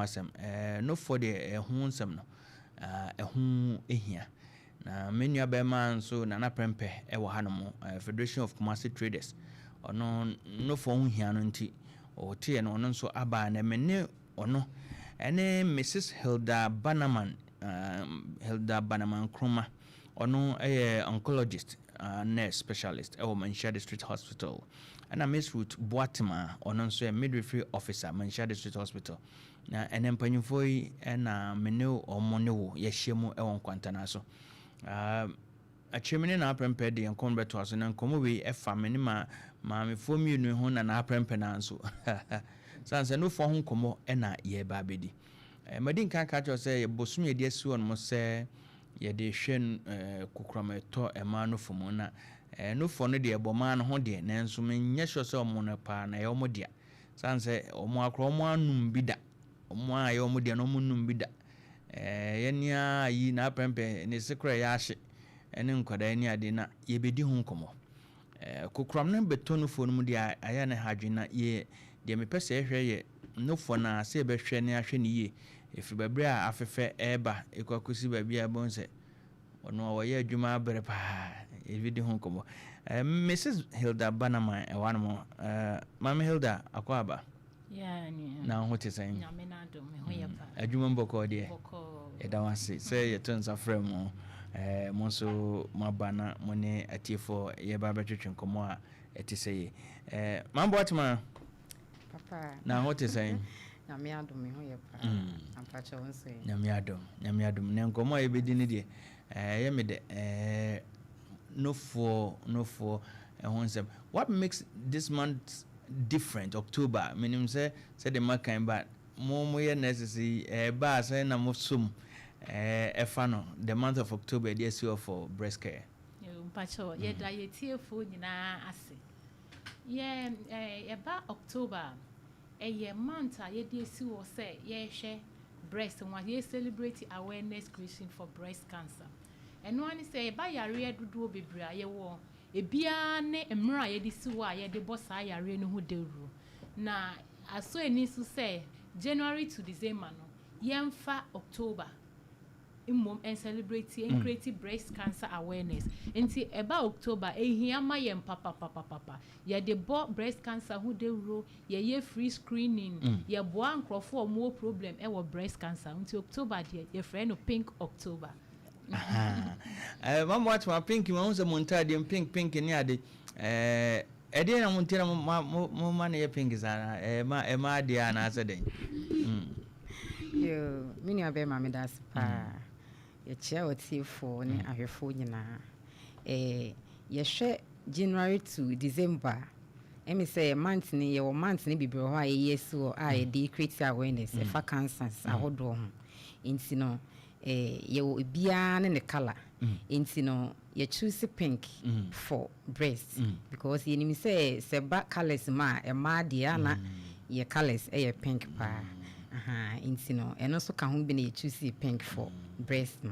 asɛm. Nofoɔ deɛ, ɛho nsɛm no ɛho hia. Na me nua bɛrima nso, Nana Prɛmpɛ, ɛwɔ hanom, Federation of Kumasi Traders. Ɔno nofoɔ ho hia no nti ɔteɛ no, ɔno nso aba na me ne ɔno ɛne Mrs Hilda Banaman, Hilda Banaman Nkrumah. Ɔno ɛyɛ oncologist, nurse specialist ɛwɔ Manhyia District Hospital, ɛna Miss Ruth Boatema, ɔno nso yɛ midwifery officer, Manhyia District Hospital. Na ɛnɛ mpanyinfoɔ yi ɛna me ne ɔmo ne wo yɛahyia mu ɛwɔ Nkwantana so. Akyerɛ me ne n'aprɛmpɛ de nkɔmmɔ bɛtoa so, na nkɔmmɔ wei ɛfa me ne ma maamefoɔ mmienu ho na n'aprɛmpɛ naa nso sane sɛ nofoɔ ho nkɔmmɔ ɛna yɛreba abɛdi. Madi nkan ka kyerɛ sɛ yɛbɔsom yɛde asi hɔ nom sɛ yɛde hwɛ kokoram ɛtɔ ɛmaa nofo mu, na nofoɔ no deɛ, ɛbɔ maa no ho deɛ, nanso menyɛ sure sɛ ɔmo no paa na ɛyɛ ɔmo dea, sane sɛ ɔmo akorɔ ɔmo anum bi da, ɔmo a ɛyɛ ɔmo deɛ no, ɔmo num bi da. Yɛnea yi n'aprɛmpɛ ne se kora yɛ ahye ɛne nkwadaa ni ade na yɛbɛdi ho nkɔmmɔ. Kokoram no bɛtɔ nofoɔ no mu deɛ, ayɛ ne ha adwene. Na yɛ deɛ mepɛ sɛ yɛhwɛ yɛ nofoɔ no a, sɛ yɛbɛhwɛ ne ahwɛ ne yie ɛfiri baabi a afefɛ ɛreba ɛkɔ akɔsi baabi a ɛbɛhu sɛ ɔno a wɔyɛ adwuma abere paa. Yɛbɛdi ho nkɔmmɔ. Mrs Hilda Banaman ɛwɔ anom. Maame Hilda, akɔ aba. Na ho te sɛn? Adwuma mbɔkɔɔ deɛ? Yɛda wo ase sɛ yɛto nsa frɛ mu, mo nso moaba na mo ne atiefoɔ yɛba bɛtwetwe nkɔmmɔ a ɛte sɛ yi. Maame Boatema, na ho te sɛn? Nyame adom, me ho yɛ paa. Ampakyɛ, wo nso yɛ? Nyame adom, Nyame adom. Na nkɔmmɔ a yɛbɛdi no deɛ, ɛyɛ me dɛ. Nofoɔ, nofoɔ ɛho nsɛm. What makes this month different, October? Menim sɛ sɛde makan ba mo moyɛ nurses yi, ɛba a sɛ na mosom ɛfa no, the month of October ɛde asi hɔ for breast care. Mpakyɛw, yɛda yɛtiefoɔ nyinaa ase. Yɛ ɛba October, ɛyɛ month a yɛde esi hɔ sɛ yɛrehwɛ breast ho a yɛ celebrate awareness creation for breast cancer. Ɛno ani sɛ yɛba yareɛ dodoɔ bebree a yɛwɔ, ebiara ne mmerɛ a yɛde si hɔ a yɛde bɔ saa yareɛ no ho dawuro, na aso ani nso sɛ January to December no, yɛmfa October mmom and celebrate and create breast cancer awareness. Nti ɛba October, ehia ma yɛn papapapapa. Yɛde bɔ breast cancer ho dawuro, yɛyɛ free screening, yɛboa nkurɔfoɔ a wɔwɔ problem ɛwɔ breast cancer. Nti October deɛ, yɛfrɛ no Pink October. Mama Watema, pink ma ho sɛ mo ntaadeɛ pink pink ne ade. Ɛdeɛ na mo nti na mo ma no yɛ pink saa? Ɛma ɛma adeɛ anaasɛ dɛn? Yo, me nua bɛrima, meda ase paa. Yɛkyia ɔtiefoɔ ne ahwɛfoɔ nyinaa. Yɛhwɛ January to December, ɛmi sɛ month ni, yɛwɔ month ni bebree hɔ a yɛyɛ asi hɔ a yɛde create awareness ɛfa cancers ahodoɔ ho. Nti no yɛwɔ ebiara ne ne colour. Nti no yɛ choose pink for breast because yɛnim sɛ sɛ ba colours mu a, ɛmaa deɛ ana yɛ colours ɛyɛ pink paa. Nti no ɛno nso ka ho bi na yɛ choose pink for breast no,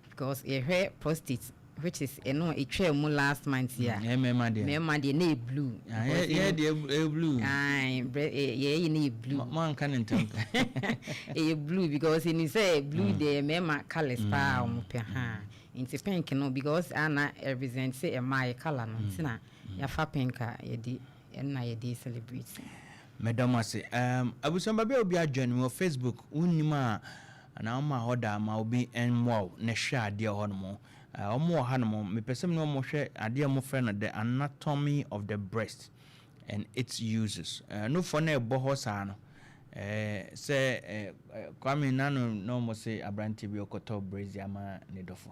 because yɛhwɛ prostate, which is ɛno etwa mu last month yi a, mmarima deɛ, mmarima deɛ na yɛ blue. Yɛ deɛ ɛyɛ blue. Yɛ yɛ ne yɛ blue. Mo anka ne ntɛm. Ɛyɛ blue because ɛni sɛ blue deɛ, mmarima colours paa a wɔn pɛ ha. Nti pink no, because ana represent sɛ mmaa yɛ colour no, nti na yɛafa pink a yɛde ɛna yɛde celebrate. Mɛda mo ase. Abusua baabi a obi adwane wɔ Facebook wonnim a, anaa woma hɔ da ma obi mmoa wo na hwɛ adeɛ hɔ nom. Ɔmo wɔ ha nom, mepɛ sɛ mene ɔmo hwɛ adeɛ a mofrɛ no the anatomy of the breast and its uses. Nofoɔ no ɛbɔ hɔ saa no, sɛ Kwame nano na ɔmo se aberanteɛ bi ɔkɔtɔ brassiere ama ne dɔfo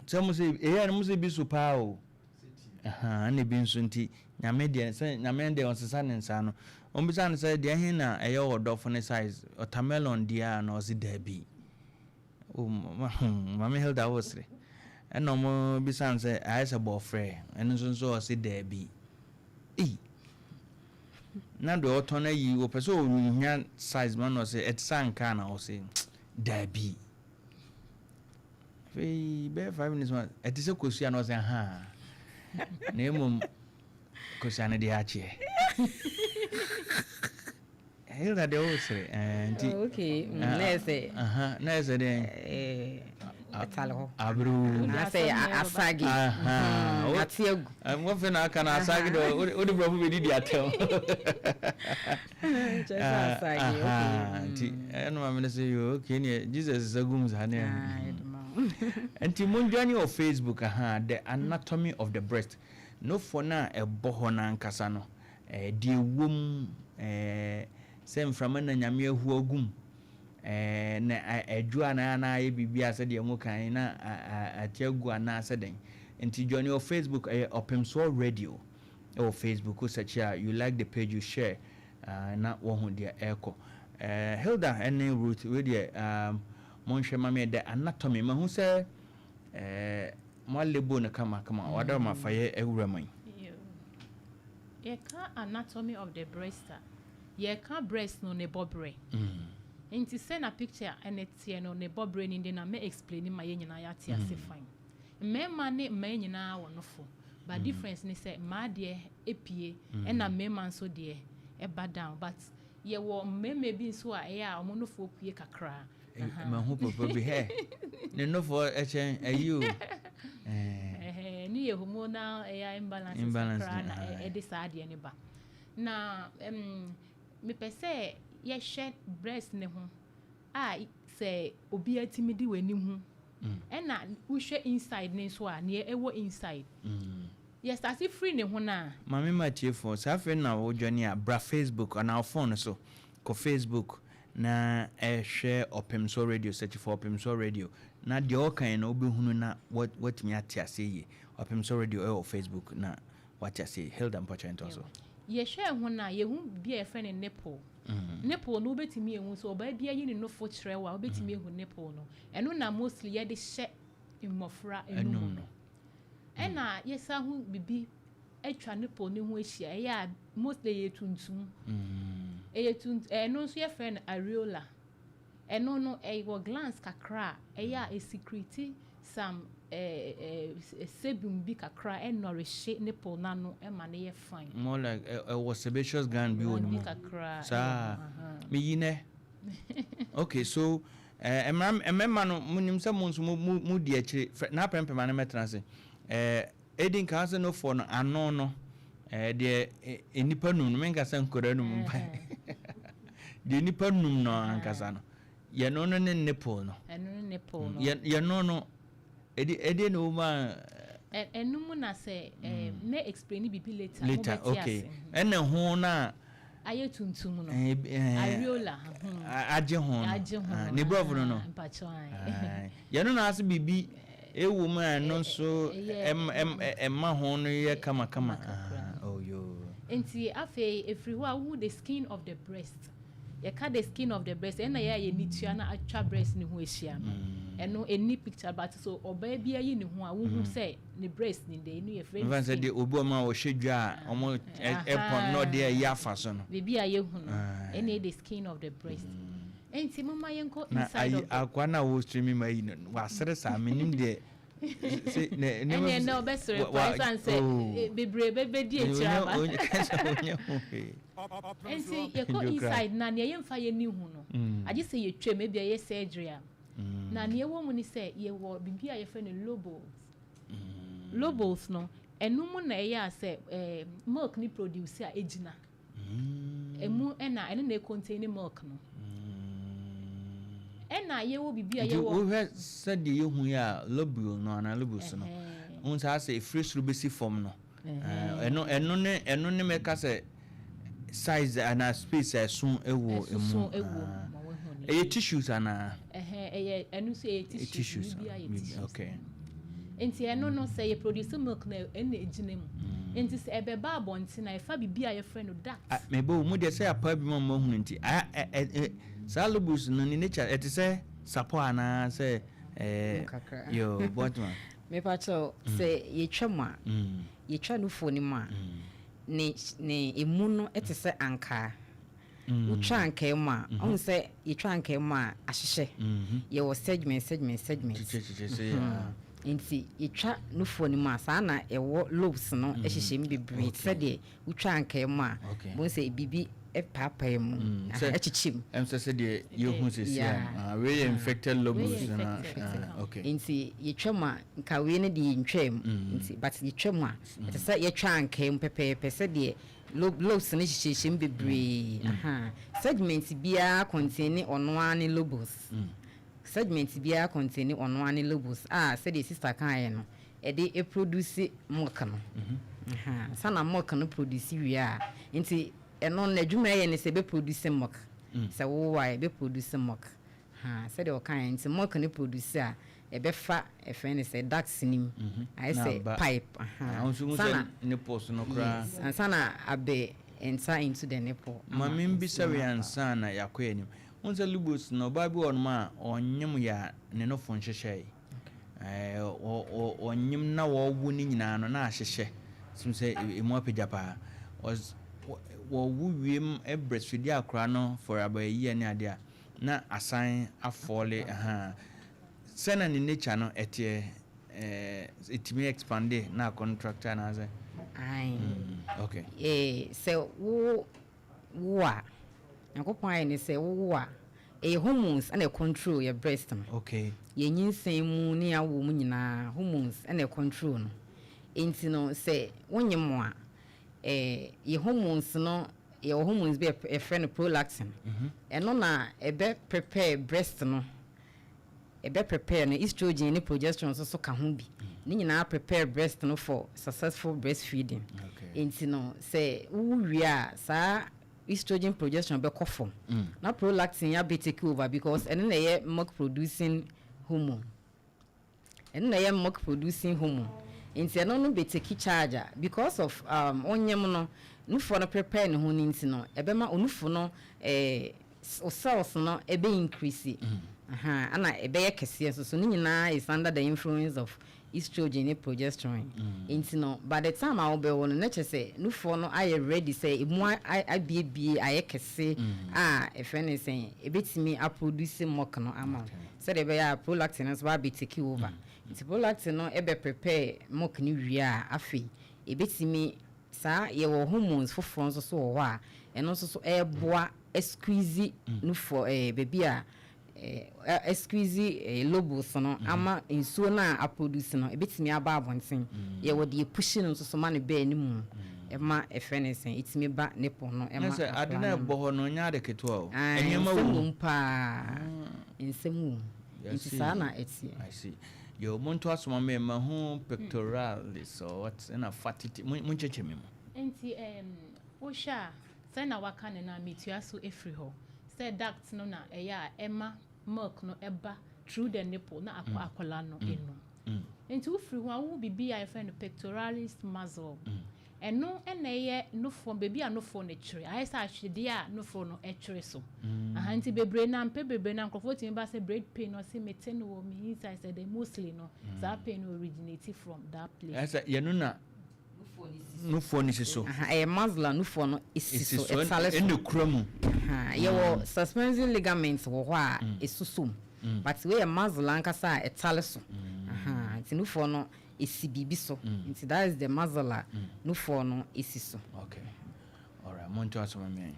sɛ mo sɛ ɛyɛ no, mo sɛ bi so paa o, ɛna bi nso. Nti Nyame deɛ, sɛ Nyame deɛ ɔsesa ne nsa no, ɔmbisa no sɛ deɛ he na ɛyɛ wɔ dɔfo ne size watermelon deɛ a, na ɔse daabi. Maame Hilda, wo sere. Ɛna ɔmo bisa no sɛ ayɛ sɛ bɔɔfrɛ, ɛno nso nso ɔse daabi. Ei, na deɛ ɔtɔn no ayi wɔpɛ sɛ ɔnya size ma no, ɔsɛ ɛte sɛ anka, na ɔse daabi. Afei bɛyɛ 5 minutes ma ɛte sɛ kosua, na ɔsɛ ha, na mmom kosua no deɛ akyeɛ. Hilda deɛ wosere nti. Oh, okay. Na yɛ sɛ. Na yɛ sɛ deɛ. Ɛtale hɔ. Aburu. Anaasɛ asage. Ate agu. Wɔfɛ na aka na asage deɛ, wode borɔfo bɛdi di atɛm. Kyerɛ sɛ asage, okay. Nti ɛno ma mene sɛ yo, okay, neɛ Jesus sɛ gum saa ne. Nti mondwane wɔ Facebook, aha, The Anatomy of the Breast. Nofoɔ no a ɛbɔ hɔ no ankasa no, deɛ ɛwom sɛ mframa na Nyame ahu agum na ɛdwo anaa na ayɛ biribi a sɛdeɛ mo kan na ate agu anaa sɛ dɛn. Nti join wɔ Facebook, ɛyɛ Ɔpemsoɔ Radio ɛwɔ Facebook. Wo search a, you like the page, you share na wɔhu deɛ ɛrekɔ. Hilda ɛne Ruth, wei deɛ monhwɛ ma me The Anatomy. Mahu sɛ mo alebo no kamakama, wada ma fa yɛ awura mu yi. Yɛka anatomy of the breast a, yɛka breast no ne bɔberɛ. Nti sɛ na picture ɛne teɛ no, ne bɔberɛ ni de na mɛ explain ma yɛn nyinaa yɛate ase fine. Mmarima ne mmaa nyinaa wɔ nofo, but difference ne sɛ mmaa deɛ epie ɛna mmarima nso deɛ ɛba down, but yɛwɔ mmarima bi nso a ɛyɛ a wɔn nofo pie kakra. Mahu papa bi hɛ ne nofoɔ ɛkyɛn ayi o. Ne yɛ hormonal ɛyɛ imbalance kakra na ɛde saa adeɛ ne ba. Na mepɛ sɛ yɛhwɛ breast ne ho a, sɛ obi atumi di w'anim ho ɛna wohwɛ inside ne nso a, neɛ ɛwɔ inside. Yɛ start firi ne ho no. Maame, ma tiefoɔ saa afei na wodwane a, bra Facebook anaa phone so, kɔ Facebook na ɛhwɛ Ɔpemsoɔ Radio, search for Ɔpemsoɔ Radio, na deɛ ɔkan no wobɛhunu na watumi ate aseɛ yie. Ɔpemsoɔ Radio ɛwɔ Facebook na wate aseɛ. Hilda, mpɔkyɛ ntɔ so. Yɛhwɛ ho no a, yɛhu bi a yɛfrɛ no nipple. Nipple no, wobɛtumi ehu sɛ ɔbaa bi ayi ne nofo kyerɛ wo a, wobɛtumi ehu nipple no. Ɛno na mostly yɛde hyɛ mmɔfra enum no. Ɛna yɛsa ho bibi atwa nipple ne ho ahyia, ɛyɛ a mostly ɛyɛ tuntum. Ɛyɛ tuntum, ɛno nso yɛfrɛ no areola. Ɛno no ɛwɔ glands kakra a ɛyɛ a ɛsecrete some sebum bi kakra, ɛnɔrehye nipple n'ano ɛma no yɛ fine. More like ɛwɔ sebaceous gland bi wɔ ne mu. Kakra. Saa meyi nɛ. Okay, so mmarima no, munim sɛ mo nso mo di akyire na apɛmpɛm no mɛtena ase. Ɛdi nka sɛ nofoɔ no ano no, deɛ nipa num no, menka sɛ nkɔda num mpa, deɛ nipa num no ankasa no, yɛno no ne nipple no. Ɛno ne nipple no. Yɛno no ɛdi na wɔn a. Ɛno mu na sɛ mɛ explain bibi later. Later, okay. Ɛna ho na. Ayɛ tuntum no, areola. Agye ho no. Agye ho no. Ne borɔfo no. Yɛno na ase biribi ɛwɔ mu a, ɛno nso ɛma ho no yɛ kamakama. Oh yo. Nti afei efiri hɔ a, wohu the skin of the breast. Yɛka the skin of the breast, ɛna yɛ a yɛ nitua na atwa breast ne ho ahyia no. Ɛno ɛni picture, but so ɔbaa bi ayi ne ho a, wohu sɛ ne breast ni de, ɛno yɛ frɛ no skin. Sɛ deɛ obi ɔma ɔhyɛ dwa a, ɔmo ɛpɔn na ɔde ɛyɛ afa so no. Biribi a yɛhu no, ɛna yɛ the skin of the breast. Nti moma yɛnkɔ inside of. Na ayi akwa na wo streaming ma yi no, wasere saa, menim deɛ. Ɛnɛ na ɔbɛsere pa, ɛsiane sɛ bebree bɛbɛdi akyire aba. Nti yɛkɔ inside na nea yɛmfa yɛni hu no, agye sɛ yɛtwam, ebi a yɛ surgery a, na nea ɛwɔ mu ni sɛ yɛwɔ biribi a yɛfrɛ no lobules. Lobules no, ɛno mu na ɛyɛ a sɛ milk ni produce a, ɛgyina ɛmu, ɛna ɛno na ɛcontain milk no. Ɛna yɛwɔ biribi a yɛwɔ. Wohwɛ sɛdeɛ yɛhu yi a, lobule no anaa lobules no, wohu saa sɛ ɛfiri soro bɛsi fam no, ɛno ne mɛka sɛ size anaa space a ɛso ɛwɔ emu. Ɛyɛ tissues anaa? Ɛyɛ, ɛno nso ɛyɛ tissues, biribi ayɛ tissues. Nti ɛno no, sɛ yɛ produce milk na ɛna egyina mu. Nti sɛ ɛbɛba abɔnten a, ɛfa biribi a yɛfrɛ no duct. Mɛbɛ mu deɛ sɛ apa bi ma mo ahunu, nti saa lobules no ne nature ɛte sɛ sapɔ anaa sɛ yo bɔtuma? Mepakyɛw, sɛ yɛtwa mu a, yɛtwa nufoɔ no mu a, ne emu no te sɛ ankaa. Wotwa ankaa mu a, ɔhu sɛ yɛtwa ankaa mu a, ahyehyɛ, yɛwɔ segment, segment, segment. Nti yɛtwa nufoɔ no mu a, saa na ɛwɔ lobes no hyehyɛ mu bebree, sɛdeɛ wotwa ankaa mu a, bohu sɛ biribi. Ɛpaapae mu, ɛkyekyɛ mu. Ɛm sɛ sɛdeɛ yɛhu sɛsi a, wei yɛ infected lobules na, okay. Nti yɛtwa mu a, nka wei no deɛ yɛntwaa mu nti, but yɛtwa mu a, ɛte sɛ yɛtwa ankaa mu pɛpɛɛpɛ, sɛdeɛ lobes no hyehyɛhyɛ mu bebree. Segment biara contain ɔno ara ne lobules. Segment biara contain ɔno ara ne lobules a, sɛdeɛ sister kaeɛ no, ɛde produce milk no. Sana milk no produce wie a, nti ɛno n'adwuma yɛ ne sɛ ɛbɛ produce milk. Sɛ wowɔ a, ɛbɛ produce milk. Sɛdeɛ ɔkaeɛ, nti milk no produce a, ɛbɛfa ɛfɛn ne sɛ ducts nim, ayɛ sɛ pipe. Sana nipples no koraa. Yes, ansa na abɛ enter into the nipple. Maame, mbisa wei ansa na yɛakɔ anim. Wɔn sɛ lobules no, ɔbaa bi wɔ nom a ɔnyem yɛ a, ne nofo nhyehyɛe. Ɔnyem na wɔwo ne nyinaa no na ahyehyɛ sim sɛ emu apagya paa. Wɔwo wiem, breastfeed akora no for about a year ne adeɛ a, na asan afall ha. Sɛna ne nature no ɛteɛ, ɛtumi expand na contract anaasɛ? Ae. Okay. Sɛ wo wo a, Nyankopɔn ayɛ ne sɛ wowo a, ɛyɛ hormones ɛna control yɛ breast no. Yɛ nyinsɛn mu ne awo mu nyinaa, hormones ɛna control no. Nti no, sɛ wonyem mu a, yɛ hormones no, yɛwɔ hormones bi a yɛfrɛ no prolactin. Ɛno na ɛbɛ prepare breast no, ɛbɛ prepare no. Estrogen ne progesterone nso so ka ho bi. Ne nyinaa prepare breast no for successful breastfeeding. Nti no, sɛ wowo wie a, saa estrogen, progesterone bɛkɔ fam na prolactin abɛ take over, because ɛno na ɛyɛ milk producing hormone. Ɛno na ɛyɛ milk producing hormone, nti ɛno no bɛ take charge a, because of onyem no, nufoɔ no prepare ne ho ne, nti no ɛbɛma onufo no cells no ɛbɛ increase ana ɛbɛyɛ kɛseɛ nso so. Ne nyinaa is under the influence of estrogen ne progesterone. Nti no, by the time a wobɛwɔ no, na kyerɛ sɛ nufoɔ no ayɛ ready sɛ emu abiebie, ayɛ kɛse a ɛfrɛ ne sɛn, ebɛtumi aproduce milk no ama wo, sɛdeɛ ɛbɛyɛ a prolactin no nso ba abɛ take over. Nti prolactin no ɛbɛ prepare milk no wie a, afei ebɛtumi saa, yɛwɔ hormones foforɔ nso so wɔ hɔ a ɛno nso so ɛɛboa squeeze nufoɔ baabi a squeeze lobules no ama nsuo no a aproduce no ebɛtumi aba abɔnten. Yɛwɔ deɛ push no nso so ma no bɛɛ ne mu, ɛma ɛfrɛ ne sɛn, ɛtumi ba nipple no ɛma. Sɛ ade no ɛbɔ hɔ no, nyɛ ade ketewa o. Nneɛma wɔ mu paa, nsɛm wɔ mu, nti saa na ɛteɛ. I see. Yo, monto asoma me ma ho pectoralis or what, ɛna fatty, monkyɛkyɛ me mu. Nti wohwɛ a, sɛ na waka ne na metua so efiri hɔ sɛ duct no na ɛyɛ a ɛma milk no ɛba through the nipple na akɔ akwadaa no enum. Nti wofiri hɔ a, wohu biribi a yɛfrɛ no pectoralis muscle. Ɛno ɛna ɛyɛ nufoɔ, beebi a nufoɔ no twere, ayɛ sɛ ahwedeɛ a nufoɔ no ɛtwere so aha. Nti bebree na mpɛ bebree na nkurɔfoɔ tumi ba sɛ breast pain, ɔsi mete no wɔ me inside, sɛ de mostly no saa pain no originate from that place. Ɛsɛ yɛno na nufoɔ no si so. Ɛyɛ muscle a nufoɔ no esi so, ɛtale so. Ɛna kura mu. Yɛwɔ suspensory ligament wɔ hɔ a esusu mu, but wei yɛ muscle ankasa a ɛtale so. Nti nufoɔ no esi biribi so, nti that is the muscle a nufoɔ no esi so. Okay, alright, monto asoma mi.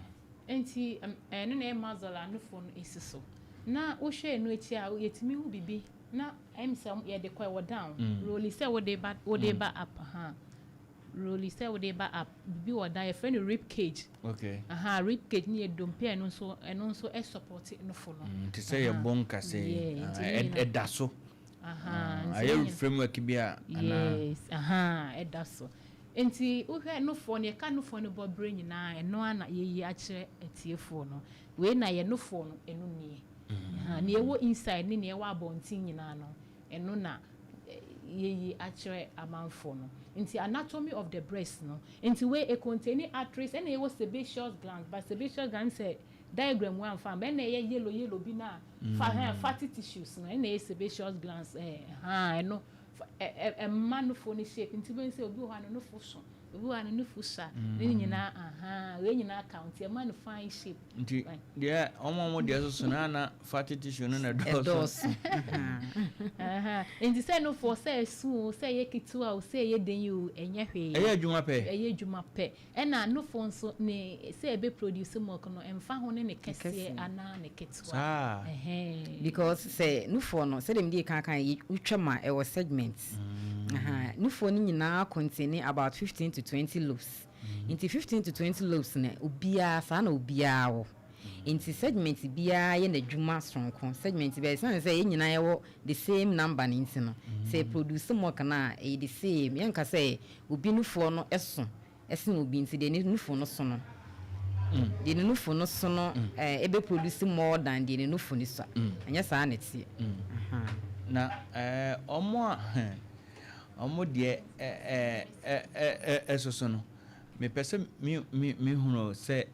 Nti ɛno na ɛyɛ muscle a nufoɔ no esi so. Na wohwɛ ɛno akyi a, yɛtumi hu biribi na sɛ yɛde kɔ, ɛwɔ down roli sɛ wode ba up ha, roli sɛ wode ba up, bibi wɔ down, yɛfrɛ no rib cage. Aha, rib cage ne yɛ dompe a ɛno nso ɛsupport nofo no. Nti sɛ yɛbɔ nkasɛ yi, ɛda so ayɛ framework bi a anaa? Yes, aha, ɛda so. Nti wohwɛ nofoɔ no, yɛka nofoɔ no bɔ bere nyinaa, ɛno a na yɛyi akyerɛ atiefoɔ no. Wei na yɛ nofoɔ no, ɛno nie. Nea ɛwɔ inside ne nea ɛwɔ abɔnten nyinaa no, ɛno na yɛyi akyerɛ amanfoɔ no. Nti anatomy of the breast no, nti wei econtain arteries, ɛna ɛwɔ sebaceous gland, but sebaceous gland sɛ diagram wa nfa, ɛna ɛyɛ yellow yellow bi na fa hɛn fatty tissues no, ɛna ɛyɛ sebaceous glands. Ɛɛ ha, ɛno ɛma nofoɔ no shape. Nti bɛn sɛ obi wɔ hɔ a, ne nofo so. Obi wɔ ha no nufu sa ne nyinaa, aha, wei nyinaa count, ɛma no fine shape. Nti deɛ ɔmo deɛ soso na na fatty tissue no na ɛdɔɔso. Ɛdɔɔso. Nti sɛ nufoɔ sɛ ɛso o, sɛ ɛyɛ ketewa o, sɛ ɛyɛ den yi o, ɛnyɛ hwee. Ɛyɛ adwuma pɛ. Ɛyɛ adwuma pɛ. Ɛna nufoɔ nso ne sɛ ɛbɛ produce milk no, ɛmfa ho ne ne kɛseɛ Kɛseɛ. anaa ne ketewa. Saa. Because sɛ nufoɔ no, sɛdeɛ mede kan kan yi, wotwa ma ɛwɔ segment. Aha, nufoɔ no nyinaa contain about 15 to 20 lobes. Nti 15 to 20 lobes no, obiara saa na obiara wɔ. Nti segment biara yɛ n'adwuma soronko. Segment biara, ɛsiane sɛ yɛn nyinaa yɛwɔ the same number no nti no, sɛ produce milk no a, ɛyɛ the same. Yɛnka sɛ obi nufoɔ no ɛso ɛsen obi, nti deɛ ne nufoɔ no so no, deɛ ne nufu no so no, ɛbɛ produce more than deɛ ne nufu no so a. Ɛnyɛ saa na ɛteɛ. Aha. Na ɔmo a ɔmo deɛ ɛɛ ɛ ɛ ɛsoso no, mepɛ sɛ mi mi mehunu sɛ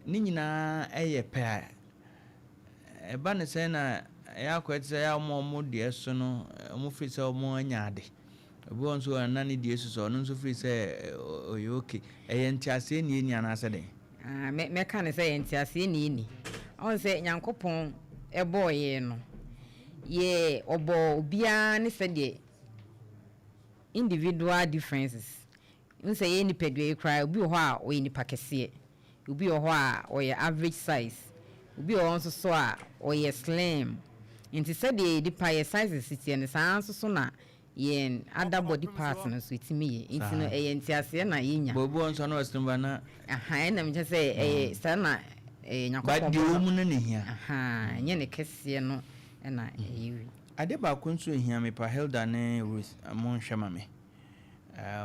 ne nyinaa ɛyɛ pɛ a ɛba ne sɛ na ɛyɛ akɔyɛ te sɛ ɛyɛ a ɔmo deɛ so no, ɔmo firi sɛ ɔmo anya ade. Obi wɔ nso a na ne deɛ soso, ɔno nso firi sɛ ɔyɛ okay. Ɛyɛ nteaseɛ nie ni anaasɛ dɛn? Ah, mɛka ne sɛ yɛ nteaseɛ ne ɛni. Ɔhu sɛ Nyankopɔn ɛbɔɔ yɛn no, yɛ ɔbɔ obiara ne sɛdeɛ individual differences n sɛ yɛ nipadua yi koraa, obi wɔ hɔ a ɔyɛ nipa kɛseɛ, obi wɔ hɔ a ɔyɛ average size, obi wɔ hɔ nso so a ɔyɛ slim. Nti sɛdeɛ nipa yɛ sizes teɛ no, saa nso so na yɛn other body parts no nso ɛtumi yɛ. Nti no, ɛyɛ nteaseɛ na yɛnya. Bɔ obi wɔ nso a na ɔsene ba na Aha, ɛnam kyɛ sɛ ɛyɛ saa na ɛyɛ ba Nyankopɔn deɛ bɔ wɔ mu no ne hia. Aha, ɛnyɛ ne kɛseɛ no ɛna ɛyɛ wi. Ade baako nso ehia me pa, Hilda ne Ruth, monhwɛ ma me.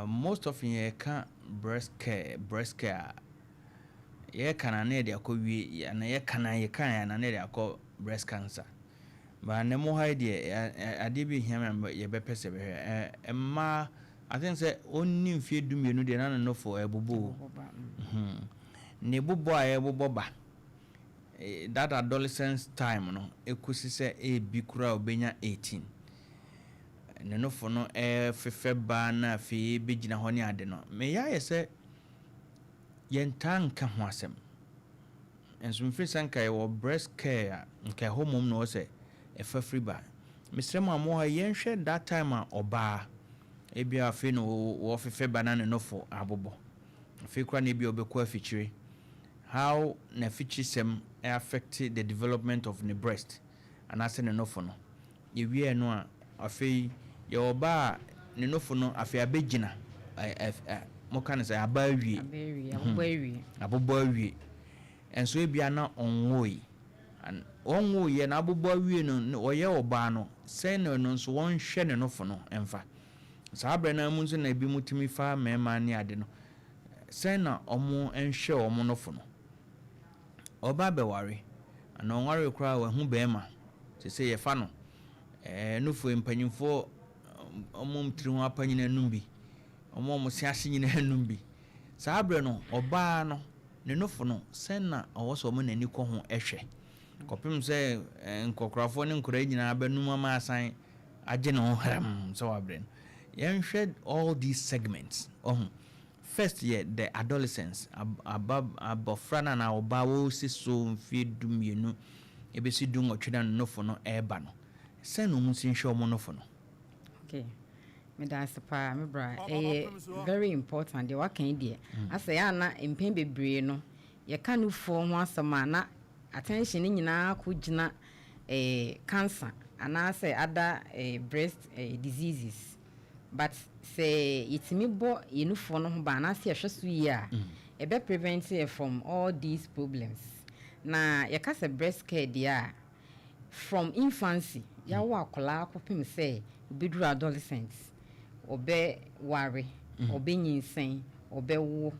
Most often yɛka breast care, breast care a yɛka na na yɛde akɔ wie ana yɛka na yɛka ya na na yɛde akɔ breast cancer ba. Na mo ha yi deɛ, adeɛ bi ehia me a yɛbɛpɛ sɛ bɛhwɛ mmaa. I think sɛ ɔnni mfie 12 deɛ na ne nofo ɛbobɔ o. Ne bobɔ a ɛbobɔ ba that adolescence time no ekosi sɛ ebi koraa a obenya 18, ne nofo no ɛfefɛ baa na afei bɛgyina hɔ ne ade no, meyɛ ayɛ sɛ yɛntaa nka ho asɛm nso. Mfiri sɛ nka yɛwɔ breast care a, nka ɛhɔ mmom na ɔwɔ sɛ ɛfa firi ba. Mesrɛ mu a mo ha, yɛnhwɛ that time a ɔbaa ebia afei na wɔfefɛ ba na ne nofo abobɔ, afei koraa na ebia ɔbɛkɔ afikyire, how na afikyirisɛm affect the development of ne breast anaasɛ ne nofo no. Yɛwie no a, afei yɛwɔ ɔbaa a ne nofo no afei abɛgyina, ɛ ɛ ɛ moka no sɛ aba awie. Abɛwie, abobɔ awie. Abobɔ awie nso, ebia na ɔnwoe. Ɔnwoeɛ na abobɔ awie no, ɔyɛ ɔbaa no sɛn na ɛno nso wɔnhwɛ ne nofo no ɛmfa saa berɛ no mu nso na ebi mu tumi fa mmarima ne ade no sɛn na ɔmo nhwɛ ɔmo nofo no. Ɔbaa bɛware anaa ɔnware koraa, wahu bɛrima te sɛ yɛfa no nofo, mpanyinfoɔ ɔmo tiri ho apa nyinaa num bi, ɔmo a ɔmo se ase nyinaa num bi. Saa berɛ no, ɔbaa no ne nofo no sɛn na ɔwɔ sɛ ɔmo n'ani kɔ ho ɛhwɛ kɔpem sɛ nkɔkorafoɔ ne nkɔraa nyinaa bɛnum ama asan agye ne ho hram sɛ wabrɛ no. Yɛnhwɛ all these segments. Ɔho first yɛ the adolescence, aba abɔfra no anaa ɔbaa wɔsi so mfeɛ 12 ebɛsi 18 na ne nofo no ɛreba no, sɛn na ɔmo si nhwɛ ɔmo nofo no? Okay, meda ase paa, me bra. Ɛyɛ very important deɛ waka yi deɛ. Asɛ yɛ ana mpɛn bebree no, yɛka nufoɔ ho asɛm a, na attention no nyinaa kɔ gyina cancer anaasɛ other breast diseases. But sɛ yɛtumi bɔ yɛn nufoɔ no ho ban anaasɛ yɛhwɛ so yie a, ɛbɛ prevent yɛ from all these problems. Na yɛka sɛ breast care deɛ a, from infancy, yɛawo akwadaa kɔpem sɛ obɛduru adolescent, ɔbɛware, ɔbɛnyinsɛn, ɔbɛwo,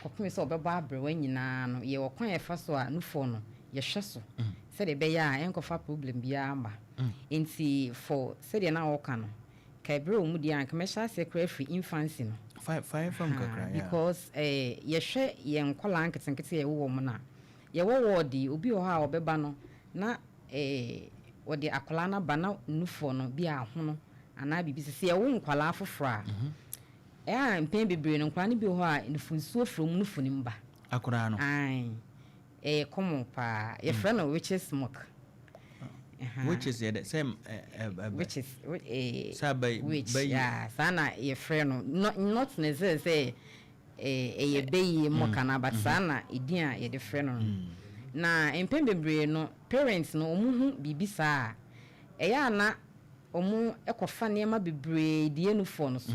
kɔpem sɛ ɔbɛbɔ abrɛwa nyinaa no, yɛwɔ kwan yɛfa so a nufoɔ no yɛhwɛ so sɛdeɛ ɛbɛyɛ a ɛnkɔfa problem biara ma. Nti for sɛdeɛ na wɔka no, ka ɛberɛ wɔ mu deɛ a, nka mɛhyɛ aseɛ koraa afiri infancy no. Fa fa fam kakra, yeah. Because yɛhwɛ yɛn nkɔlaa nketenkete a yɛwɔ mu no a, yɛwɔ ward yi, obi wɔ hɔ a ɔbɛba no na wɔde akwalaa no aba na nufoɔ no bi ahono anaa biribi sɛ yɛwo nkwalaa foforɔ a. Ɛyɛ a mpɛn bebree no, nkwadaa no bi wɔ hɔ a, nufunsuo firi wɔn nufu no mu ba. Akwadaa no? Ae. Ɛyɛ common paa. Yɛfrɛ no witches milk. Witches yɛ dɛ sɛ ɛ Witches Sɛ bɛyi witch bɛyi. Yeah, saa na yɛfrɛ no. Not necessarily sɛ ɛyɛ bɛyie milk anaa, but saa na edin a yɛde frɛ no. Na mpɛn bebree no, parents no, wɔn ho biribi saa a, ɛyɛ a na wɔn kɔfa nneɛma bebree di nufoɔ no so.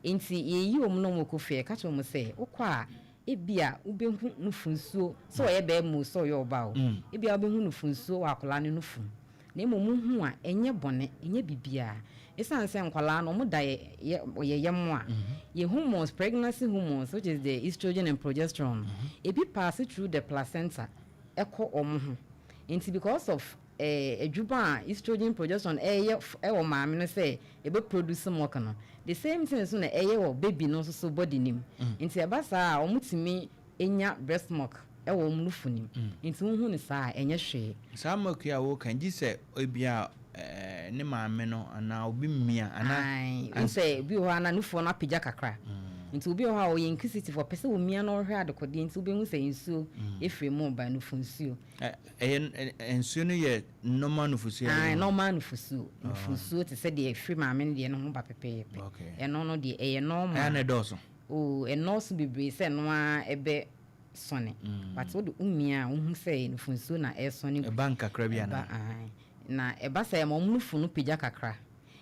Nti yɛyi wɔn na wɔn kɔ fie, yɛka kyerɛ wɔn sɛ wokɔ a, ebia wobɛhu nufu nsuo, sɛ ɔyɛ bɛrima o, sɛ ɔyɛ ɔbaa o, ebia wobɛhu nufu nsuo wɔ akwadaa no nufu mu. Na mmom wohu a, ɛnyɛ bɔne, ɛnyɛ biribiara. Ɛsiane sɛ nkwadaa no, wɔn da yɛ yɛ yam a, yɛ hormones, pregnancy hormones, which is the estrogen and progesterone no, ebi pass through the placenta ɛkɔ wɔn ho. Nti because of adwuma a estrogen, progesterone ɛyɛ ɛwɔ maame no sɛ ebe produce milk no, the same thing nso na ɛyɛ wɔ baby no nso so body nim. Nti ɛba saa a, wɔn tumi enya breast milk ɛwɔ wɔn nufu nim. Nti wohu no saa a, ɛnyɛ hwee. Saa milk yi a wɔka, gye sɛ ebia ne maame no anaa obi mmia anaa? Ae, sɛ obi wɔ hɔ a na nufoɔ no apagya kakra. Nti obi wɔ hɔ a ɔyɛ inquisitive, ɔpɛ sɛ omia na ɔhwɛ adekodeɛ, nti wobɛhu sɛ nsuo efiri mu ba, nufu nsuo. Ɛyɛ nsuo no yɛ normal nufusuo? Ae, normal nufusuo. Nufusuo te sɛ deɛ efiri maame no deɛ no ho ba pɛpɛɛpɛ. Ɛno no deɛ, ɛyɛ normal. Ɛyɛ na ɛdɔɔso? O, ɛnɔɔso bebree sɛ ɛno ara ɛbɛ sɔne. But wode umia a, wohu sɛ nufunsuo na ɛsɔne gu. Ɛba nkakra bi ɛba anaa? Ae. Na ɛba sɛ ɛma ɔmo nufu no pagya kakra.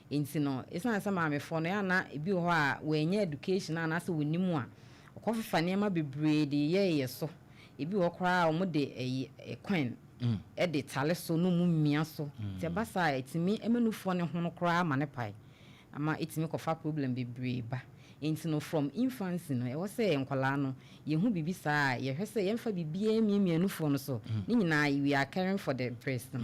Nti no, ɛsiane sɛ maamefoɔ no, ɛyɛ na ebi wɔ hɔ a wɔanya education anaasɛ wɔnim a, ɔkɔfefa nneɛma bebree de yɛɛyɛ so. Ebi wɔ hɔ koraa a wɔn de ɛyi coin ɛde tale so na ɔmo mia so. Nti ɛba saa a, ɛtumi ɛma nufoɔ no ho no koraa ma ne pae, ama ɛtumi kɔfa problem bebree ba. Nti no, from infancy no, ɛwɔ sɛ nkwadaa no yɛhu biribi saa a, yɛhwɛ sɛ yɛmfa biribiara miamia nufoɔ no so. Ne nyinaa, we are caring for the breast no.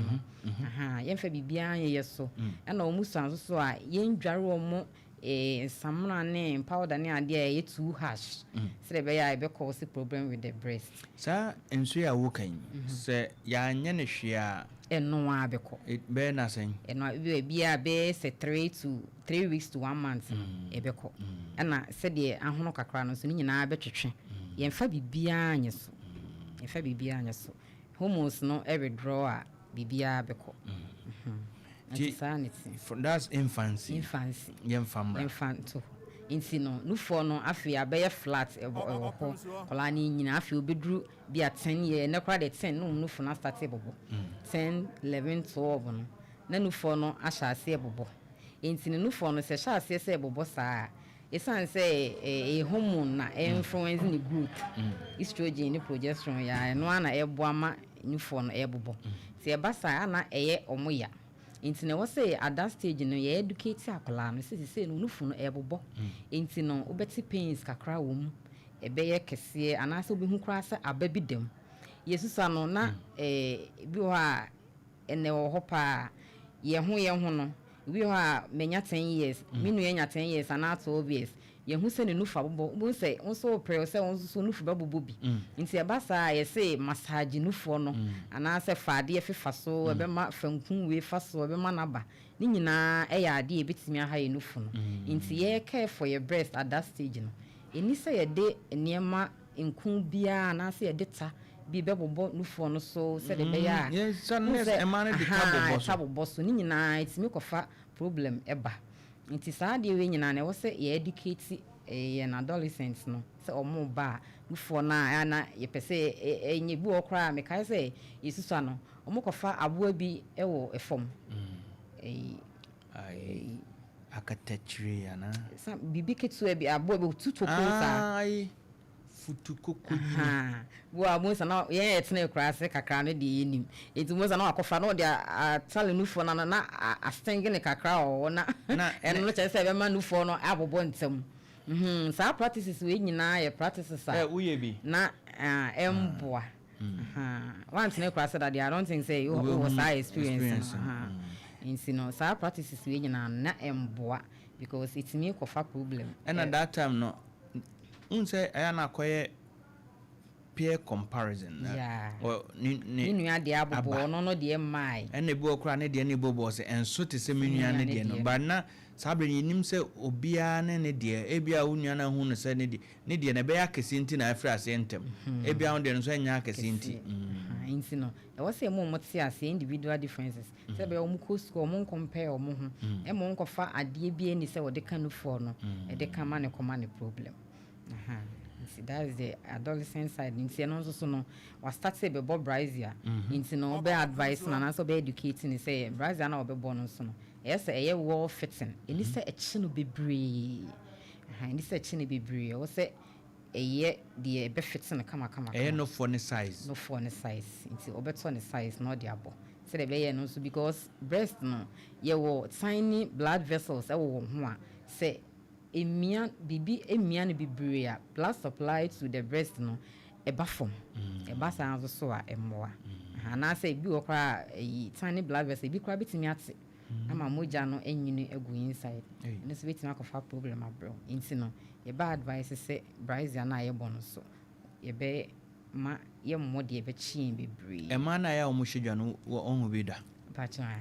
Aha, yɛmfa biribiara nyɛyɛ so. Ɛna wɔn sua nso so a, yɛndware wɔn nsamena ne powder ne adeɛ a ɛyɛ too harsh, sɛdeɛ ɛbɛyɛ a ɛbɛ cause problem with the breast. Saa nsuo a woka yi, sɛ yɛanyɛ no hwee a, ɛno ara bɛkɔ. Bɛyɛ na sɛn? Ɛno a ebi a bɛyɛ sɛ 3 weeks to one month no, ɛbɛkɔ. Ɛna sɛdeɛ ahono kakra no nso, ne nyinaa bɛtwetwe. Yɛmfa biribiara nyɛ so, yɛmfa biribiara nyɛ so. Hormones no ɛwithdraw a, biribiara bɛkɔ. Nti saa ne te. That's infancy. Infancy. Yɛmfa mmra. Yɛmfa nto hɔ. Nti no, nufoɔ no afei abɛyɛ flat, ɛwɔ hɔ. Kɔlaa no nyina, afei obɛduru bi a 10 year, ɛnɛ koraa de 10 na ɔmu nufoɔ no astart bɔbɔ. 10, 11, 12 no, na nufoɔ no ahyɛ aseɛ bɔbɔ. Nti no, nufoɔ no sɛ hyɛ aseɛ sɛ ɛbɔbɔ saa a, ɛsiane sɛ ɛyɛ hormone na ɛinfluence ne growth, estrogen ne progesterone yɛ a, ɛno ara na ɛboa ma nufoɔ no ɛbobɔ. Nti ɛba saa a, na ɛyɛ ɔmo ya. Nti na ɛwɔ sɛ at that stage no, yɛ educate akwadaa no sɛ sesei no, nufu no ɛbobɔ. Nti no, wobɛte pains kakra wɔ mu, ɛbɛyɛ kɛseɛ anaasɛ wobɛhu koraa sɛ aba bi dam. Yɛsusa no na bi wɔ hɔ a, ɛnɛ wɔ hɔ paa, yɛn ho no, bi wɔ hɔ a manya 10 years, me nua nya 10 years anaa 12 years, yɛhu sɛ ne nufu abobɔ. Wobɛhu sɛ wo nso wopere sɛ wo nso so nufu bɛbobɔ bi. Nti ɛba saa a, yɛse massage nufoɔ no anaasɛ fa adeɛ fefa so, ɛbɛma fanku wei fa so, ɛbɛma n'aba. Ne nyinaa ɛyɛ adeɛ a ɛbɛtumi aha yɛ nufu no. Nti yɛ care for your breast at that stage no, ɛni sɛ yɛde nneɛma nku biara anaasɛ yɛde ta bi bɛbobɔ nufoɔ no so sɛdeɛ ɛbɛyɛ a Yɛ sɛ wohu nurse sɛ ɛma no de ta aha, bobɔ so. Ta bobɔ so ne nyinaa ɛtumi kɔfa problem ɛba. Nti saa adeɛ wei nyinaa na ɛwɔ sɛ yɛ educate yɛn adolescents no sɛ ɔmo ba a, nufoɔ no a ɛna yɛpɛ sɛ ɛnyɛ bi wɔ koraa. Mekae sɛ yɛsusua no, ɔmo kɔfa aboa bi ɛwɔ ɛfam, ɛyi Ayi, akatakyire anaa? Sa biribi ketewa bi, aboa bi otu tokuro saa. Ayi, futu koko yi. Aha. Wo a mo na yɛn yɛ tena akura ase kakra no deɛ, yɛnim. Eti mo na wakɔfa na ɔde atale nufoɔ no na astinge ne kakra wɔ hɔ na ɛno no kyerɛ sɛ ɛbɛma nufoɔ no abobɔ ntɛm. Saa practices wei nyinaa yɛ practices a Ɛ woyɛ bi? na ɛmboa. Wantena akura ase dadeɛ, I don't think sɛ wowɔ saa experience experience no. no. Nti no, saa practices wei nyinaa no na ɛmboa because ɛtumi kɔfa problem. Ɛna that time no, n sɛ ɛyɛ na akɔyɛ. Peer comparison na ne ne nua deɛ abobɔ, ɔno no deɛ mmae. Ɛna ebi wɔ koraa ne deɛ ne bɔbɔ sɛ ɛnso te sɛ me nua ne deɛ no, but na saa bere yɛnim sɛ obiara ne ne deɛ. Ebia wo nua no ahu no sɛ ne deɛ na ɛbɛyɛ akɛseɛ nti na afiri aseɛ ntɛm, ebia wo deɛ no nso ɛnyɛ akɛseɛ nti. Nti no ɛwɔ sɛ ɛmu ɔmo te aseɛ individual differences sɛ ɛbɛyɛ ɔmo kɔ sukuu, ɔmo ncompare ɔmo ho, ɛma ɔmo nkɔfa adeɛ bi ani sɛ wɔde ka nufoɔ no, ɛde ka ma ne kɔma ne problem. Nti that is the adolescent side. Nti ɛno nso so no, wastart bɛbɔ brassiere, nti no ɔbɛ advice no anaasɛ ɔbɛ educate ne sɛ brassiere na ɔbɛbɔ no nso no, ɛyɛ sɛ ɛyɛ well fitting, ɛni sɛ ɛkyi no bebree, ɛni sɛ ɛkyi no bebree. Ɛwɔ sɛ ɛyɛ deɛ ɛbɛfit no kamakama. Ɛyɛ nofoɔ ne size. Nofoɔ ne size, nti ɔbɛtɔ ne size na ɔde abɔ sɛdeɛ ɛbɛyɛ no nso, because breast no, yɛwɔ tiny blood vessels ɛwɔ wɔn ho a sɛ emia biribi, emia no bebree a, blood supply to the breast no ɛba fam. Ɛba saa nso so a, ɛmmoa. Anaasɛ ebi wɔ koraa, ɛyi tiny blood vessel ebi koraa bitumi ate ama mogya no enyini egu inside. Ɛno nso bitumi akɔfa problem abrɛw. Nti no yɛba advice sɛ brassiere no a yɛbɔ no so, yɛbɛ ma yɛmmɔ deɛ ɛbɛkyi yɛn bebree. Ɛmaa no a yɛ a wɔn hyɛ dwa no, ɔho bi da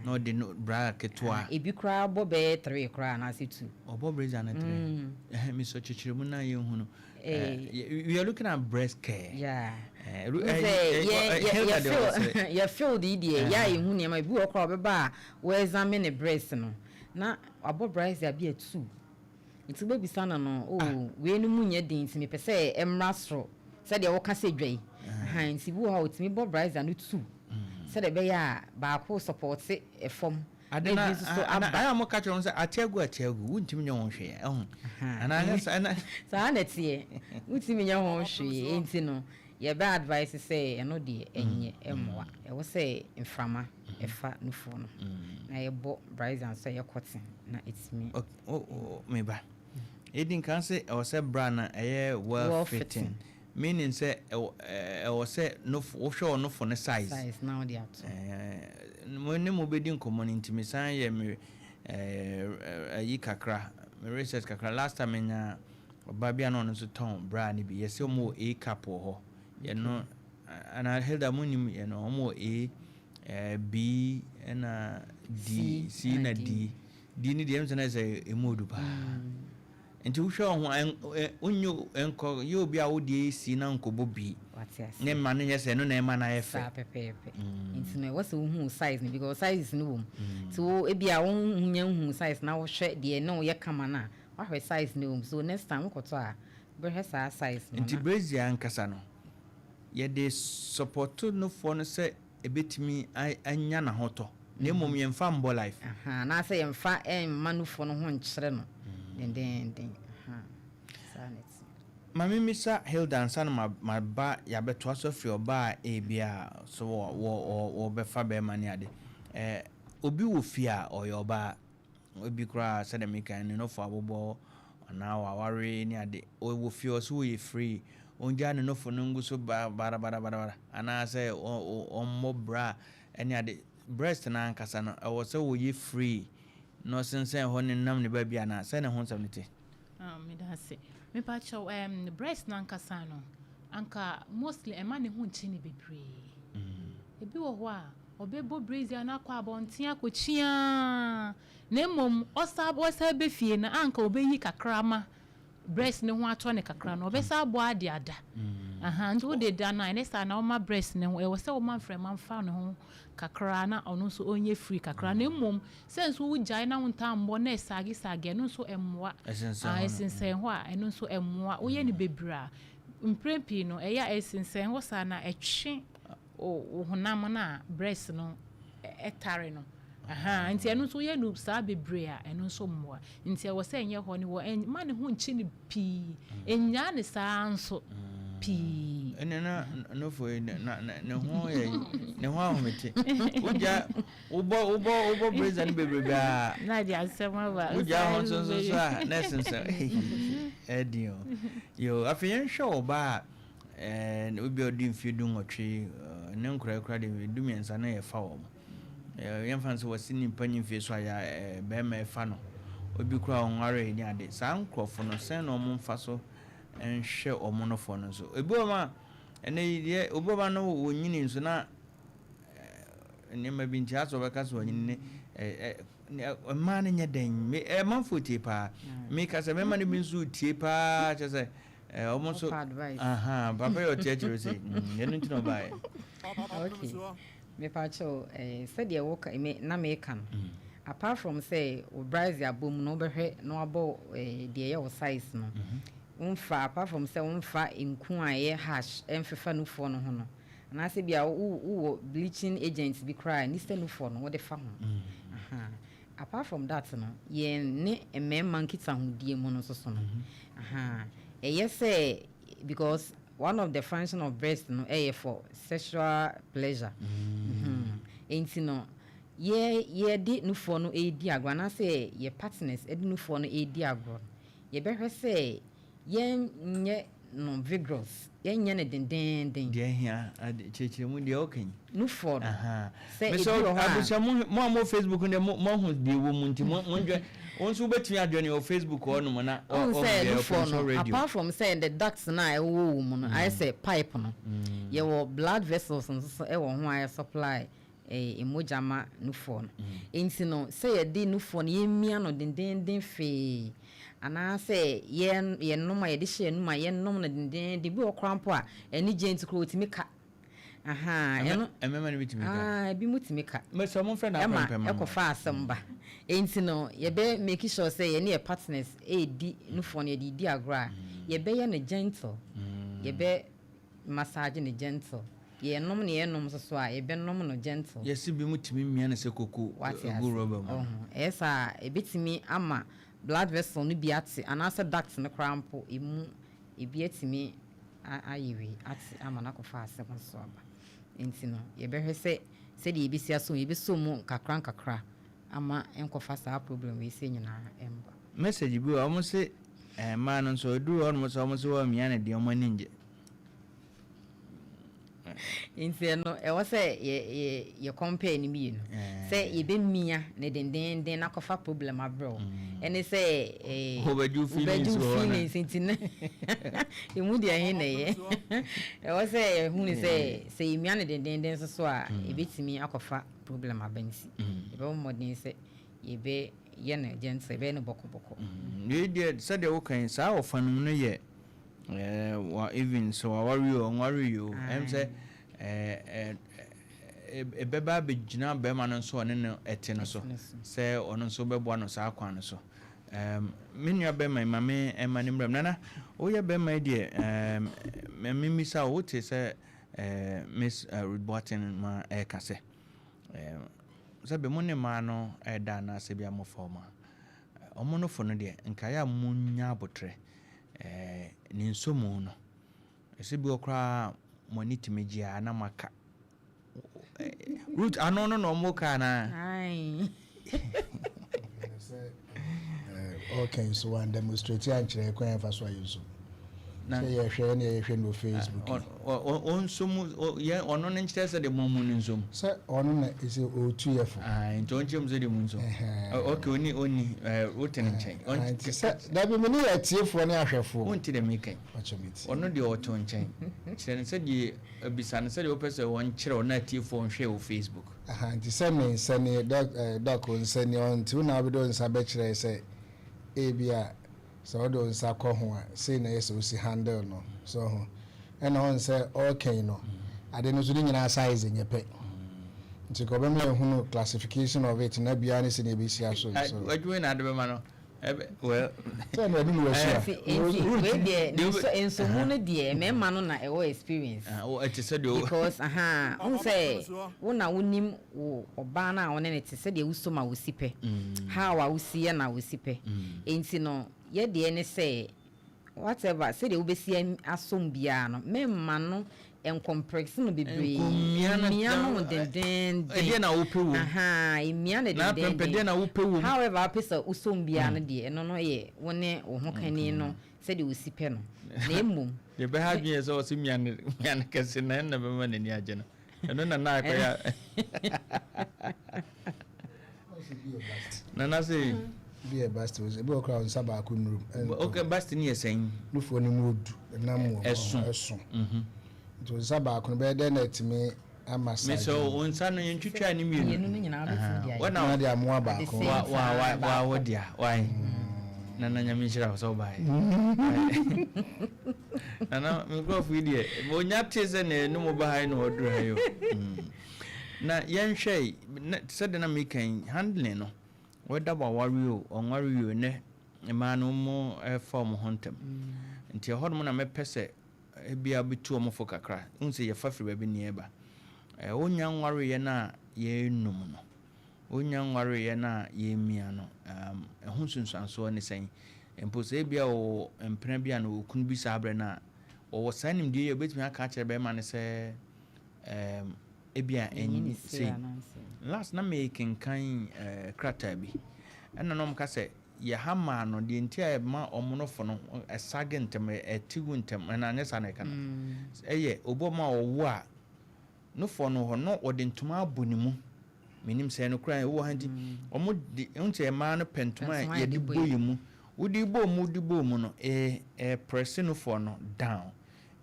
na ɔde no bra ketewa. Ebi koraa bɔ bɛyɛ three koraa anaasɛ two. Ɔbɔ brassiere no three. Ɛhɛn, mesɔ kyekyere mu na yɛn hu no. We are looking at breast care. Yɛ field yi deɛ, yɛ a yɛhu nneɛma ebi wɔ koraa, ɔbɛba a wɔexamine ne breast no na wabɔ brassiere bi a two, nti wobɛbisa no, oh, wei no mu nyɛ den, nti mepɛ sɛ ɛmmra soro sɛdeɛ wɔka sɛ dwa yi. Nti bi wɔ hɔ a otumi bɔ brassiere no two sɛdeɛ ɛbɛyɛ a baako support ɛfam. Ade na ayɛ a mo ka kyerɛ wɔn sɛ ate agu, ate agu, wontumi nyɛ wɔn hwee ɛho anaa saa na ɛteɛ, wontumi nyɛ wɔn hwee. Nti no yɛbɛ advice sɛ ɛno deɛ ɛnyɛ ɛmmoa. Ɛwɔ sɛ mframa ɛfa nufoɔ no na yɛbɔ brassiere nso ɛyɛ cotton na ɛtumi. Meba ɛdi nkan sɛ ɛwɔ sɛ bra na ɛyɛ well fitting, meaning sɛ ɛwɔ sɛ nofo, wohwɛ wɔ nofo ne size. Size na wode ato. Mo ne mo bɛdi nkɔmmɔ no, nti mesan yɛ me ayi kakra, me research kakra. Last time menya ɔbaa bi a na ɔno nso tɔn bra no bi, yɛsɛ ɔmo wɔ A cup wɔ hɔ. Yɛno ana Hilda mo nim yɛno, ɔmo wɔ A, B ɛna D, C na D. D ne deɛ ɛm sɛ na sɛ ɛmu odu paa, nti wohwɛ wo ho, wonyɛ nkɔ yɛ obi a wodeɛ si na nkɔbɔ bi ne ma no nyɛ sɛ ɛno na ɛma no ayɛ fɛ. Saa pɛpɛɛpɛ. Nti no ɛwɔ sɛ wohu size no, because sizes no wɔ mu. Nti wo ebi a wonya nhu size na wohwɛ deɛ ne woyɛ kama no a, woahwɛ size no wɔ mu, so next time wokɔtɔ a, wobɛhwɛ saa size no. Nti brassiere ankasa no, yɛde support nofoɔ no sɛ ɛbɛtumi anya n'ahotɔ, na mmom yɛmfa mbɔ life. Anaasɛ yɛmfa ɛmma nufoɔ no ho nkyerɛ no dendenden. Saa na ɛte. Maame misa Hilda ansa na maba yɛabɛtoa so afiri ɔbaa a ebi a so wɔbɛfa bɛrima ne ade. Obi wɔ fie a ɔyɛ ɔbaa, obi koraa sɛdeɛ meka ne nɔfo abobɔ anaa waware ne ade, ɔwɔ fie, ɔso wɔyɛ free, ɔngyaa ne nɔfo no ngu so barabarabarabara anaasɛ ɔmmɔ bra ne ade. Breast no ankasa no, ɛwɔ sɛ wɔyɛ free na ɔsensɛn hɔ ne nam ne baabi anaa sɛ ne ho nsɛm no te? Meda ase. Mepakyɛw, breast no ankasa no, anka mostly ɛma ne ho nkyi ne bebree. Ebi wɔ hɔ a ɔbɛbɔ brassiere no akɔ abɔnten akɔkyiaa, na mmom ɔsa bɛ fie no, anka ɔbɛyi kakra ma breast ne ho atɔ ne kakra no, ɔbɛsa abɔ ade ada. Aha, nti wode da no a, ɛne saa na ɔma breast ne ho, ɛwɔ sɛ ɔma mframa mfa ne ho kakra na ɔno nso ɔnyɛ free kakra. Na mmom sɛ nso wogyae na wonta mbɔ na ɛsaagesage, ɛno nso ɛmmoa. Ɛsensɛn hɔ a, ɛno nso ɛmmoa. Woyɛ no bebree a, mprɛ pii no ɛyɛ a ɛsensɛn hɔ saa na ɛtwe wo honam no a breast no ɛtare no. Aha, nti ɛno nso woyɛ no saa bebree a, ɛno nso mmoa. Nti ɛwɔ sɛ ɛnyɛ hɔ ne wɔ ma ne ho nkyi ne pii, ɛnyaa ne saa nso pii. Ɛne na nofo yi na ne ho yɛ ne ho ahomete. Wogya wobɔ wobɔ wobɔ brassiere no bebrebe a, na de asɛm aba. Wogya ho nso a na ɛsensɛn ɛdi o. Yo, afei yɛnhwɛ ɔbaa a obi a ɔdi mfeɛ 18 ne nkora kora de 13 na yɛfa wɔn. Yɛmfa no sɛ wɔsi nipa nyi mfeɛ so a yɛ bɛrima ɛfa no, obi kora ɔnware ne ade. Saa nkurɔfo no, sɛn na wɔn mfa so nhwɛ wɔn nofoɔ no nso? Ebi wɔ mu a Ɛnɛ yi deɛ obi ɔba no wɔnyini nso na nneɛma bi nti asɛ ɔbɛka sɛ ɔnyini ne mmaa no nyɛ dɛn. Ɛmanfoɔ tie paa. Meka sɛ mmarima no bi nso tie paa, kyerɛ sɛ ɔmo nso papa yɛ ɔte akyerɛ sɛ ɛno nti na ɔbaeɛ. Okay, mepakyɛw, sɛdeɛ woka me na meka no, apart from sɛ wo brassiere abɔ mu no, wobɛhwɛ na wabɔ deɛ ɛyɛ wo size no, womfa, apart from sɛ womfa nku a ɛyɛ harsh ɛmfefa nufoɔ no ho no, anaasɛ bi a wowɔ bleaching agent bi koraa ni sɛ nufoɔ no wode fa ho. Apart from that no, yɛn ne mmarima nkitahodie mu no nso so no, ɛyɛ sɛ because one of the function of breast no ɛyɛ for sexual pleasure. Nti no yɛ yɛde nufoɔ no edi agorɔ anaasɛ yɛ partners ɛde nufoɔ no edi agorɔ no, yɛbɛhwɛ sɛ yɛn nyɛ no vigorous, yɛnyɛ no dendenden. Deɛ hia kyerɛkyerɛ mu deɛ ɔka yi. Nufoɔ no sɛ ebi wɔ hɔ a, abusua, mo a mo Facebook deɛ, mo ahu deɛ wɔ mu, nti mo ndwɛ wɔn nso wobɛtumi adwene wɔ Facebook hɔ nom na ɔn sɛ nufoɔ no, apart from sɛ the ducts na ɛwɔ wɔ mu no, ayɛ sɛ pipe no, yɛwɔ blood vessels nso so ɛwɔ ho a yɛ supply mogya ma nufoɔ no. Nti no sɛ yɛde nufoɔ no yɛmmia no dendenden fee, anaasɛ yɛn yɛnom a yɛde hyɛ yɛnum a yɛnom no dendenden bi wɔ koraa mpo a, ɛne gye nti koraa otumi ka. Ɛno mmarima no bi tumi ka. Ebi mu tumi ka. Mɛsɛ ɔmo fɛ na ɛma ɛkɔfa asɛm ba. Nti no yɛbɛ make sure sɛ yɛne yɛ partners ɛredi nufoɔ no, yɛde di agorɔ a, yɛbɛyɛ no gentle, yɛbɛ massage no gentle. Yɛnom ne yɛnom nso so a, yɛbɛnom no gentle. Yɛsi bi mu tumi mia no sɛ koko egu rɔba mu. Ɛyɛ saa, ebɛtumi ama blood vessel no bi ate anaasɛ duct no koraa mpo emu ebi atumi ayɛ wei ate ama no akɔfa asɛm nso aba. Nti no yɛbɛhwɛ sɛ sɛdeɛ yɛbɛsi aso, yɛbɛsɔ mu nkakra nkakra ama nkɔfa saa problem wei sɛ nyinaa ɛmba. Message bi wɔ, ɔmo se mmaa no nso eduru hɔ nom sɛ ɔmo se wɔn mia no deɛ, ɔmo ani ngye. Nti ɛno ɛwɔ sɛ yɛ yɛ yɛ compare no mmienu, sɛ yɛbɛmia ne dendenden na kɔfa problem abrɛ wo, ɛne sɛ wobɛgye feelings wɔ hɔ. Feelings. Nti no emu deɛ ɛhe na ɛyɛ? Ɛwɔ sɛ yɛhunu sɛ yɛmia ne dendenden nso so a, ɛbɛtumi akɔfa problem aba. Nti yɛbɛbɔ mmɔden sɛ yɛbɛyɛ no gentle, yɛbɛyɛ no bɔkɔbɔkɔ. Wei deɛ, sɛdeɛ woka yi, saa ɔfa no mu no yɛ wa even sɛ waware o, ɔnware yi o, ɛm sɛ ɛbɛba abɛgyina bɛrima no nso ɔne no ɛte no so sɛ ɔno nso bɛboa no saa kwan no so. Me nua bɛrima yi, ma me ɛma ne mmerɛm nana woyɛ bɛrima yi deɛ, memisa wo, wote sɛ Miss Ruth Boateng ma ɛka sɛ sɛ bɛ mo ne mmaa no ɛda anaasɛ bi a mofa ɔmo a ɔmo no fo no deɛ, nkaeɛ a monya abotrɛ ne nsomu no, ɛsɛ bi wɔ koraa mo ani tumi gye a na moaka Ruth ano no na ɔmo ka anaa? Ɔka so wan demonstrate ankyerɛ kwan yɛfa so ayɛ nsom sɛ yɛhwɛ ne yɛhwɛ no Facebook. Ɔnsom yɛ, ɔno ne nkyerɛ sɛ de mo mu no nsom. Sɛ ɔno na ɛsɛ ɔtu yɛ fo. Nti ɔnkyerɛ mu sɛ de mu nsom. Ok, ɔni wote ne nkyɛn. Nti sɛ dabi me ne yɛ atiefoɔ ne ahwɛfoɔ. Wonti dɛ meka. Ɔno deɛ ɔto nkyɛn kyerɛ no sɛdeɛ abisa no sɛdeɛ wopɛ sɛ wɔnkyerɛ wo na atiefoɔ nhwɛ wɔ Facebook. Nti sɛ me nsa ni, Doc nsa ni, ɔnti wo na wobɛde wo nsa bɛkyerɛ sɛ ebi a sɛ wode wo nsa kɔ ho a, sei na ɛyɛ sɛ wosi handle no so ho. Ɛna ɔn sɛ ɔɔkɛn no ade no nso ne nyinaa size nyɛ pɛ, nti ka ɔbɛma yɛhunu classification of it na biara ne sɛdeɛ ɛbɛsi aso. Adwuma na ade bɛma no, well. Sɛ na ɛde ne wahyia. Nti wei deɛ, nsomu no deɛ, mmarima no na ɛwɔ experience. Ɛte sɛ deɛ because aha n sɛ wo na wonim wo ɔbaa no a wo ne ne te, sɛdeɛ wosom a wosi pɛ, how a wosi yɛ na wosi pɛ. Nti no yɛ deɛ ne sɛ whatever sɛdeɛ wobɛsi asom biara no, mɛmma no ncompress no bebree. Mmia no dendenden. Ɛdeɛ na wopɛ wom. Mmia no dendenden. Deɛ na wopɛ wom. However wopɛ sɛ wosom biara no deɛ, ɛno no yɛ wo ne wo ho kani no sɛdeɛ wosi pɛ no, na mmom deɛ bɛha adwene yɛ sɛ ɔsɛ mia no, mia no kɛse na ɛnna bɛma n'ani agye no. Ɛno na na akɔyɛ nana sɛ Bi yɛ bust, ebi wɔ koraa nsa baako nnuru. Ok, bust ni yɛ sɛn? Nufoɔ no mu odu, ɛnam wɔ ɛso. Ɛso. Nti wo nsa baako no bɛyɛ dɛn na atumi ama saa Mesɛ adwuma no? Wo nsa no yɛntwitwaa ne mmienu. Mmienu no nyinaa wobɛtumi de ayɛ. Wɔna Na de amoa At the baako. same Wa wa wa time wa baako. wo dea wai. Nana, Nyame nhyira wo sɛ wobaeɛ. Nana, me nkurɔfo yi deɛ, onya te sɛ ne ne mo ba ha yi na wɔduru ha yi o. Na yɛnhwɛ yi, sɛdeɛ na meka yi, handling no, whether waware o, ɔnware o, nnɛ mmaa no mo ɛfa wɔn ho ntɛm. Nti ɛhɔ nom na mɛpɛ sɛ ebia bɛtu wɔn fo kakra. Wohu sɛ yɛfa firi baabi ne yɛba. Wonya nwareeɛ no a yɛnum no, wonya nwareeɛ no a yɛmia no, ɛho nsunsuansoɔ ne sɛn? Mpo sɛ ebia wɔwɔ mpena bi a na wɔkunu bi saa berɛ no a, wɔwɔ saa nimdeɛ yi a wɔbɛtumi aka akyerɛ bɛrima no sɛ ebia ɛnyɛ ɛn ne sei sei. Anaasɛ Last na mekenkan krataa bi, ɛna na ɔmo sɛ yɛha maa no deɛ nti a ɛma ɔmo no fo no ɛsage ntɛm, ɛte gu ntɛm, ɛna anyɛ saa na ɛka no. Ɛyɛ obi a ɔmo a ɔwo a nofoɔ no hɔ no, wɔde ntoma abɔ ne mu. Menim sɛ ɛno koraa ɛwɔ ha, nti ɔmo de nkyɛn mmaa no pɛ ntoma a ntoma a yɛde yɛde bɔ bɔ yɛ mu. Wode bɔ mu, wode bɔ mu no, ɛɛ press nofoɔ no down,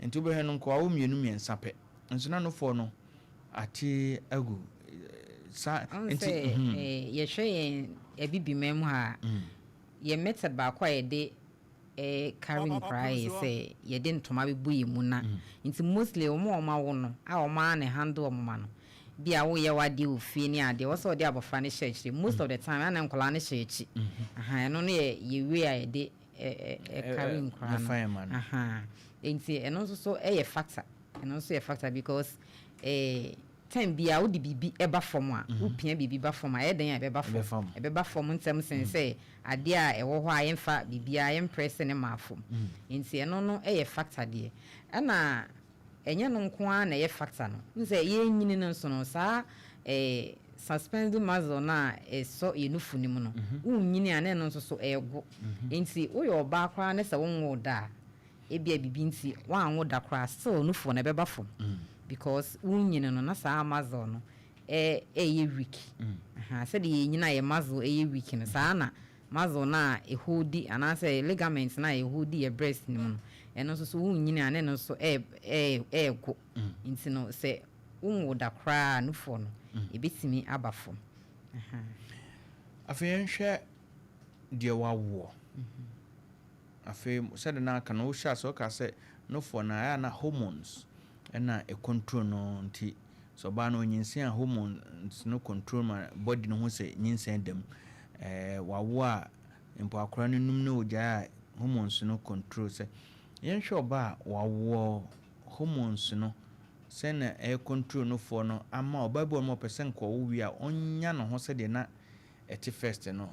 nti wobɛhwɛ no nkoa wo mmienu mmiɛnsa pɛ nso na nofoɔ no ate agu saa. Ɔn nti sɛ yɛhwɛ yɛn Abibiman mu ha a, yɛn method baako a yɛde carry nkwaraa yɛ sɛ yɛde ntoma bɛbɔ yɛn mu. Na nti mostly wɔn a wɔn awo no a wɔn ara na handle wɔn ma no bi a woyɛ w'adeɛ wɔ fie ne adeɛ wɔ sɛ wɔde abɔfra no hyɛ akyire. Most of the time ana nkwaraa no hyɛ akyi. Aha, ɛno no yɛ yɛ way a yɛde ɛ ɛ carry nkwaraa ɛfa yɛn ma no. No. Aha, nti ɛno nso so ɛyɛ factor, ɛno nso yɛ factor because time bia wode biribi ɛba fam a, wopia biribi ba fam a, ɛyɛ den a ɛbɛba fam. Ɛbɛfa fam. Ɛbɛba fam ntɛm sen sɛ adeɛ a ɛwɔ hɔ a yɛmfa biribiara yɛmpress ne maa fam. Nti ɛno no ɛyɛ factor deɛ, ɛna ɛnyɛ no nko ara na ɛyɛ factor no. N sɛ yɛnyini no nso no, saa suspending muscle no a ɛsɔ yɛn nufu no mu no, wonyini a, na ɛno nso so ɛɛgo. Nti woyɛ ɔbaa koraa ne sɛ wonwo da a, ebia biribi nti woanwo da koraa, still nufu no ɛbɛba fam because wonyini no na saa muscle no ɛyɛ weak. Aha, sɛdeɛ yɛnyini a yɛ muscle ɛyɛ weak no, saa na muscle no a ɛholdi anaasɛ ligament no a ɛholdi yɛ breast no mu no, ɛno nso so wonyini a, ne no nso ɛɛ ɛɛ ɛɛgo. Nti no sɛ wonwo da koraa a, nufoɔ no ɛbɛtumi aba fam. Aha. Afei yɛnhwɛ deɛ wawoɔ. Afei sɛde no aka no, wohyɛ ase woka sɛ nofoɔ no ayɛ a na hormones ɛna ɛcontrol no. Nti sɛ ɔbaa no ɔnyinsɛn a, hormones no control ma body no ho sɛ nyinsɛn dam. Wawo a, mpo akwaraa no num no ogyae a, hormones no control. Sɛ yɛnhwɛ ɔbaa a wawoɔ, hormones no sɛna ɛyɛ control nofoɔ no ama ɔbaa bi wɔ no ma ɔpɛ sɛ nka ɔwo wie a, ɔnya ne ho sɛdeɛ na ɛte first no,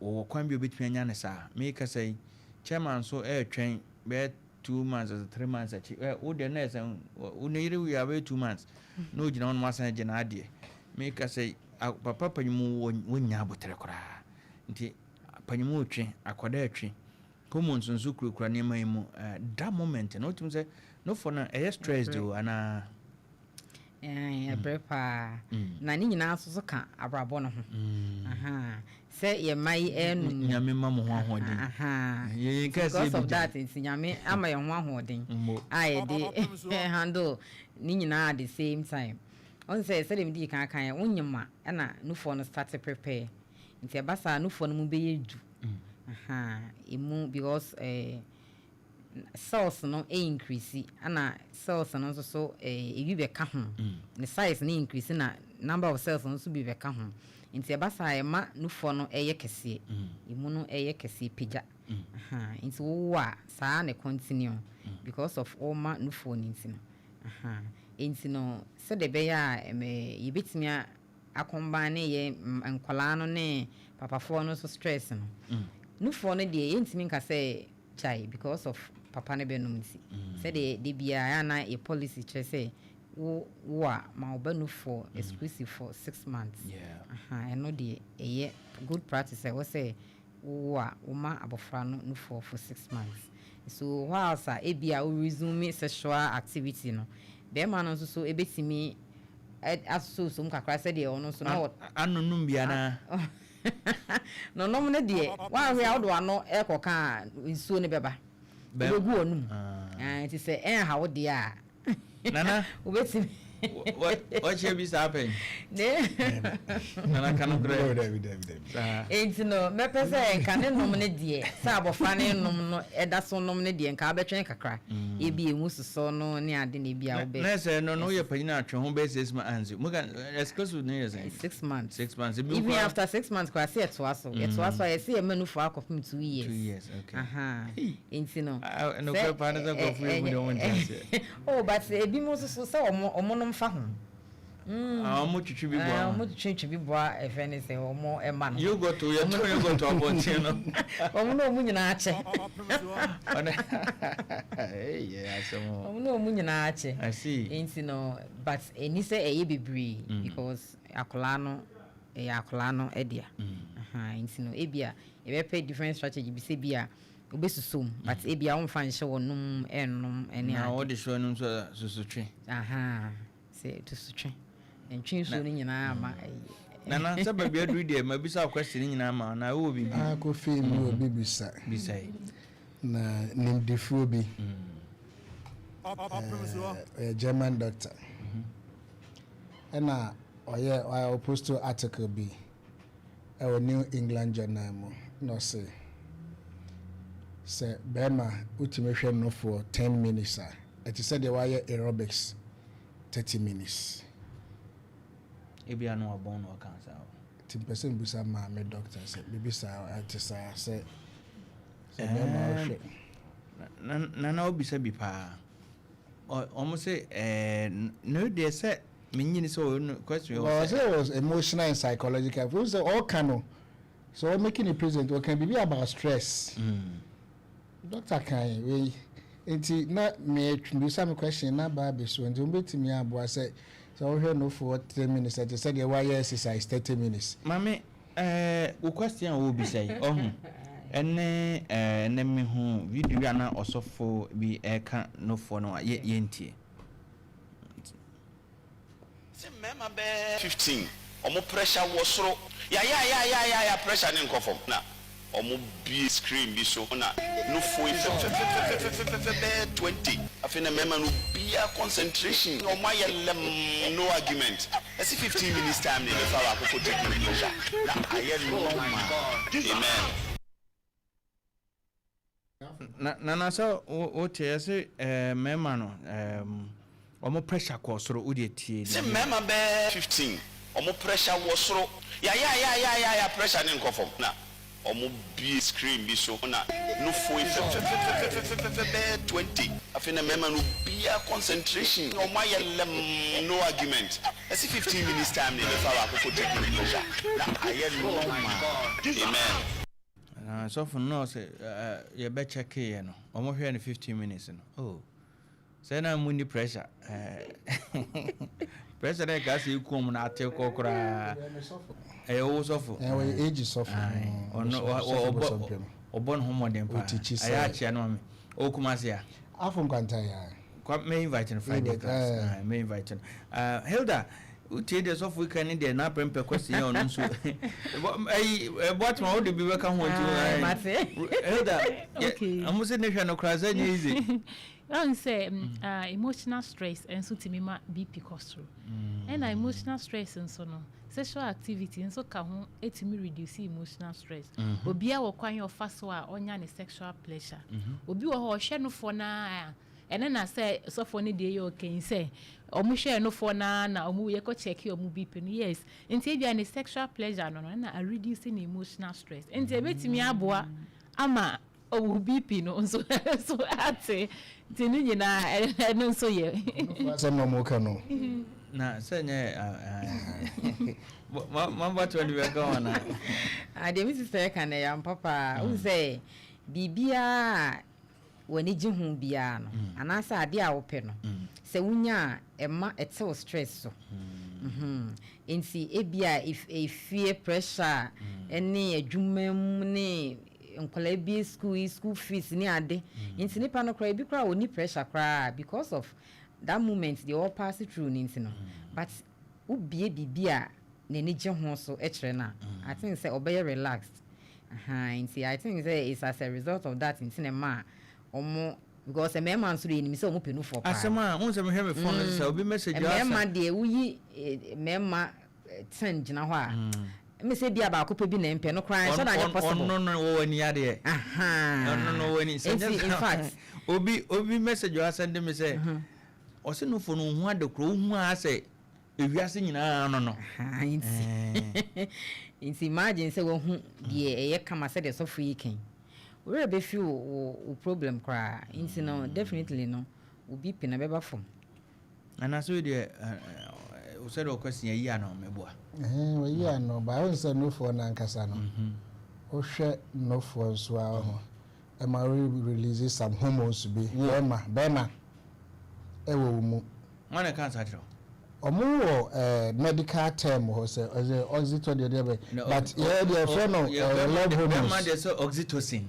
wɔwɔ kwan bi a obɛtumi anya ne saa. Meka sɛ yi, chairman nso ɛretwɛn bɛyɛ 2 months or 3 months akyi. Wo deɛ na ɛsɛ wo ne yere wie a, bɛyɛ 2 months na ogyina hɔ nom asan agye n'adeɛ. Meka sɛ papa panyimu wɔnya abotire koraa, nti panyimu retwe, akwadaa retwe, hormones nso kurakura nneɛma yi mu. That moment no, wotumi sɛ nofo no ɛyɛ stressed o anaa? Ɛbrɛ paa, na ne nyinaa nso so ka abrabɔ no ho. Aha, sɛ yɛ mma yi ɛnum. Nyame ma mo ho ahoɔden. Aha. Yɛn ka sɛ because of ebi that nti Nyame ama yɛn ho ahoɔden Mmo. a yɛde handle ne nyinaa at the same time. Ɔn sɛ sɛdeɛ medi kan kan yɛ, wonyim a, ɛna nufoɔ no start prepare. Nti ɛba saa, nufoɔ no mu bɛyɛ du. Aha, emu because cells no increase, ɛna cells no nso so ebi bɛka ho. Ne size no increase na number of cells no nso bi bɛka ho. Nti ɛba saa, ɛma nufoɔ no ɛyɛ kɛseɛ, emu no ɛyɛ kɛseɛ pagya. Aha, nti wowo a, saa na continue because of ɔma nufoɔ no. Nti no, aha, nti no sɛdeɛ ɛbɛyɛ a ɛmɛ yɛbɛtumi acombine ne yɛ nkɔlaa no ne papafoɔ no nso stress no, nufoɔ no deɛ, yɛntumi nka sɛ gyae because of papa no bɛnom. Nti sɛdeɛ de biara ana yɛ policy kyerɛ sɛ wo wo a, ma wo ba nufoɔ exclusive for 6 months. Aha, ɛno deɛ ɛyɛ good practice a ɛwɔ sɛ wowo a, woma abɔfra no nufoɔ for 6 months. So whilst a ebi a wo resume sexual activity no, bɛrima no nso so ebetumi asosɔ mu kakra sɛdeɛ ɔno nso na wɔ Anonom bi anaa? Nonom no deɛ, woahwɛ a, wode w'ano ɛkɔka a, nsuo no bɛba, wobɛgu w'anum. Ah. Ah, nti sɛ ɛnha wo deɛ a, Nana. Wobɛtumi. Ɔkyɛ bi saa pɛn. Nana ka no korɛ. Dabi, dabi, dabi. Saa. Nti no mɛpɛ sɛ nka ne nom ne deɛ, sɛ abɔfra ne nom no ɛda so nom ne deɛ, nka wobɛtwɛn kakra. Ebi emu sosɔ no ne ade na ebi a wobɛ. Na sɛ no woyɛ panyin a, atwe ho bɛyɛ 6 months. Mu ka exclusive ne yɛ sɛn? 6 months. 6 months. Ebi Even after 6 months koraa sɛ yɛtoa so. Yɛtoa so a, yɛsɛ yɛma nufu akɔpem 2 years. 2 years, okay. Aha. Nti no. Ah, nokorɛ paa ne sɛ nkurɔfoɔ yɛ mu deɛ ɔmo nte aseɛ. Oh, but ebi mu nso so sɛ ɔmo nom fa ho. Ah, ɔmo twitwi bi boa. Ɔmo twitwi bi boa, ɛfɛ ne sɛ ɔmo ɛma no. Yogurt, yɛtɔ yogurt abɔnten no. Ɔmo na ɔmo nyinaa kyɛ. Ɔne ɛyɛ asɛm o. Ɔmo na ɔmo nyinaa kyɛ. I see. Nti no, but ɛni sɛ ɛyɛ bebree because akwadaa no ɛyɛ akwadaa no ɛdea. Aha, nti no ebi a yɛbɛpɛ different strategy bi sɛ bi a wobɛsusu mu, but ebi a wɔmfa nhyɛ wɔn nom ɛnnom ɛne Na ade. wɔde hyɛ no nso soso twe. Aha, sɛ tusu twe ntwe nsuo no nyinaa ama ɛyɛ. Nana, sɛ baabi aduru deɛ, mabisa wo question nyinaa ma na wowɔ biribi? Akɔfii mi wɔ bi bisa. Bisa yi. Na nimdifoɔ bi, ɔyɛ German doctor, ɛna ɔyɛ ɔpost article bi ɛwɔ New England Journal mu, na ɔse sɛ bɛrima wotumi hwɛ no for 10 minutes a, ɛte sɛ deɛ wayɛ aerobics 30 minutes. Ebi ano wabɔn na ɔka saa o. Nti mpɛ sɛ mbusa maame doctor sɛ biribi saa ɛte saa sɛ bɛrima wohwɛ. Nana, wobisa bi paa. Ɔmo sɛ no deɛ sɛ menyini sɛ ɔyɛ no question wɔ Well, sɛ sɛ it was emotional and psychological. Fo sɛ ɔka no so ɔ making a present, ɔka biribi about stress. Doctor kan wei nti na mebisa me question na baa bɛ so, nti wɔbɛtumi aboa sɛ wohwɛ no for 10 minutes, ɛte sɛ deɛ woayɛ exercise 30 minutes. Maame, wo question a wɔbisa yi, ɔho ɛne me ho video bi a na ɔsɔfo bi ɛka nofoɔ no a yɛntie. Sɛ mmarima bɛɛ 15, ɔmo pressure wɔ soro yayayayayaya, pressure ne nkɔ fam, na ɔmo bie screen bi so na nufo yi fɛfɛfɛfɛfɛfɛ bɛɛ 20. Afei na mmarima no bia concentration, ɔmo ayɛ lɛm, no argument. Ɛsi 15 minutes time na yɛbɛfa baako kɔ take ne pressure na ayɛ normal. Amen. Na nana, sɛ wote ɛsɛ mmarima no ɔmo pressure kɔ soro, wode tie. Sɛ mmarima bɛɛ 15, ɔmo pressure wɔ soro yayayayayaya, pressure ne nkɔ fam, na ɔmo bie screen bi so na nufo yi fɛfɛfɛfɛfɛfɛ bɛɛ 20. Afei na mmarima no bia concentration, ɔmo ayɛ lɛm, no argument. Ɛsi 15 minutes time na yɛbɛfa baako kɔ take ne pressure na ayɛ normal. Amen. Na sɔfo no sɛ yɛbɛkyɛkeeɛ no, ɔmo hwɛ no 15 minutes no, oh, sɛ na mu ni pressure na ɛka sɛ ɛkum no ate kɔ koraa. Ɛyɛ wo sɔfo? Ɛwɔ age sɔfo. Ɔno ɔbɔ ne ho mmɔden paa. Ɛyɛ akyea no ma me ɔwɔ ase a. Afo nkwanta ya. May invite no Friday class. May invite no. Hilda, wotie deɛ sɔfo ka ne deɛ n'apɛmpɛ question yɛ, ɔno nso ɛyi ɛbɔtuma wode bi bɛka ho. Nti Hilda, ɔmo sɛ ne hwɛ no koraa sɛ nyɛ easy. Ɔn sɛ emotional stress nso tumi ma BP kɔ soro, ɛna emotional stress nso no, sexual activity nso ka ho, etumi reduce emotional stress. Obiara wɔ kwan yɛ ɔfa so a ɔnya ne sexual pleasure. Obi wɔ hɔ, ɔhwɛ no fɔ naa, ɛne na sɛ sɔfo no deɛ yɛ ɔkɛn sɛ ɔmo hwɛ nofoɔ naa na ɔmo yɛkɔ check ɔmo BP no. Yes, nti ebia ne sexual pleasure no ɛna a reduce ne emotional stress, nti ebetumi aboa ama ɔwɔ BP no nso so ate. Nti ne nyinaa ɛno nso yɛ. Asɛm na ɔmo ka no. Na sɛ nyɛ mabatoɔ de bɛka wɔn na. Adeɛ mi sista yɛ ka no ɛyɛ ampa paa. Wohu sɛ biribiaa w'ani gye ho biara no, anaasɛ adeɛ a wopɛ no, sɛ wonya a, ɛma ɛtew stress so. Nti ebia efie pressure ɛne adwuma mu ne nkwadaa bi school yi, school fees ne ade, nti nipa no koraa, ebi koraa wɔni pressure koraa because of that moment deɛ ɔpass through ne nti no, but wobie biribi a n'ani gye ho so kyerɛ no a, I think sɛ ɔbɛyɛ relaxed. Nti I think sɛ it's as a result of that nti na ɛma a ɔmo Because mmarima nso deɛ, yɛnim sɛ wɔn pɛ nufoɔ paa. Asɛm a wohu sɛ mehwɛ me phone no sɛ obi message asa. Mmarima deɛ, woyi mmarima 10 gyina hɔ a, ɛmi sɛ bia baako pɛ bi na mpɛ no koraa nhyɛ da nyɛ possible. Ɔno no wɔ ani adeɛ. Ɔno no wɔ ani. Sɛ nti in fact obi message asa de me sɛ ɔsɛ nufoɔ no ohun ade koro ohun a sɛ ewiase nyinaa no. Nti imagine sɛ wahu deɛ ɛyɛ kama sɛdeɛ sɔfo yi kan wura bɛfi wo problem koraa. Nti no, definitely no, wo BP na bɛba fam. Anaasɛ wei deɛ, sɛdeɛ ɔkwasi ayi ano mɛboa. Wɔyi ano ba wo sɛ nufoɔ no ankasa no, wohwɛ nufoɔ nso a ho ɛma release some hormones bi. Bɛrima ɛwɔ wo mu. Wọn na ka nsa kyerɛ? Ɔmo wɔ medical term hɔ sɛ ɔsɛ oxytocin deɛ bɛ, but yɛ deɛ fɛ no love hormones. Bɛrima deɛ sɛ oxytocin.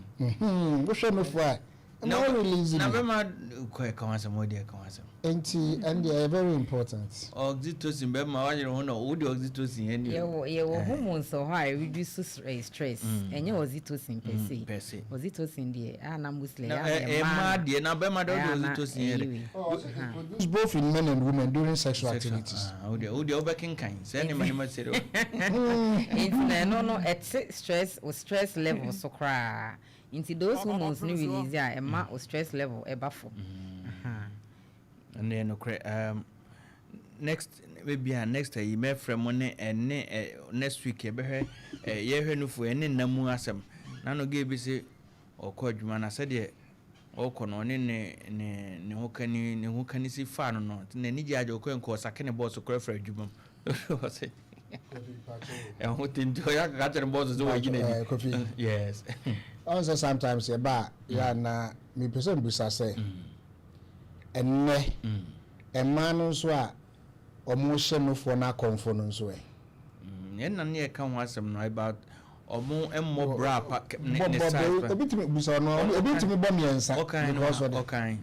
Wohwɛ nufoɔ a, ɛma wo release na bɛrima kɔ ɛka ho asɛm, ɔde ɛka ho asɛm. Nti ɛn deɛ ɛyɛ very important. Oxytocin, bɛrima wayere ho na wode oxytocin ɛni. Yɛwɔ hormones wɔ hɔ a reduce stress. Ɛnyɛ oxytocin per se. Per se. Oxytocin deɛ a na mostly na ɛmaa deɛ, na bɛrima deɛ wode oxytocin yɛ de. Produce both in men and women during sexual activities. Wodeɛ wobɛkenkan sɛ ne ma ne ma sere. Nti na ɛno no ɛte stress o, stress level so koraa. Nti those hormones no release a, ɛma o stress level ɛba fam. Ɛno yɛ nokorɛ. Next maybe a next ayi mɛfrɛ mo ne ɛne next week yɛbɛhwɛ yɛhwɛ nufoɔ ɛne nna mu asɛm na no gye bi sɛ ɔkɔ adwuma na sɛdeɛ ɔkɔ no, ɔne ne ho kani si fa no, n'ani gye agye ɔkɔ nkɔ ɔsake ne boss kora fira adwuma mu, ɔsɛ ɛho tenti ɔyɛ akaka kyerɛ boss sɛ wɔyi n'ani. Kofi. Yes. Ɔn sɛ sometimes yɛba a, yɛ na mepɛ sɛ mbusa sɛ ɛnnɛ mmaa no nso a ɔmo hyɛ nufoɔ no akɔmfo no nso ɛ? Ɛnna ne yɛka ho asɛm no about ɔmo mmɔ bra pa ne size. Obi tumi busa ɔno, obi tumi bɔ mmiɛnsa. Ɔkan no, ɔkan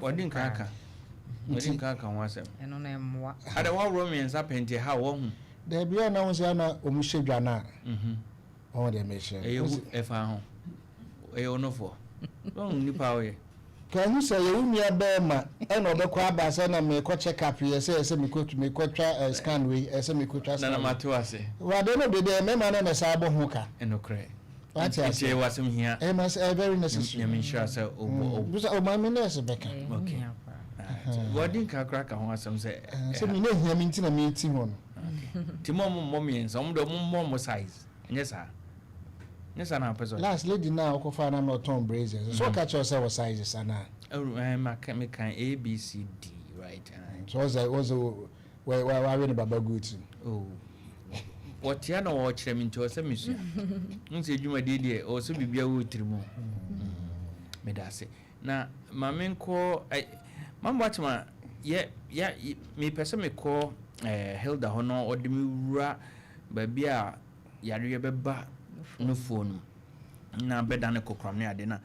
ɔde nka aka ho asɛm. Ɛno no ɛmmoa. Ada wɔaworɔ mmiɛnsa pɛnti ha wɔn ho. Daabi, ɔna ho sɛ ɛna ɔmo hyɛ dwa no a, ɔmo deɛ mehyɛ. Ɛyɛ wu ɛfa ho, ɛyɛ ɔnofoɔ wɔn nipa a ɔyɛ. Kàhu sɛ yɛwo nua bɛrima ɛna ɔbɛkɔ aba sɛ na mekɔ check up yɛ sɛ mekɔ twa scan wei, ɛsɛ mekɔ twa scan. Nana mate ase. Wade no de deɛ mmarima no na saa bɔ ho ka. Ɛnokorɛ. Wate ase. Nti ɛwɔ asɛm hia. Ɛyɛ ma ɛyɛ very necessary. Nyame nhyira sɛ ɔbɔ. Busa ɔmaame nurse bɛka. Okay, wɔde nka kora ka ho asɛm sɛ. Sɛ mi ne hia mi nti na mi ti hɔ no. Nti mo a mo mmɔ mmiɛnsa, ɔmo de ɔmo mmɔ ɔmo size, nyɛ saa, nyɛ saa na apɛ sɛ. Last lady na ɔkɔfa na ɔtɔn braziers so, ɔka kyerɛ sɛ wɔ sizes ana? Ɛɛ, maka mekan A, B, C, D, right? So ɔsɛ wɔ wawe ne baba good. Oh, wɔtea na wɔkyerɛ me, nti ɔsɛ mesua n sɛ adwumadeɛ deɛ ɔwɔ sɛ biribia wɔ tiri mu. Meda ase na ma menkɔ mambo akyema yɛ yɛ. Mepɛ sɛ mekɔ Hilda hɔ no, ɔde me wura baabi a yareɛ bɛba nufoɔ no na bɛda ne kokoram ne ade na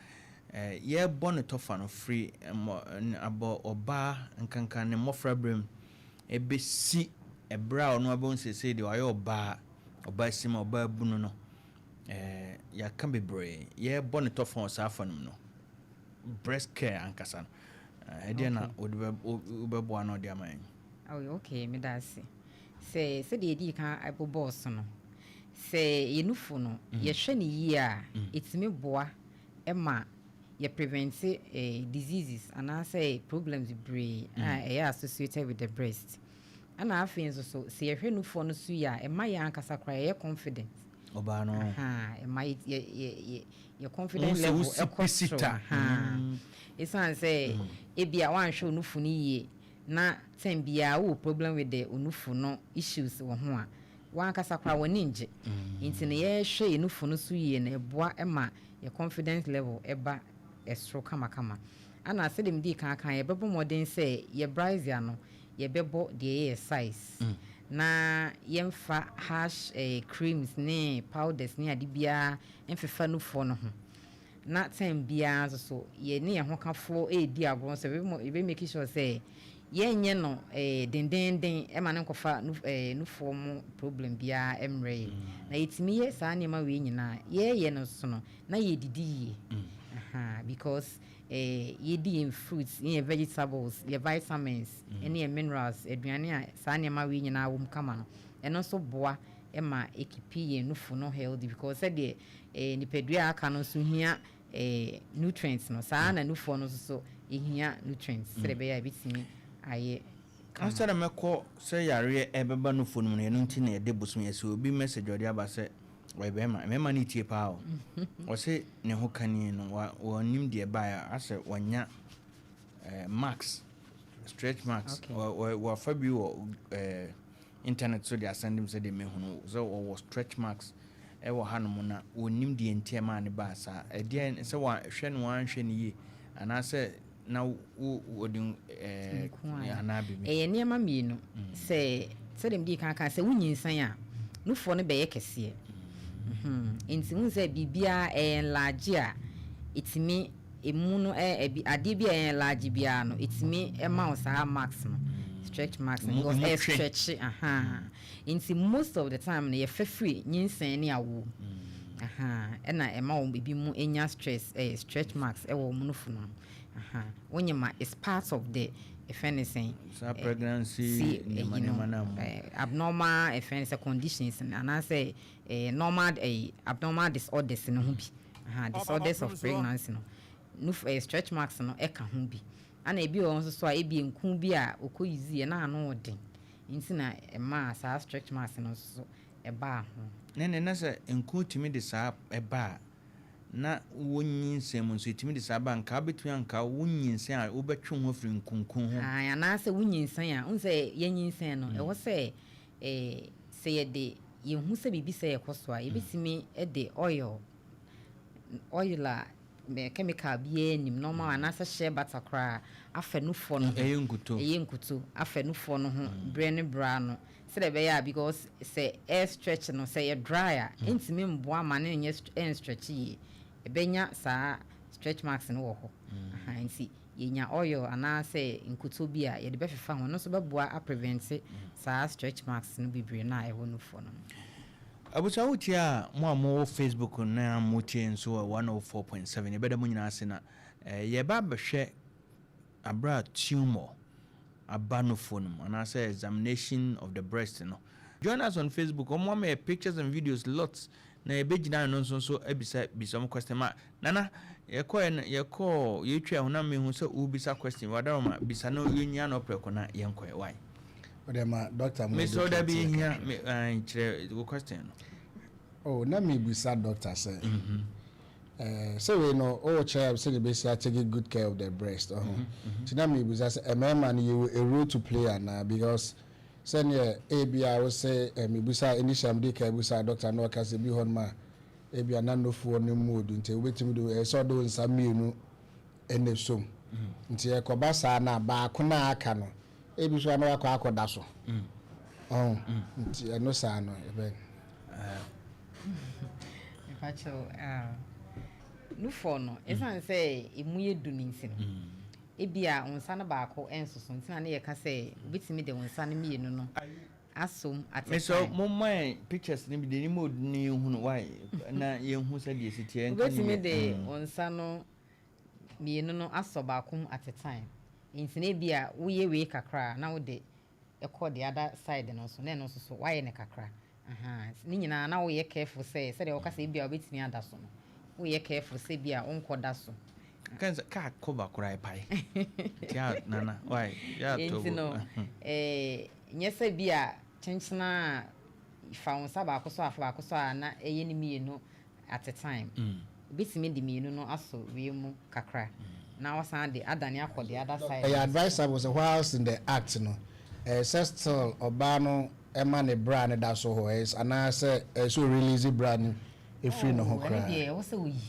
yɛbɔ ne tɔfa no firi abɔ ɔbaa nkankan ne mmɔfra berɛ mu ɛbɛsi ɛberɛ a ɔno abɛhu sesei deɛ ɔayɛ ɔbaa, ɔbaa sim a ɔbaa bunu no. Yɛaka bebree, yɛbɔ ne tɔfa wɔ saa afa no mu no, breast care ankasa no, ɛdeɛ na wode wobɛboa no ɔde ama yɛn? Oh, okay, meda ase. Sɛ sɛdeɛ yɛdii kan ɛbobɔɔ so no, sɛ yɛnufo no yɛhwɛ ne yie a, ɛtumi boa ma yɛ prevent diseases anaasɛ problems bebree a ɛyɛ associated with the breast. Ɛna afei nso so, sɛ yɛhwɛ nufoɔ no so yie a, ɛma yɛn ankasa koraa yɛyɛ confident. Ɔbaa no. Ɛma yɛ confidence level ɛkɔ soro. Ɛsiane sɛ ebi a wanhwɛ onufu no yie na time biara wowɔ problem with the onufu no, issues wɔ ho a, wankasa koraa wɔne ngye. Nti no yɛhwɛ yɛ nufu no so yie no, ɛboa ma yɛ confidence level ɛba ɛsoro kamakama. Ana sɛdeɛ medi kan kan, yɛbɛbɔ mmɔden sɛ yɛ brassiere no yɛbɛbɔ deɛ ɛyɛ size na yɛmfa harsh creams ne powders ne ade biara mfefa nufoɔ no ho. Na time biara nso so, yɛne yɛn ho kafoɔ ɛredi agorɔ nso, yɛbɛ make sure sɛ yɛnyɛ no dendenden ɛma ne nkɔfa nufoɔ mu problem biara mmerɛ yɛ. Na yɛtumi yɛ saa nneɛma wei nyinaa yɛyɛ no so no, na yɛdidi yie, because Yɛdi yɛn fruits ne yɛn vegetables, yɛn vitamins ne yɛn minerals, aduane a saa nneɛma wei nyinaa wɔ mu kama no, ɛno nso boa ma ɛkeepi yɛn nufu no healthy, because sɛdeɛ nipadua a aka no nso hia nutrients no, saa na nufoɔ no nso so ɛhia nutrients sɛdeɛ ɛbɛyɛ a ɛbɛtumi ayɛ kama. Ansa na mɛkɔ sɛ yareɛ ɛbɛba nufoɔ no mu no, ɛno nti na yɛde bosom yɛ sɛ obi message ɔde aba sɛ ɔyɛ bɛrima, mmarima no tie paa o. Ɔse ne ho kani no, wɔnim deɛ ɛbaeɛ asɛ wanya marks, stretch marks. Wafa bi wɔ internet so de asɛnde m sɛ deɛ mehunu sɛ ɔwɔ stretch marks ɛwɔ hanom na wɔnim deɛ nti ɛmaa ne baa saa. Ɛdeɛ sɛ wahwɛ no, wanhwɛ no yie, anaasɛ na wo wɔde anaa biribi? Ɛyɛ nneɛma mmienu. Sɛ sɛdeɛ mede kan ka sɛ wonyinsɛn a, nufoɔ no bɛyɛ kɛseɛ. Nti wohu sɛ biribiara ɛyɛ enlarge a, ɛtumi emu no ɛbi adeɛ bi a ɛyɛ enlarge biara no, ɛtumi ɛma wo saa marks no, stretch marks no, because ɛyɛ stretch aha. Nti most of the time no, yɛfɛ firi nyinsɛn ne awo aha ɛna ɛma wɔn ebi mu enya stress stretch marks ɛwɔ wɔn nufu no aha. Wonyɛ ma is part of the ɛfɛn ne sɛn saa pregnancy nneɛma nneɛma na mu abnormal ɛfɛn sɛ conditions anaasɛ normal abnormal disorders no ho bi aha, disorders of pregnancy no, nuf stretch marks no ɛka ho bi. Ana ebi wɔ hɔ nso so a, ebi nku bi a okɔ yizi yɛ na ano ɔden nti na ɛmaa saa stretch marks no nso so ɛbaa ho. Ne na sɛ nku tumi de saa ɛba a, na wonyinsɛn mu nso ɛtumi de saa ba, nka wobɛtumi anka wonyinsɛn a, wobɛtwe ho afiri nkunkun ho? Anaasɛ wonyinsɛn a, wohu sɛ yɛnyinsɛn no, ɛwɔ sɛ sɛ yɛde yɛhu sɛ biribi sɛ yɛkɔ so a, yɛbɛtumi de oil a chemical biara nim, normal, anaasɛ shea butter koraa afa nufoɔ no ho. Ɛyɛ nkuto. Ɛyɛ nkuto afa nufoɔ no ho berɛ ne berɛ ano, sɛdeɛ ɛbɛyɛ a, because sɛ air stretch no, sɛ yɛ dry a, ɛntumi mboa ma ne nyɛ ɛnstretch yie, ɛbɛnya saa stretch marks no wɔ hɔ. Nti yɛnya oil anaasɛ nkuto bi a yɛde bɛfefa ho no nso bɛboa aprevent saa stretch marks no bebree no a ɛwɔ nufoɔ no. Abusua, wotie a, mo a mowɔ Facebook na motie nso wɔ 104.7, yɛbɛda mo nyinaa ase. Na yɛba abɛhwɛ aberɛ a tumor aba nufoɔ no mu anaasɛ examination of the breast no. Join us on Facebook. Ɔmo ama yɛ pictures and videos lots na yɛbɛgyina no nso abisa bisa ɔmo question. Ma Nana, yɛkɔɛ no, yɛkɔɔ yɛtwa ho na mehu sɛ wobisa question wadaroma, bisa no, yɛnyia no prɛko na yɛnkɔɛ wae. Wode ma doctor mu. Mesrɛ wo, da bi hia me kyerɛ wo question no. Oh, na mebisa doctor sɛ sɛ wei no wokyerɛ sɛdeɛ bɛsi atake good care of the breast ɔho, nti na mebisa sɛ mmarima no, yɛwɔ a role to play anaa? Because sɛneɛ ebia wo sɛ mebusa initial, mede ka busa doctor na ɔka sɛ bi hɔ nom a, ebia na nofoɔ no mu odu, nti wobɛtumi de ɛsɛ sɛ ɔde wo nsa mmienu ɛna som. Nti ɛkɔba saa na baako na aka no, ebi so a na wakɔ akɔda so ɔho, nti ɛno saa no ɛbɛn? Mepakyɛw, nufoɔ no, ɛsiane sɛ ɛmu yɛ du no nti no, ebia wo nsa no baako nsoso, nti na ne yɛka sɛ wobɛtumi de wo nsa no mmienu no asom at a mesɛ time. Momma yɛn pictures no bi de ne mu odu no, yɛnhu no wae na yɛnhu sɛ deɛ ɛsi teɛ nka ne Wobɛtumi yie. de wo nsa no mmienu no asɔ baako mu at a time, nti na ebia woyɛ wei kakra a, na wode ɛkɔ the other side no so, na ɛno nso so woayɛ no kakra aha. Ne nyinaa na woyɛ careful sɛ sɛdeɛ wɔka sɛ ebia wobɛtumi ada so no, woyɛ careful sɛ ebia wonkɔ da so. Kan sɛ kaa kɔba koraa ɛpae nti a, Nana wae yɛ atɔ. Nti no nyɛ sɛ bi a kyenkyena a fa wo nsa baako so a, fa baako so a, na ɛyɛ ne mmienu at a time. Wobɛtumi de mmienu no asɔ wie mu kakra na wasan de adane akɔ the other side. Ɛyɛ advisable sɛ whilst in the act no, ɛyɛ sɛ still ɔbaa no ɛma ne bra ne da so hɔ ɛyɛ anaasɛ ɛyɛ sɛ ɔrelease bra no ɛfiri ne ho Oh, ɛno koraa? deɛ, ɛwɔ sɛ woyi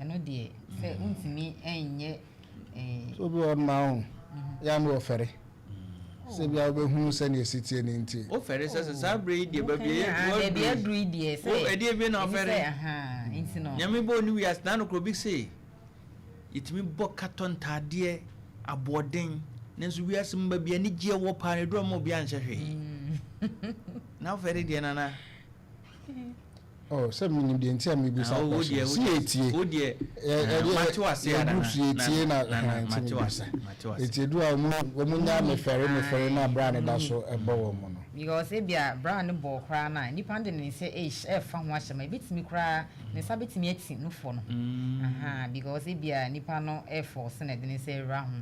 ɛno deɛ sɛ wontumi ɛnyɛ So obi wɔ hɔ nom a, ho yɛ no wɔfɛre sɛ bia wobɛhunu sɛnea ɛsi tie no nti. Wofɛre sɛ saa berɛ yi deɛ, baabi a Ah, baabi aduru yi deɛ sɛ ɛdeɛ bi na ɛni ɔfɛre. sɛ, aha, nti no Nyame bɔɔ ne wiase na nokorɔ bi se yɛtumi bɔ katɔ ntaadeɛ aboɔden, nanso wiase mu baabi anigyeɛ wɔ paa no, ɛduru ma obi anhyɛ hwee na wofɛre deɛ, Nana. Oh, sɛ menim deɛ nti a mebisa Ah, wo question. deɛ, wo Si deɛ, yɛtie. wo deɛ, Yɛ- mate wase yɛ a, Nana, groups yɛtie na Nana, ɛhɛn, nti mate wase, mebisa. mate wase. Nti edu a wɔn nya mefɛre mefɛre na bra ne da so ɛbɔ wɔn no. Because ebia bra ne bɔɔ koraa no a, nipa no de ne nsa ɛɛfa ho ahyɛ ma ebetumi koraa ne nsa betumi ati nufoɔ no. Aha, because ebia nipa no ɛɛfɔ na ɛde ne nsa awura ho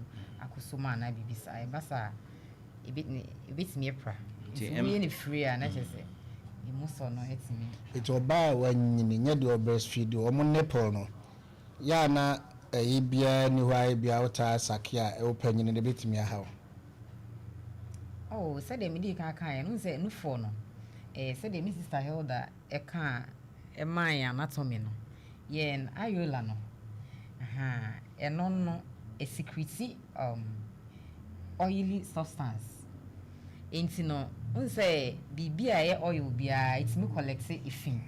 akɔso mu anaa biribi saa. Ɛba saa, ebetumi apira. Nti nti woyɛ ne free a, na kyerɛ sɛ emu sɔ no etumi. Nti ɔbaa a wanyini nyɛ deɛ ɔbreastfeed, wɔn nipple no yɛ na ɛyi biara ni hɔ a ebia wotaa suck a ɛwɔ panyini no ebetumi ahaw? Oh, sɛdeɛ mede kan kaeɛ no, sɛ nufoɔ no, sɛdeɛ me sister Hilda ɛka ɛmaa yɛn anatomy no, yɛn areola no, aha, ɛno no ɛsecrete oily substance. Nti no n sɛ biribi a ɛyɛ oil biara ɛtumi collect efi.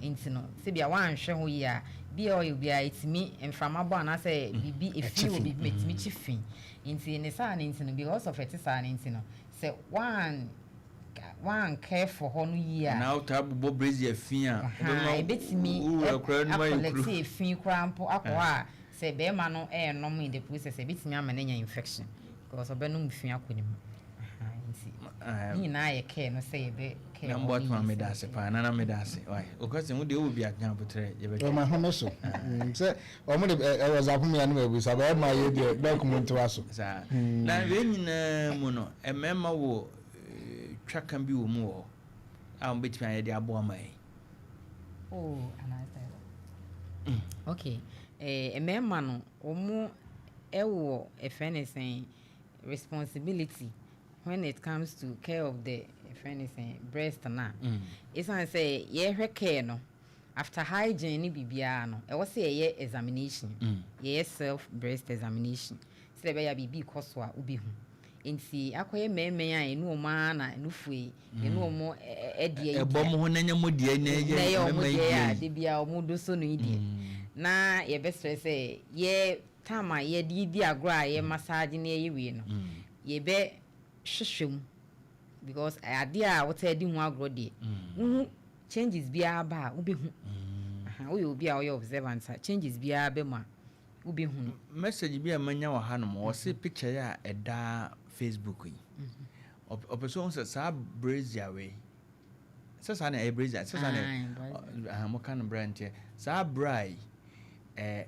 Nti no sɛbia woanhwɛ ho yie a, bi a oil biara ɛtumi mframa bɔ anaasɛ biribi efi wɔ biribi mu, ɛtumi kyi fi. Nti ne saa ne nti no, because of ɛte saa ne nti no, sɛ wan care for hɔ no yie a, Na wotaa bobɔ brazier fi a, aha, ebetumi wowura koraa no ma yɛ acollect kuro. Efi koraa mpo akɔ hɔ a, sɛ bɛrima no ɛɛnom in the process, ebetumi ama no anya infection because ɔbɛnom fi akɔ ne mu. Aha, nti ne nyinaa yɛ care no sɛ yɛbɛ care Na hɔ mbɔ no atoma yie meda sɛ ase paa. Nana, meda ase. Wai, okɔsɛ wo deɛ, wowɔ bi atena abotrɛ, yɛbɛtwa. Wɔn ahome so sɛ wɔn de ɛwɔ zapome anum ebusa bɛrima yɛ deɛ dɔk mu ntoa so. Saa na wei nyinaa mu no, mmarima wɔ twaka bi wɔ mu wɔ hɔ a wɔbɛtumi ayɛ de aboa ma yi? Oh, anaasɛ okay, mmarima no, wɔn ɛwɔ ɛfɛ ne sɛn, responsibility when it comes to care of the ɛfɛ ne sɛn, breast na esan sɛ yɛhwɛ care no, after hygiene ne biribiara no, ɛwɔ sɛ yɛyɛ examination, yɛyɛ self breast examination sɛ ɛbɛyɛ a biribi kɔ so a wobɛhu. Nti akɔyɛ mmarima a ɛnu wɔn ara na nufu yi ɛnu wɔn ɛdeɛ yi ɛbɔ mo ho na nyɛ mo deɛ na na ɛyɛ ɛyɛ ɔmo mmarima yi deɛ a deɛ de yi. bia ɔmo do so no yi deɛ, na yɛbɛsrɛ sɛ yɛ time a yɛde di agorɔ a yɛ massage na yɛyɛ wie no, yɛbɛ hwehwɛ mu because adeɛ a wɔtaa di ho agorɔ deɛ, wohu changes biara ba a, wobɛhu. Aha, woyɛ obi a ɔyɛ observant a, changes biara bɛ mu a, wobɛhu no. Message bi a manya wɔ hanom, wɔse picture yi a ɛda Facebook yi, ɔpɛ sɛ ɔhu sɛ saa brazier wei, sɛ saa na ɛyɛ brazier, sɛ saa na Aye, brazier. Moka no bra nteɛ saa bra yi, ɛyɛ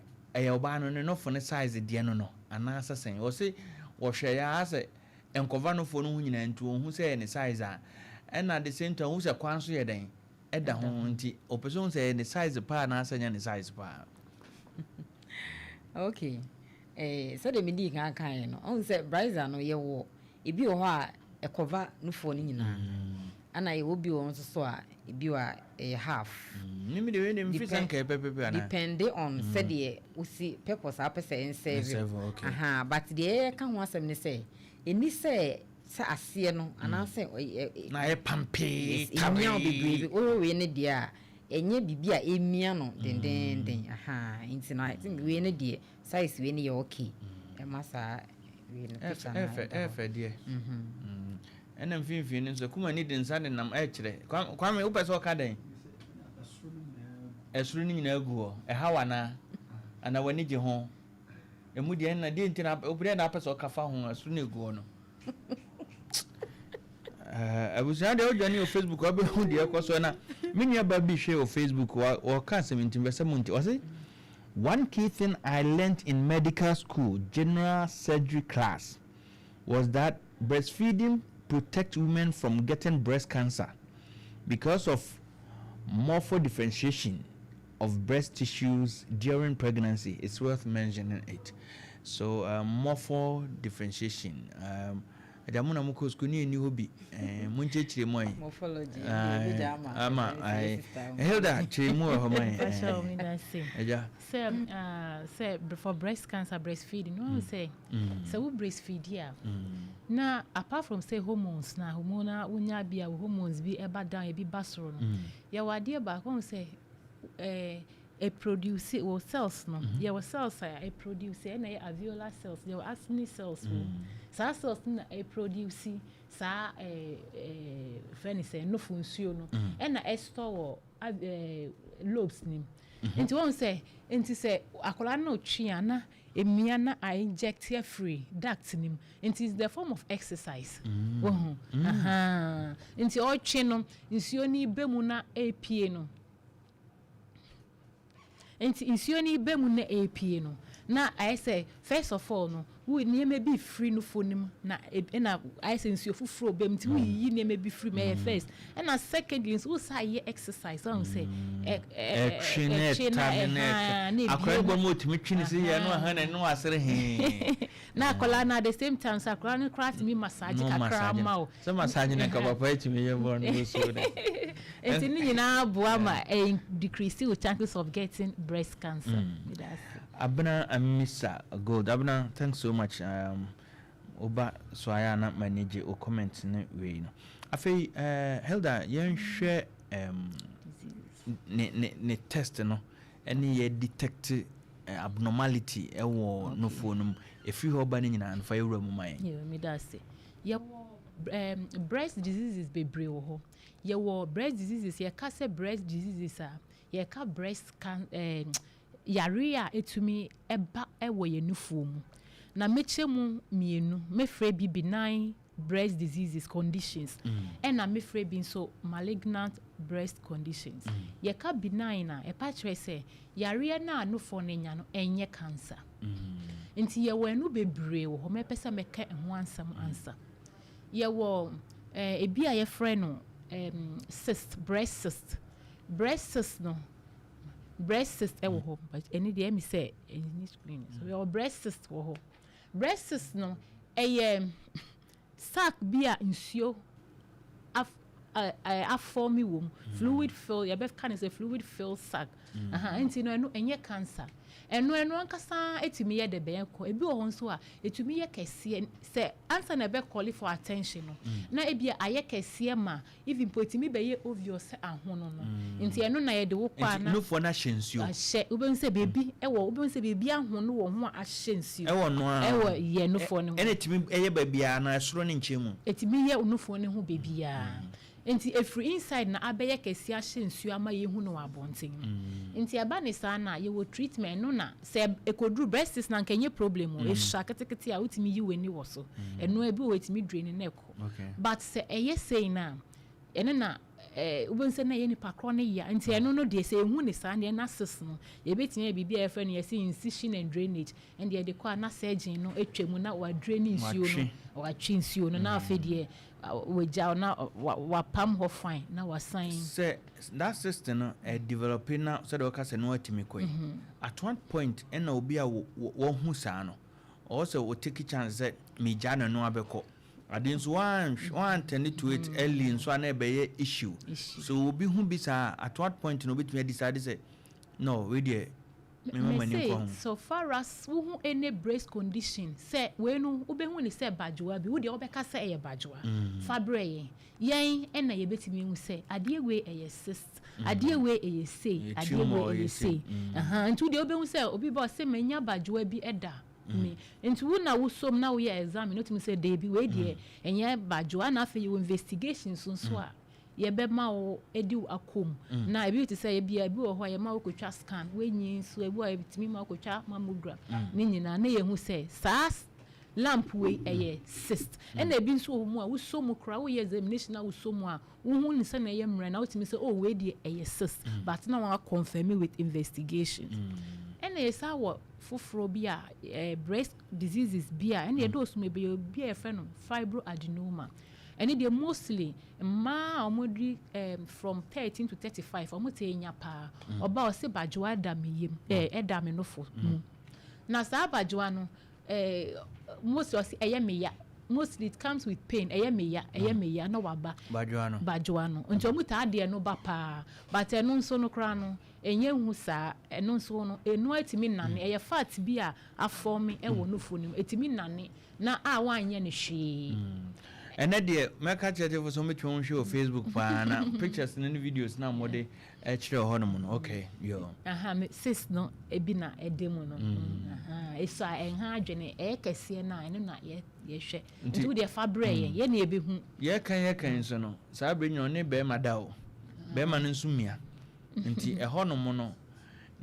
ɔbaa no ne nɔfo ne size deɛ no anaasɛ sɛn? Wɔse wɔhwɛ yɛ a sɛ nkɔva nofoɔ no ho nyinaa, nti ɔhu sɛ ɛyɛ ne size a, ɛna at the same time ɔhu sɛ kwan so yɛ dɛn ɛda ho, nti ɔpɛ sɛ ɔhu sɛ ɛyɛ ne size paa anaasɛ nyɛ ne size paa. Okay, sɛdeɛ medii kan kaeɛ no, ɔhu sɛ brazier no, yɛwɔ ebi wɔ hɔ a ɛcover nufoɔ no nyinaa, ana yɛwɔ bi wɔ hɔ nso so a ebi wɔ a ɛyɛ half. Mimi de wei de mfiri sɛ nka ɛpɛpɛpɛ anaa? Depend on sɛdeɛ wosi purpose a wopɛ sɛ ɛnserve. Ɛnserve, okay. Aha, but deɛ yɛka ho asɛm ne sɛ ɛni sɛ aseɛ no anaasɛ na ayɛ pampee. Yes, ɛmia wo bebree. Wohwɛ wei no deɛ a, ɛnyɛ biribi a ɛmia no dendenden. Aha, nti no I think wei no deɛ, size wei no yɛ okay ɛma saa wei no picture no a ɛfɛ ɛda hɔ. Ɛfɛ deɛ. Ɛna mfimfini no nso kuma ni de nsa de nam ɛkyerɛ. Kwame, wopɛ sɛ ɔka dɛn? Ɛsoro no nyinaa gu hɔ, ɛha wa anaa ana w'ani gye ho emu deɛ na deɛ nti na obi na apɛ sɛ ɔka fa ho ɛsoro no egu hɔ no? Abusua deɛ, wodwane wɔ Facebook, wabɛhu deɛ ɛkɔ so. Na me nua ba bi hwɛ wɔ Facebook, wɔka asɛm nti mpɛ sɛ mo nti ɔse, "One key thing I learnt in medical school general surgery class was that breastfeeding protects women from getting breast cancer because of morphodifferentiation of breast tissues during pregnancy. It's worth mentioning it." So morphodifferentiation, agya mo na mokɔ sukuu ne ɛni hɔ bi, monkyerɛkyerɛ mu ayi. Morphology. Ama Hilda kyerɛ mu wɔ hɔ ma yɛn. Agya. Sɛ sɛ for breast cancer, breastfeeding no, sɛ wo breastfeed a, na apart from say hormones na hormonal wonya bi a, wo hormones bi ɛba down, ebi ba soro no, yɛwɔ adeɛ baako sɛ ɛɛ. Ɛproduce wɔ cells no, yɛwɔ cells a ɛproduce, ɛna ɛyɛ alveolar cells, yɛwɔ acini cells wɔ mu. Saa cells no na ɛproduce saa fɛ ne sɛ nofo nsuo no, ɛna ɛstore wɔ lobes nim. Nti wɔn sɛ, nti sɛ akwadaa no twe a, na emia na a inject afiri duct nim, nti it's the form of exercise. Wɔn nti ɔtwe no, nsuo no bɛ mu na epie no. Nti nsuo no bɛ mu na epie no, na ayɛ sɛ first of all no, wo nneɛma bi firi nufo no mu na ɛna ayɛ sɛ nsuo foforɔ bɛ mu, nti woyiyi nneɛma bi firi mu. Ɛyɛ first, ɛna secondly nso wosa ayɛ exercise, ɔn sɛ ɛ ɛ ɛtwe ne ɛta ne ɛha na akwadaa no bɔ mu, otumi twe ne se yɛ no aha na ɛno asere hee. Na akwadaa no at the same time so, akwadaa no koraa tumi massage No kakra massage ma o. Sɛ massage ne nka papa etumi yɛ bɔ no so dɛ. Nti ne nyinaa boa ma ɛyɛ decrease your chances of getting breast cancer. Meda ase. Abena Amisa Gold. Abena, thanks so much. Oba so ayɛ a na m'ani gye o comment ne wei no. Afei Hilda, yɛnhwɛ ne test no ɛne yɛ detect abnormality ɛwɔ nofoɔ no mu ɛfiri hɔ ba no nyinaa no, fa yɛwura mu ma yɛn. Yeah, meda ase. Yɛwɔ breast diseases bebree wɔ hɔ. Yɛwɔ breast diseases, yɛka sɛ breast diseases a, yɛka breast can yare a ɛtumi ɛba ɛwɔ yɛn nufoɔ mu. Na mekyɛ mu mmienu: mefrɛ bi benign breast diseases conditions, ɛna mefrɛ bi nso malignant breast conditions. Yɛka benign a, ɛpa kyerɛ sɛ yareɛ no a nufoɔ no nya no ɛnyɛ cancer. Nti yɛwɔ ɛno bebree wɔ hɔ. Mɛpɛ sɛ mɛka ɛho ansɛm ansa. Yɛwɔ ebi a yɛfrɛ no cyst, breast cyst. Breast cyst no, breast cyst ɛwɔ hɔ, but ɛni deɛ ɛmi sɛ ɛni screen so. Yɛwɔ breast cyst wɔ hɔ. Breast cyst no ɛyɛ sac bi a nsuo af ɛ ɛ aform wɔ mu, fluid fill, yɛbɛka ne sɛ fluid fill sac. Aha, nti no ɛno ɛnyɛ cancer. Ɛno ankasa etumi yɛ de bɛyɛ kɔ. Ebi wɔ hɔ nso a etumi yɛ kɛseɛ sɛ ansa na ɛbɛ call for attention no, na ebi ayɛ kɛseɛ ma even po etumi bɛyɛ obvious sɛ ahono no. Nti ɛno na yɛde wo kɔ Nti ana nufoɔ no ahyɛ nsuo. Ahyɛ, wobɛhu sɛ beebi ɛwɔ, wobɛhu sɛ beebi ahono wɔ ho a ahyɛ nsuo. Ɛwɔ no a ɛwɔ yɛ nufoɔ no ho. Ɛna ɛtumi ɛyɛ baabiara na ɛsoro ne nkyɛn mu. Ɛtumi yɛ nufoɔ no ho beebiara. Nti efiri inside na abɛyɛ kɛseɛ ahyɛ nsuo ama yɛhu no wɔ abɔnten. Nti ɛba ne saa na yɛwɔ treatment no, na sɛ ekoduru breast cyst na nka ɛnyɛ problem o, esua ketekete a wotumi yi w'ani wɔ so, ɛno ebi wɔ etumi drain na ɛkɔ. But sɛ ɛyɛ sei na ɛno na wobɛhu sɛ na ɛyɛ nipa korɔ no ya. Nti ɛno no deɛ, sɛ ehu ne saa deɛ na cyst no, yɛbɛtumi ayɛ biribi a yɛfrɛ no yɛsɛ incision and drainage. Ɛnde yɛde kɔ a, na surgeon no atwa mu na wadrain nsuo no, watwe nsuo no, na afei deɛ wagya na wapam hɔ fine na wasan. Sɛ that system no ɛ develop na sɛdeɛ wɔka sɛ no atumi kɔ yi, at one point ɛna obi a wɔhu saa no, ɔwɔ sɛ wɔ take chance sɛ megya ne no abɛkɔ ade nso wan attend to it early nso a, na ɛbɛyɛ issue. Issue. So obi hu bi saa, at what point na obɛtumi adecide sɛ no, wei deɛ mema m'ani nkɔ ho? Mese so far as wohu any breast condition sɛ wei no, wobɛhu ne sɛ badwoa bi, wodeɛ wobɛka sɛ ɛyɛ badwoa, fa brɛ yɛn ɛna yɛbɛtumi ehu sɛ adeɛ wei ɛyɛ cyst, adeɛ wei ɛyɛ sei, Ɛyɛ adeɛ tumor, wei ɛyɛ ɛyɛ sei. Ɛhan, nti wodeɛ wobɛhu sɛ obi ba ɔsɛ manya badwoa bi ɛda me, nti wo na wosom na woyɛ exam no, wotumi sɛ deebi, wei deɛ ɛnyɛ badwoa. Na afei yɛwɔ investigations nso a yɛbɛma wo edi wo akɔm, na ebi te sɛ ebi wɔ hɔ a yɛma wo kotwa scan, wenyi nso ebi wɔ a yɛtumi ma wo kotwa mammogram ne nyinaa na yɛhu sɛ saa lump wei ɛyɛ cyst. Ɛna ebi nso wɔ mu a wosɔ mu koraa, woyɛ examination na wosɔ mu a, wohu ne sɛ na ɛyɛ mmerɛ na wotumi sɛ, oh, wei deɛ ɛyɛ cyst, but na wɔn confirm with investigation. Ɛna yɛsa wɔ foforɔ bi a breast diseases bi a ɛna yɛdɔɔso mu ebe bi a yɛfrɛ no fibroadenoma. Ɛne deɛ mostly mmaa a wɔn di from 13 to 35 wɔn te nya paa. Ɔbaa ɔsɛ badwoa da me yam, ɛda me nofo mu, na saa badwoa no mostly ɔsɛ ɛyɛ me ya, mostly it comes with pain, ɛyɛ me ya, ɛyɛ me ya, na waba. Badwoa no. Badwoa no nti wɔn taa deɛ no ba paa, but ɛno nso no koraa no ɛnyɛ hu saa. Ɛno nso no ɛnu etumi nane, ɛyɛ fat bi a aform ɛwɔ nufu no mu, etumi nane na a wanyɛ no hwee. Ɛnɛ deɛ, mɛka kyerɛ tefo sɛ wɔbɛtumi wɔn hwɛ wɔ Facebook paa na pictures no ne videos na wɔde ɛkyerɛ hɔ nom no. Okay, yo. Aha, me cyst no ebi na ɛda mu no. Aha, eso a ɛnha adwene, ɛyɛ kɛseɛ no a, ɛno na yɛhwɛ. Nti wo deɛ, fa brɛ yɛn, yɛn na yɛbɛhu. Yɛka nso no, saa bere nyina ɔne bɛrima da o, bɛrima no nso mia, nti ɛhɔ nom no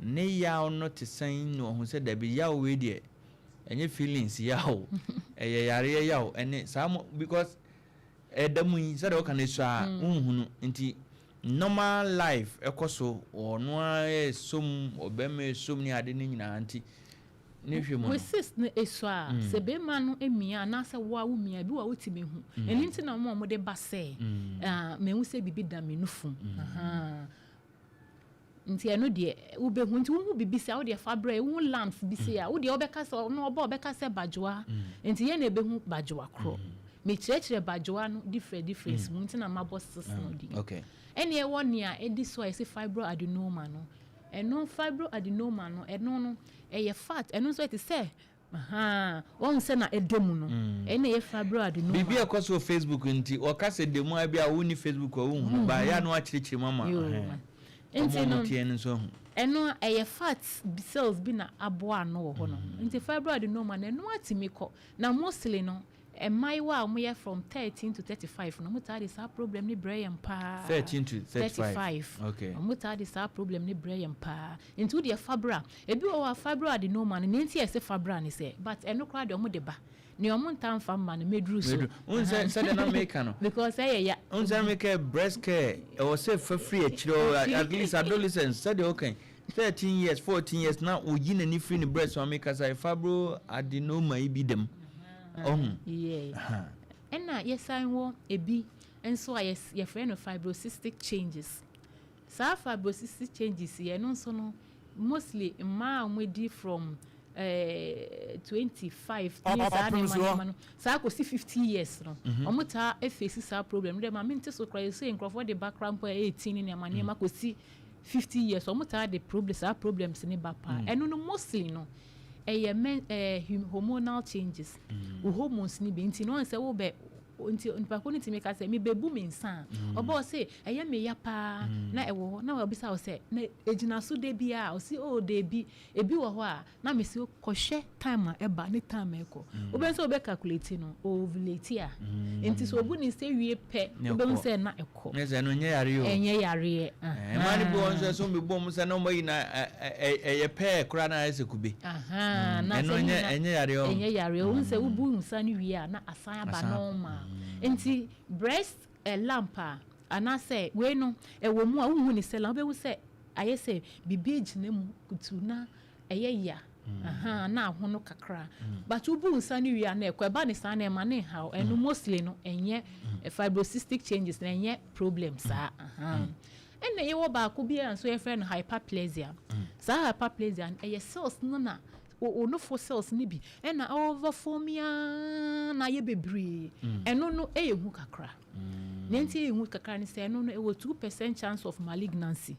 ne yaw no te sɛn na ɔho sɛ dabi, yaw wei deɛ, ɛnyɛ feelings yaw, ɛyɛ yareɛ yaw. Ɛne saa mo, because ɛda mu yi, sɛdeɛ wɔka no esu a nhunu, nti normal life ɛkɔ so, ɔno ara ɛsom, ɔbɛrima ɛsom ne ade no nyinaa, nti ne hwɛ mu no With cyst no esu a, sɛ bɛrima no emia anaasɛ wo a wo mia bi wɔ a, wotumi hu. Ɛno nti na wɔn a wɔde ba sɛ, ah, mehu sɛ biribi da me nufu. Aha. Nti ɛno deɛ, wobɛhu. Nti wohu biribi sɛ, wodeɛ fa brɛ, wohu lumps bi sɛ a, wodeɛ wobɛka sɛ ɔno ɔba ɔbɛka sɛ badwoa, nti yɛn na ɛbɛhu badwoa korɔ. Mekyerɛkyerɛ badwoa no different difference mu, nti na mabɔ cyst no din. Ɛne ɛwɔ nea ɛdi so a yɛsɛ fibroadenoma no. Ɛno, fibroadenoma no, ɛno no ɛyɛ fat. Ɛno nso ɛte sɛ wɔn sɛ na ɛda mu no, ɛna ɛyɛ fibroadenoma. Biribi a ɛkɔ so wɔ Facebook nti wɔka sɛ demu a bi a wonni Facebook a wohunu ba yɛ a, na wakyerɛkyerɛ mu ama Yoo. Ɔmo Nti a no ɔmo tie no nso ahu. Ɛno ɛyɛ fat cells bi na aboa ano wɔ hɔ no. Nti fibroadenoma no, ɛno atumi kɔ, na mostly no, mmaayewa a wɔyɛ from 13 to 35 no, wɔn taa de saa problem ne brɛ yɛn paa. 13 to 35. 35. Wɔn taa de saa problem ne brɛ yɛn paa. Nti wo deɛ, fabra ebi wɔ hɔ a, fibroadenoma no, ne nti yɛ sɛ fabra ne sɛ, but ɛno koraa deɛ, wɔn de ba nea wɔn ntaa nfa mma no meduru so. Meduru. Wohu sɛ sɛdeɛ na meka no, because ɛyɛ ya. Wohu sɛ meka breast care, ɛwɔ sɛ fa firi akyire hɔ, at least adolescence, sɛdeɛ wokan 13 years, 14 years, na oyi n'ani firi ne breast ho a, meka sɛ fibroadenoma yi bi dam ɔhu. Ɛna yɛsan wɔ ebi nso a yɛfrɛ no fibrocystic changes. Saa fibrocystic changes yɛ no nso no, mostly mmaa a wɔadi from 25 ne saa nneɛma nneɛma no saa kɔsi 50 years no, wɔn taa efesi saa problem no dɛ. Maame nte so koraa, yɛsɛ nkurɔfoɔ de ba koraa mpo a 18 ne nneɛma nneɛma kɔsi 50 years, wɔn taa de problem, saa problems ne ba paa. Ɛno no, mostly no, ɛyɛ men hormonal changes, wo hormones ni bi. Nti no, wɔn sɛ wobɛ nti nipa ko no tumi ka sɛ mebɛbu me nsa a, ɔbɛ ɔse ɛyɛ me ya paa na ɛwɔ hɔ, na ɔbisa wo sɛ na egyina so de bi a, ɔsi o de bi ebi wɔ hɔ a, na mesi kɔhwɛ time a ɛba ne time a ɛkɔ. Wobɛn sɛ wobɛ calculate no, ovulate a, nti sɛ obu ne nsa wie pɛ, Ne wobɛhu ɛkɔ. sɛ na ɛkɔ. Ne sɛ ɛno nyɛ yare o. Ɛnyɛ yareɛ. Mmaa no bi wɔ nso sɛ ɔmbɛbu ɔmo nsa na ɔmo ayi na ɛyɛ pɛɛ koraa na ayɛ sɛ kube. Na ɛno sɛ ɛnyɛ yareɛ o. Ɛnyɛ yareɛ. Wohu sɛ wobu nsa no wie a, na asan aba normal. Nti breast lump a anaasɛ wei no ɛwɔ mu a, wohu ne sɛ lump, wobɛhu sɛ ayɛ sɛ biribi agyina mu kutu na ɛyɛ ya. Aha, na ahono kakra, but wobu nsa no wie a na ɛkɔ. Ɛba ne saa na ɛma ne nhaw. Ɛno mostly no, ɛnyɛ fibrocystic changes na ɛnyɛ problem saa. Aha. Ɛna yɛwɔ baako bi a nso yɛfrɛ no hyperplasia. Saa hyperplasia no, ɛyɛ cells no na wo nofo cells no bi ɛna overform yaa na ayɛ bebree. Ɛno no ɛyɛ hu kakra. Ne nti ɛyɛ hu kakra ne sɛ, ɛno no ɛwɔ 2% chance of malignancy.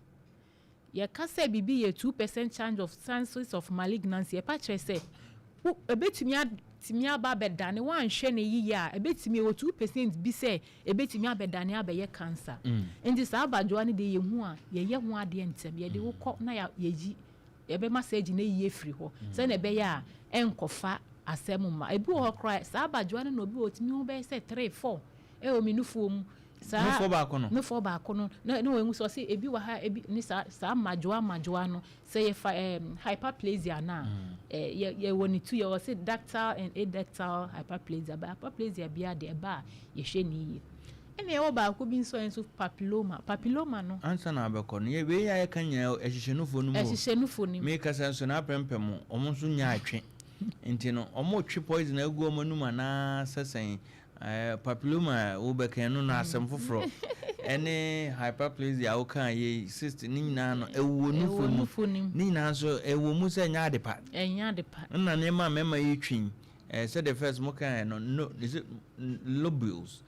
Yɛka sɛ biribi yɛ 2% chance of chances of malignancy, yɛpa kyerɛ sɛ wo ebetumi atumi aba abɛdane, wanhwɛ ne yie a, ebetumi ɛwɔ 2% bi sɛ ebetumi abɛdane abɛyɛ cancer. Nti saa abadwoa no de, yɛhu a, yɛyɛ ho adeɛ ntɛm, yɛde wo kɔ na yɛyi, yɛbɛma surgery na yie firi hɔ sɛnea ɛbɛyɛ a ɛnkɔfa asɛm ma ebi wɔ hɔ koraa. Saa abadwoa no na obi wɔ otumi ho bɛyɛ sɛ three, four ɛwɔ mi nufoɔ mu saa. Nufoɔ baako no. Nufoɔ baako no na wɔn sɛ ɔsɛ ebi wɔ ha, ebi ne saa saa madwoa madwoa no sɛ yɛfa hyperplasia na yɛ yɛwɔ ne tu, yɛwɔ sɛ ductal and aductal hyperplasia, but hyperplasia bia de, ɛba a, yɛhwɛ ne yie. Ɛna yɛwɔ baako bi nso a nso papilloma. Papilloma no, Ansa na abɛkɔ no, yɛ wei a yɛka nyinaa ɛhyehyɛ nufoɔ no mu o. Ɛhyehyɛ nufoɔ no mu. Mekasa nso na apɛmpɛ mu, ɔmo nso nya atwe, nti no ɔmo twe poison agu ɔmo anum anaa sɛ sɛn? Papilloma a wobɛka no asɛm foforɔ, ɛne hyperplasia a woka yɛ cyst ne nyinaa no, ɛwɔ Ɛwɔ nufoɔ nufoɔ mu. no mu. Ne nyinaa nso ɛwɔ mu sɛ ɛnyɛ ade pa. Ɛnyɛ ade pa. Nna nneɛma a mmarima yi twi sɛdeɛ first mo kan no no, is it lobules?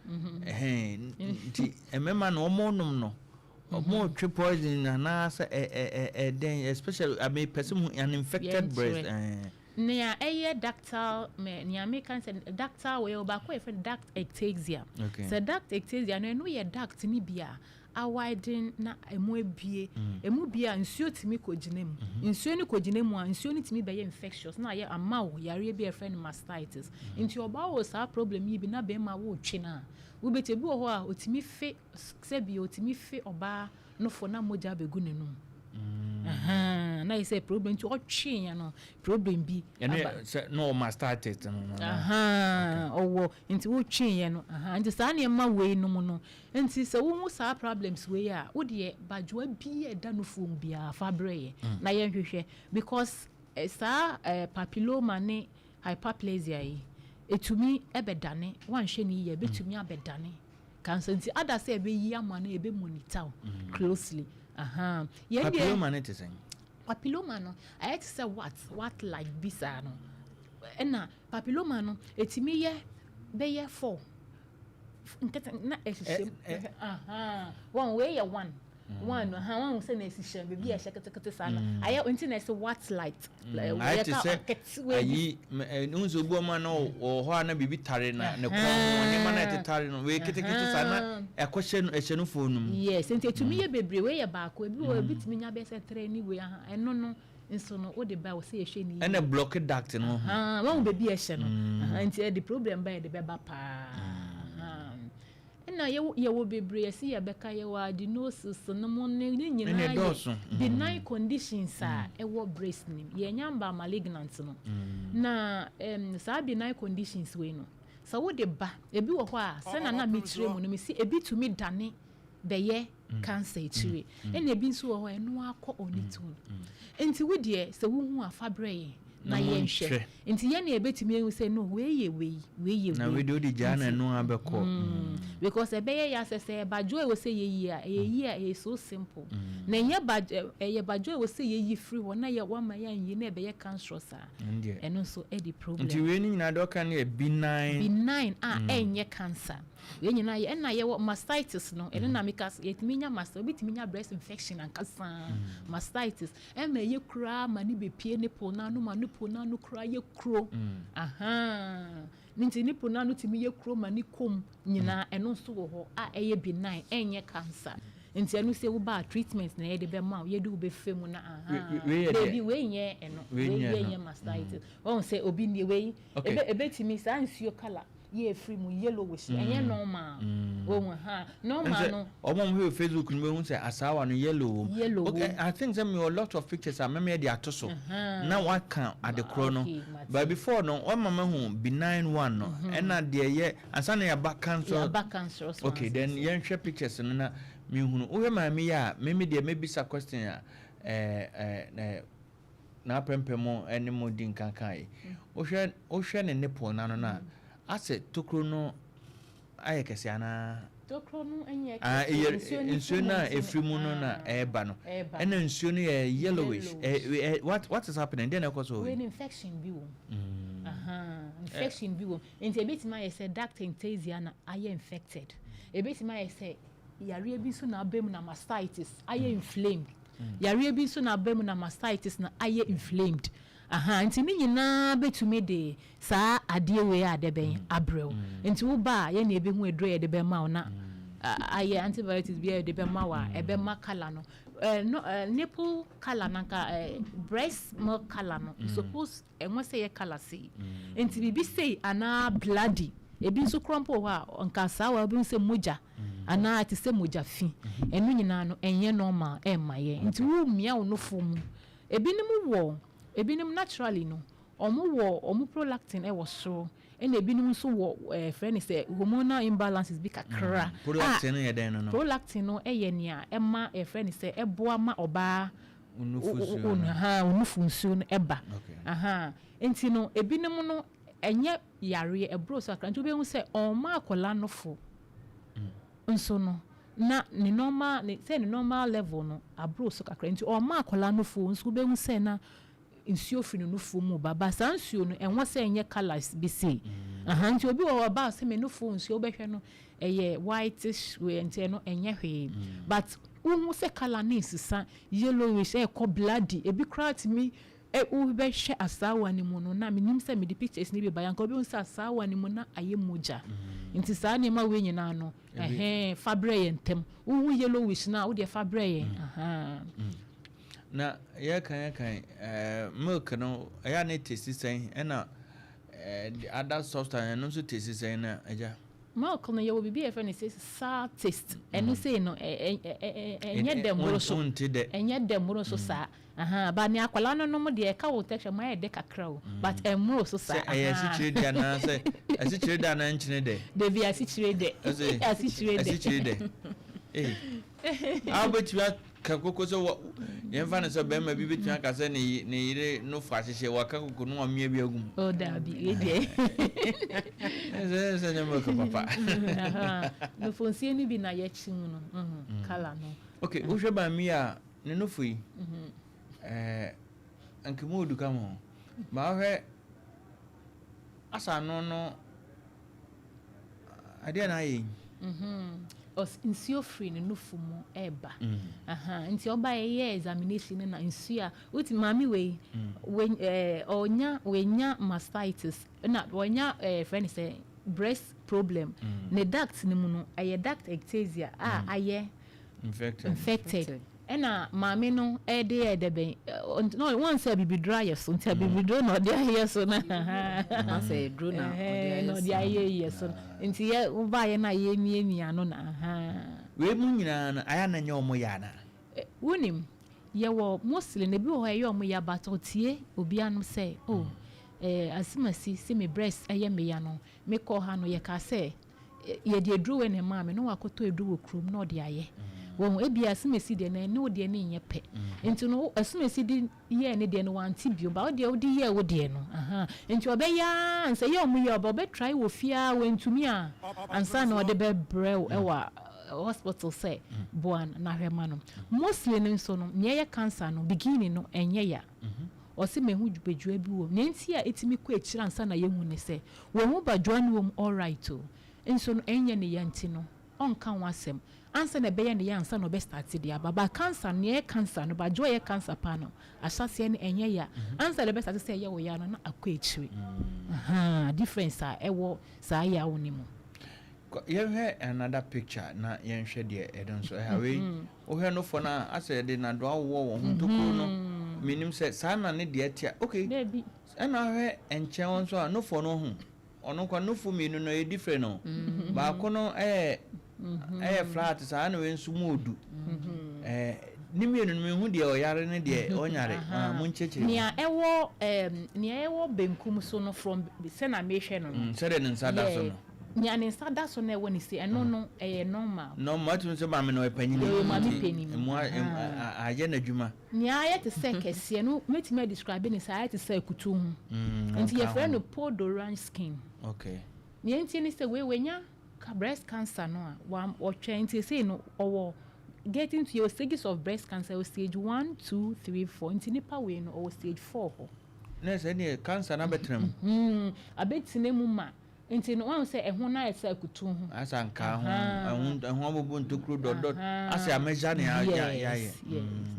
Ɛhɛn, nti mmarima no, wɔn nom no, wɔn twe poison anaasɛ ɛ ɛ ɛ ɛdɛn? Especially, I mean, person who an infected breast. Yɛnkyerɛ. Nea ɛyɛ ductal, mɛ nea meka ne sɛ ductal wei, baako a yɛfrɛ no duct ectasia. Sɛ duct ectasia no, ɛno yɛ duct no bi a awiden na ɛmu ebie. Ɛmu bie a, nsuo tumi kɔgyina mu. Nsuo no kɔgyina mu a, nsuo no tumi bɛyɛ infectious na ayɛ ama wo yareɛ bi a yɛfrɛ no mastitis. Nti ɔbaa wɔ saa problem yi bi na bɛrima wɔretwe no a, wobɛti ebi wɔ hɔ a otumi fe, sɛbi, otumi fe ɔbaa nofo na mogya abɛgu n'anum. Na yɛ sɛ problem nti ɔtwe no, problem bi ɛno yɛ sɛ na ɔma mastitis no. Ɔwɔ nti wotwe yɛ no, nti saa nneɛma wei no mu no, nti sɛ wohu saa problems wei a, wodeɛ badwoa bi a ɛda nufoɔ mu biara, fa brɛ yɛ na yɛnhwehwɛ, because saa papilloma ne hyperplasia yi etumi ɛbɛdane, wanhwɛ ne yie, ɛbɛtumi abɛdane cancer. Nti ada sɛ ɛbɛyi ama no, ɛbɛ monitor wo closely. Yɛn deɛ papilloma ne te sɛn? Papilloma no ayɛ te sɛ wart like bi saa no. Ɛna papilloma no etumi yɛ bɛyɛ four nkete na ɛhyehyɛ mu. Wɔn wei yɛ one one no ha, wɔn sɛ na ɛhyehyɛ beebi a ɛhyɛ ketekete saa na ayɛ, nti na ɛsɛ wart like. Ayɛ te sɛ ayi n sɛ obi ɔma no wɔ hɔ a na biribi tare na ne kɔn ho, nneɛma na ɛtetare no wei ketekete saa na ɛkɔhyɛ no, ɛhyɛ no fo no mu. Yes, nti etumi yɛ bebree. Wei yɛ baako, ebi wɔ ebi tumi nya bɛyɛ sɛ three ne wei. Ɛno no nso no, wode ba wɔ sɛ yɛhwɛ ne yie. Ɛna block duct no ho. Wɔn beebi ɛhyɛ no, nti ɛde problem ba, yɛde bɛba paa. Ɛna yɛwɔ bebree yɛsi yɛbɛka, yɛwɔ adenosis no mu ne nyinaa yɛ benign conditions a ɛwɔ breast nim. Yɛnya mba malignant no na saa benign conditions wei no, sɛ wode ba, ebi wɔ hɔ a, sɛna na mekyerɛ mu no, mesi ebi tumi dane bɛyɛ cancer akyire, ɛna ebi nso wɔ hɔ, ɛno akɔ on its own. Nti wo deɛ, sɛ wohu afa brɛ yɛn na yɛnhwɛ. Nti yɛn na yɛbɛtumi ehu sɛ no, wei yɛ wei, wei yɛ wei. Na wei de, wode gyaa na ɛno abɛkɔ. Because ɛbɛyɛ yɛ asɛ sɛ badwo a ɛwɔ sɛ yɛyi a, ɛyɛ yi a, ɛyɛ so simple, na ɛnyɛ badwo, ɛyɛ badwo a ɛwɔ sɛ yɛyi firi hɔ na yɛ wama yɛn yi na ɛbɛyɛ cancerous a, ɛno nso ɛde problem. Nti wei ni nyinaa deɛ ɔka no yɛ benign. Benign a ɛnyɛ cancer. Wei nyinaa yɛ. Ɛna yɛwɔ mastitis no, ɛno na meka yɛtumi nya mastitis. Obi tumi nya breast infection ankasa, mastitis ɛma ɛyɛ koraa ma ne bepie nipple n'ano, ma nipple n'ano koraa yɛ kuro. Ne nti nipple n'ano tumi yɛ kuro ma ne kom nyinaa. Ɛno nso wɔ hɔ a ɛyɛ benign, ɛnyɛ cancer. Nti ɛno sɛ woba, treatment na yɛde bɛma wo, yɛde wo bɛfɛ mu na beebi. Wei nyɛ ɛno, wei nyɛ mastitis. Wɔn sɛ obi nie, wei ebetumi saa nsuo colour yɛ efiri mu, yellowish, ɛnyɛ normal. Wɔn ha normal no. Ɔmo a mo hwɛ Facebook no bɛhu sɛ asaawa no yellow wɔ mu. Yellow. Okay, I think sɛ mi wɔ lot of pictures a mɛmɛ de ato so na waka adekorɔ no, but before no, wɔn mama hu benign one no, ɛna deɛ yɛ ansa na yaba cancer. Yaba cancerous. Okay, then yɛn hwɛ pictures no na mi hunu. Wohwɛ maame yi a, mímí deɛ mɛbisa question a ɛɛ ɛɛ ɛɛ n'apɛmpɛ mu ɛne mu di nkankan yi. Wohwɛ ne nipple n'ano na asɛ tokuro no ayɛ kɛse anaa? Tokuro no nyɛ kɛse. Nsuo no a efiri mu no na ɛɛba no, ɛna nsuo no yɛ yellowish. Ɛɛ what is happening? Deɛ na ɛkɔ so? Wei ni infection bi wɔ mu, infection bi wɔ mu. Nti ebetumi ayɛ sɛ duct ectasia na ayɛ infected, ebetumi ayɛ sɛ yareɛ bi nso na aba mu na mastitis ayɛ inflamed, yareɛ bi nso na aba mu na mastitis na ayɛ inflamed. Nti ne nyinaa bɛtumi de saa adeɛ wei a adɛbɛn abrɛw. Nti woba a, yɛn na ebehu aduro yɛde bɛma wo na ayɛ antibiotics bi a yɛde bɛma wo a ɛbɛma colour no, no, nipple colour nanka, breast milk colour no suppose ɛnwɔ sɛ yɛ colour sei. Nti biribi sei anaa bloody, ebi nso korɔ mpo wɔ hɔ a nka saa wa, ebi sɛ mogya anaa te sɛ mogya fi, ɛno nyinaa no ɛnyɛ normal ɛmma yɛ. Nti wo mmea wo nofo mu, ebinom wɔ, ebinom naturally no, ɔmo wɔ ɔmo prolactin ɛwɔ soro, ɛna ebinom nso wɔ frɛ ne sɛ hormonal imbalances bi kakra. Prolactin no yɛ dɛn no? Prolactin no ɛyɛ nea ɛma ɛfrɛ ne sɛ ɛboa ma ɔbaa onufu nsuo no ɛba. Nti no ebinom no ɛnyɛ yareɛ, ɛboro so akra. Nti wobɛhu sɛ ɔma akwadaa no fo nso no na ne normal ne sɛ ne normal level no aboro so kakra. Nti ɔma akwadaa no fo nso, wobɛhu sɛ na nsuo firi ne nufuo mu ba ba. Saa nsuo no ɛnwɔ sɛ ɛnyɛ colours bi sei. Nti obi wɔ hɔ ɔbaa sɛ me nufuo nsuo, wobɛhwɛ no ɛyɛ whitish wei, nti ɛno ɛnyɛ hwee. But wohu sɛ colour ne nsesa, yellowish, ɛɛkɔ bloody, ebi koraa tumi. Wobɛhwɛ asaawa no mu no, na menim sɛ mede pictures no bi baeɛ, anka wobɛhu sɛ asaawa no mu na ayɛ mogya. Nti saa nneɛma wei nyinaa no, ɛhɛn, fa brɛ yɛn ntɛm. Wohu yellowish no a, wodeɛ fa brɛ yɛn. Ahaa. Na yɛka yɛka ɛɛ milk no, ɛyɛ a ne taste sɛn, ɛna ɛɛ other substance ɛno nso taste sɛn na agya? Milk no, yɛwɔ biribi a yɛfrɛ no sɛ sour taste. Ɛno sei no, ɛnyɛ dɛ mmoro so. Wonte dɛ. Ɛnyɛ dɛ mmoro so saa. Ahaa, but nea akwadaa no nom deɛ, ɛka wo tɛkyerɛma ayɛ dɛ kakra o, but ɛmmoro so saa. Sɛ ɛyɛ asikyire dɛ anaa sɛ asikyire dɛ anaa nkyene dɛ? Dabi, asikyire dɛ. Ɛsɛ Asikyire dɛ. Asikyire dɛ. Ee. A wobɛtumi aka koko sɛ wɔ yɛmfa no sɛ bɛrima bi bɛtumi aka sɛ ne ne yere no fa ahyehyɛ waka koko no wamia bi agu mu. Oh, dabi, wei deɛ. Ɛsɛ sɛ nyɛ milk papa. Ahaa, nufonsie no bi na yɛkyi mu no, colour no. Okay, wohwɛ maame yi a ne nofo yi, ɛɛ anka mu odu ka ho. Ma wohwɛ asa ano no, adeɛ na ayɛ yi. Nsuo firi ne nufu mu ɛreba. Aha, nti ɔba yɛyɛ examination no na nsuo a wotu maame wei, wei ɛɛ ɔnya wenya mastitis na ɔnya frɛ ne sɛ breast problem. Ne duct no mu no, ɛyɛ duct ectasia a ayɛ infected. Infected. Ɛna maame no ɛde yɛ dɛ bɛn no wɔn sɛ bibiduro ayɛ so, nti bibiduro na ɔde ayɛ so na Asɛ eduro na ɔde na ayɛ ɔde so. Ayɛ yɛ so, nti yɛ wobaayɛ na yɛ miamia no na Wei mu nyinaa no, ayɛ na nyɛ ɔmo yɛ ana? Wonim, yɛwɔ mostly na ebi wɔ hɔ a ɛyɛ ɔmo ya, but ɔtie obiara no sɛ, oh, asimasi si me breast ɛyɛ me ya no, mekɔ ha no, yɛka sɛ yɛde eduro wei na ɛmaa me, na wakɔtɔ eduro wɔ kurom na ɔde ayɛ wɔn. Ebi asimasi deɛ na ɛne wo deɛ ne nyɛ pɛ, nti no asimasi de yɛɛ ne deɛ no wante bio ba, wo deɛ wode yɛɛ wo deɛ no aha, nti ɔbɛyɛ a nsɛ yɛ ɔmo yɛ ɔbɛ ɔbɛtry wɔ fie a wɔntumi a ansa na ɔde bɛbrɛ wo ɛwɔ hospital sɛ boa na hwɛ ma no. Mostly no nso no, nea ɛyɛ cancer no, beginning no ɛnyɛ ya. Ɔsi mehu badwua bi wɔ mu. Nea nti a etimi kɔ akyire ansa na yɛhu ne sɛ wɔn ho badwua no wɔ mu, alright o, nso no ɛnyɛ ne ya, nti no ɔnka ho asɛm ansa na ɛbɛyɛ ne ya ansa na ɔbɛ start de aba. Ba cancer, nea ɛyɛ cancer no, badwua yɛ cancer paa no, ahyɛseɛ no ɛnyɛ ya ansa na ɛbɛ start sɛ ɛyɛ wɔ ya no na akɔ akyire. Difference a ɛwɔ saa yawo ne mu. Yɛhwɛ another picture na yɛnhwɛ deɛ ɛno nso ɛha. Wei wohwɛ no fɔ no a, asɛ yɛde nadoa wowɔ wɔn ho ntokuro no, menim sɛ saa na ne deɛ tea. Okay. Dabi. Ɛna ahwɛ nkyɛn hɔ nso a, nofo no ho ɔno nkwa nofo mmienu no ɛyɛ different o. Baako no ɛyɛ flat saa na wei nso mu odu. Ne mmienu no, mehu deɛ ɔyare ne deɛ ɔnyare. Ah, mo nkyɛkyerɛ mu. Nea ɛwɔ benkum so no, from sɛ na mehwɛ no. Sɛdeɛ ne nsa da so no. Nea ne nsa da so no, ɛwɔ ne se ɛno no ɛyɛ normal. Normal, atumi sɛ maame no ɔyɛ panyin. Ɔyɛ maame nti panyin. emu ayɛ n'adwuma. Nea ayɛ te sɛ kɛseɛ no, mɛtumi adescribe ne sɛ ayɛ te sɛ kutu ho, nti ɔka yɛfrɛ ho. No peau d'orange skin. Nea nti ne sɛ wei wenya breast cancer no a ɔtwɛn, nti sei no ɔwɔ getting to your stages of breast cancer, wɔ stage 1, 2, 3, 4, nti nipa wei no ɔwɔ stage 4 hɔ. Na sɛ neɛ cancer no abɛtena mu. Abɛtena mu ma nti no wɔn sɛ ɛho no ayɛ sɛ akutu ho. Asa nka ho, ɛho ɛho abobɔ ntokuro dɔdɔ asɛ amɛgya ne ayɛ. Yes,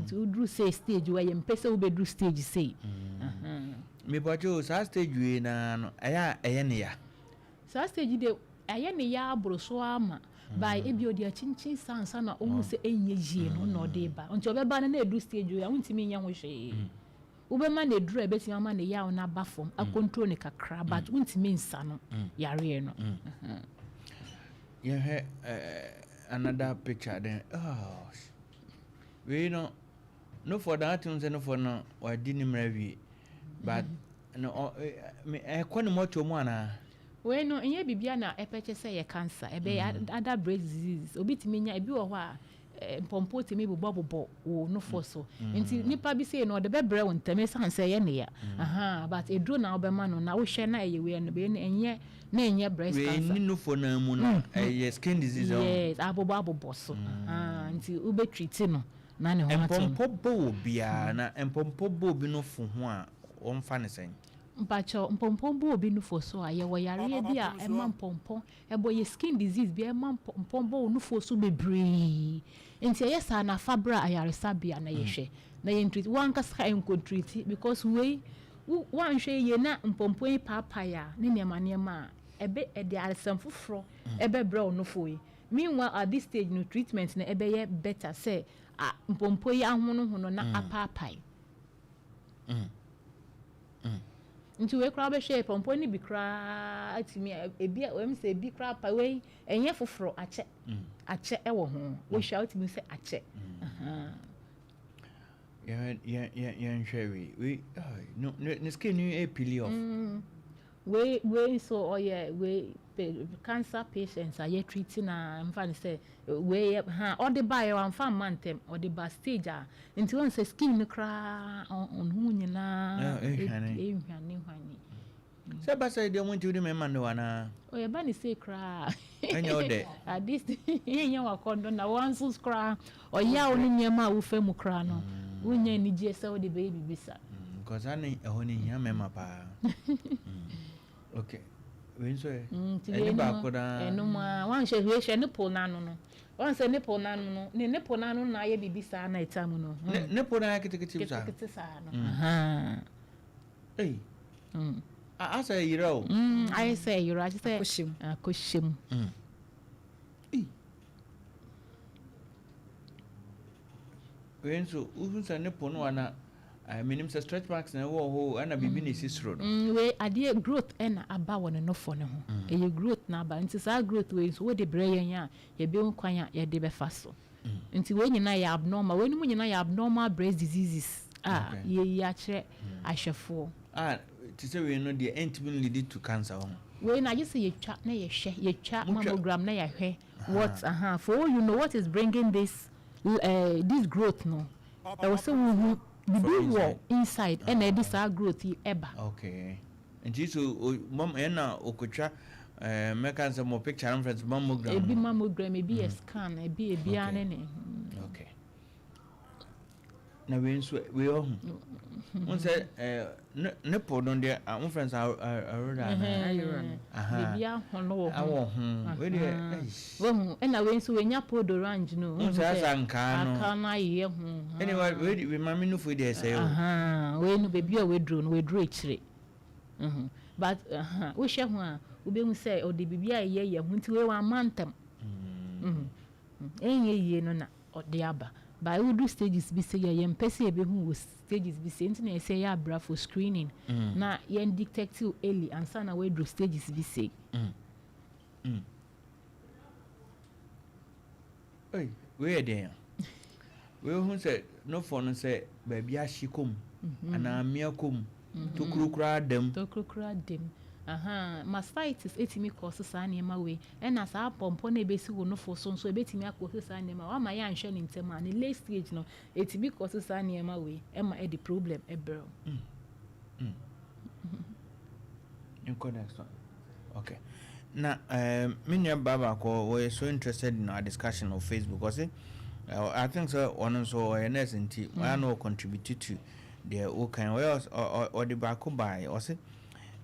nti woduru sei stage wɔ yɛ mpɛ sɛ wobɛduru stage sei. Mepatwo o, saa stage wei naa no, ɛyɛ a ɛyɛ ne ya? Saa stage de, ɛyɛ ne ya aboro so ama by ebi ɔde akyinkyin saa ansa na ɔhu sɛ ɛnyɛ yie no na ɔde ba, nti ɔbɛba no na ɛdu stage wei a, wontumi nyɛ ho hwee. Wobɛma no aduru a ɛbɛtumi ama ne yaw no aba fam, acontrol ne kakra, but wontumi nsa no yareɛ no. Yɛhwɛ another picture then. Oh, wei no nofoɔ da atem sɛ nofoɔ no wadi ne mmerɛ awie, but no ɛkɔ ne mɔtɔ mu anaa? Wei no ɛnyɛ biribia na ɛpɛkyɛ sɛ yɛ cancer. Ɛbɛyɛ other breast diseases. Obi tumi nya ebi wɔ hɔ a, mpɔmpɔ tumi bobɔbobɔ wo nofoɔ so, nti nipa bi sei no ɔde bɛbrɛ wo ntɛm ɛsiane sɛ ɛyɛ ne ya. Aha, but eduro na wobɛma no na wohwɛ na ɛyɛ wei no, wei no ɛnyɛ na ɛnyɛ breast wei cancer. Ni nofoɔ no mu no, ɛyɛ skin disease ɔho? Yes, abobɔ abobɔ so. Aha, nti wobɛtreat no na ne ho atɔ no. Mpɔmpɔ bɔ wɔ biara na mpɔmpɔ bɔ obi no fo ho a, wɔmfa ne sɛn? Mpakyɛw, mpɔmpɔ bɔ obi nufoɔ so a, yɛwɔ yareɛ bi a ɛma mpɔmpɔ ɛbɔ, yɛ skin disease bi a ɛma mpɔmpɔ bɔ wo nufoɔ so bebree. Nti ɛyɛ saa na fa bra ayaresabea na yɛhwɛ na yɛn treat. Wankasa nkɔ treat because wei wo wanhwɛ yie na mpɔmpɔ yi paapae a ne nneɛma nneɛma a ɛbɛ ɛde asɛm foforɔ ɛbɛbrɛ wo nufoɔ yi. Meanwhile, at this stage no, treatment no ɛbɛyɛ better sɛ a mpɔmpɔ yi ahonohono na apaapae. Nti wei koraa bɛhwɛ pɔmpɔ no bi koraa atumi ebi ɛm sɛ ebi koraa pa. Wei ɛnyɛ foforɔ, akyɛ akyɛ ɛwɔ ho. Wohwɛ a, wotumi sɛ akyɛ. Yɛnhwɛ wei no, ne skin no ɛ peel off. Wei nso ɔyɛ wei cancer patients a yɛ treat na nfa ne sɛ wei ha ɔde ba yɛ wamfa mma ntɛm, ɔde ba stage a nti wɔn sɛ skin no koraa ɔno ho nyinaa ɛhwane ɛhwane hwane. Sɛ ba sɛ deɛ mo nti wode mɛma no anaa? Ɔyɛ ba ne se koraa. Ɛnyɛ wo dɛ. At this yɛnyɛ wakɔndɔ na wɔn nso koraa ɔyaw ne nneɛma a wofa mu koraa no, wonya anigye sɛ wode bɛyɛ biribi sa. Because ne ɛhɔ ne hia mɛma paa. Okay, wei nso yɛ ɛne baako daa. Ɛnum a wanhwɛ wei, hwɛ nipple n'ano no, wɔn sɛ nipple n'ano no, ne nipple n'ano na ayɛ biribi saa na ɛta mu no. Ne nipple n'ayɛ ketekete saa. Ketekete saa no. Ei, asɛ yira o. Ayɛ sɛ yira, ayɛ sɛ akɔhyɛ mu. Akɔhyɛ mu. Ei, wei nso wohu sɛ nipple no ana menim sɛ stretch marks na ɛwɔ hɔ, ɛna biribi na ɛsi soro no. Wei adeɛ growth ɛna aba wɔ ne nofo ne ho. Ɛyɛ growth na aba, nti saa growth wei nso wode brɛ yɛn a, yɛbɛhu kwan a yɛde bɛfa so. Nti wei nyinaa yɛ abnormal, wei no mu nyinaa yɛ abnormal breast diseases a yɛyi akyerɛ ahwɛfoɔ. A te sɛ wei no deɛ, ɛntumi lead to cancer ho? Wei na agye sɛ yɛtwa na yɛhwɛ, yɛtwa mammogram na yɛhwɛ what for all you know what is bringing this growth no. Ɛwɔ sɛ wohu bibi wɔ inside ɛna ɛde saa growth yi ɛba. Okay, nti so mom ɛna okotwa mɛka sɛ mo picture no fɛ mammogram. Ebi mammogram, ebi yɛ scan, ebi ebia ne ne. Okay, na wei nso, wei ɔho n sɛ nipple no deɛ mo fɛ sɛ areola. Biribi ahono wɔ ho. Awɔ ho, wei deɛ. Wahu, ɛna wei nso wenya peau d'orange no. N sɛ asa nkaa no. Aka no ayeyɛ ho. Ɛne wei wei maame nufu deɛ ɛsɛ o. Wei no, beebi a weduro no, weduro akyire, but wohwɛ ho a, wobɛhu sɛ ɔde biribi a ɛyɛ yɛ ho, nti wei wamma ntɛm ɛnyɛ yie no na ɔde aba. But wodu stages bi sɛ yɛ yɛmpɛ sɛ yɛbɛhu wɔ stages bi sɛ, nti na yɛsɛ yɛ abra for screening na yɛn detect early ansa na woaduru stages bi sɛ. Ei, wei yɛ den a wei hu sɛ nofo no sɛ baabi ahye kɔm anaa mmea kɔm, tokuro koraa dam. Tokuro koraa dam. Aha, mastitis etumi kɔ so saa nneɛma wei, ɛna saa pɔmpɔ no ebesi wɔ nofo so nso ebetumi akɔ so saa nneɛma. Wama yɛ anhwɛ ne ntɛm a, ne late stage no etumi kɔ so saa nneɛma wei ɛma ɛde problem ɛbrɛ o. Nkɔ next one. Okay, na me nua baa baako wɔyɛ so interested in our discussion on Facebook. Ɔse I think sɛ ɔno nso ɔyɛ nurse, nti ɔyɛ na ɔcontribute to deɛ wokan. Ɔyɛ ɔde baako baeɛ, ɔse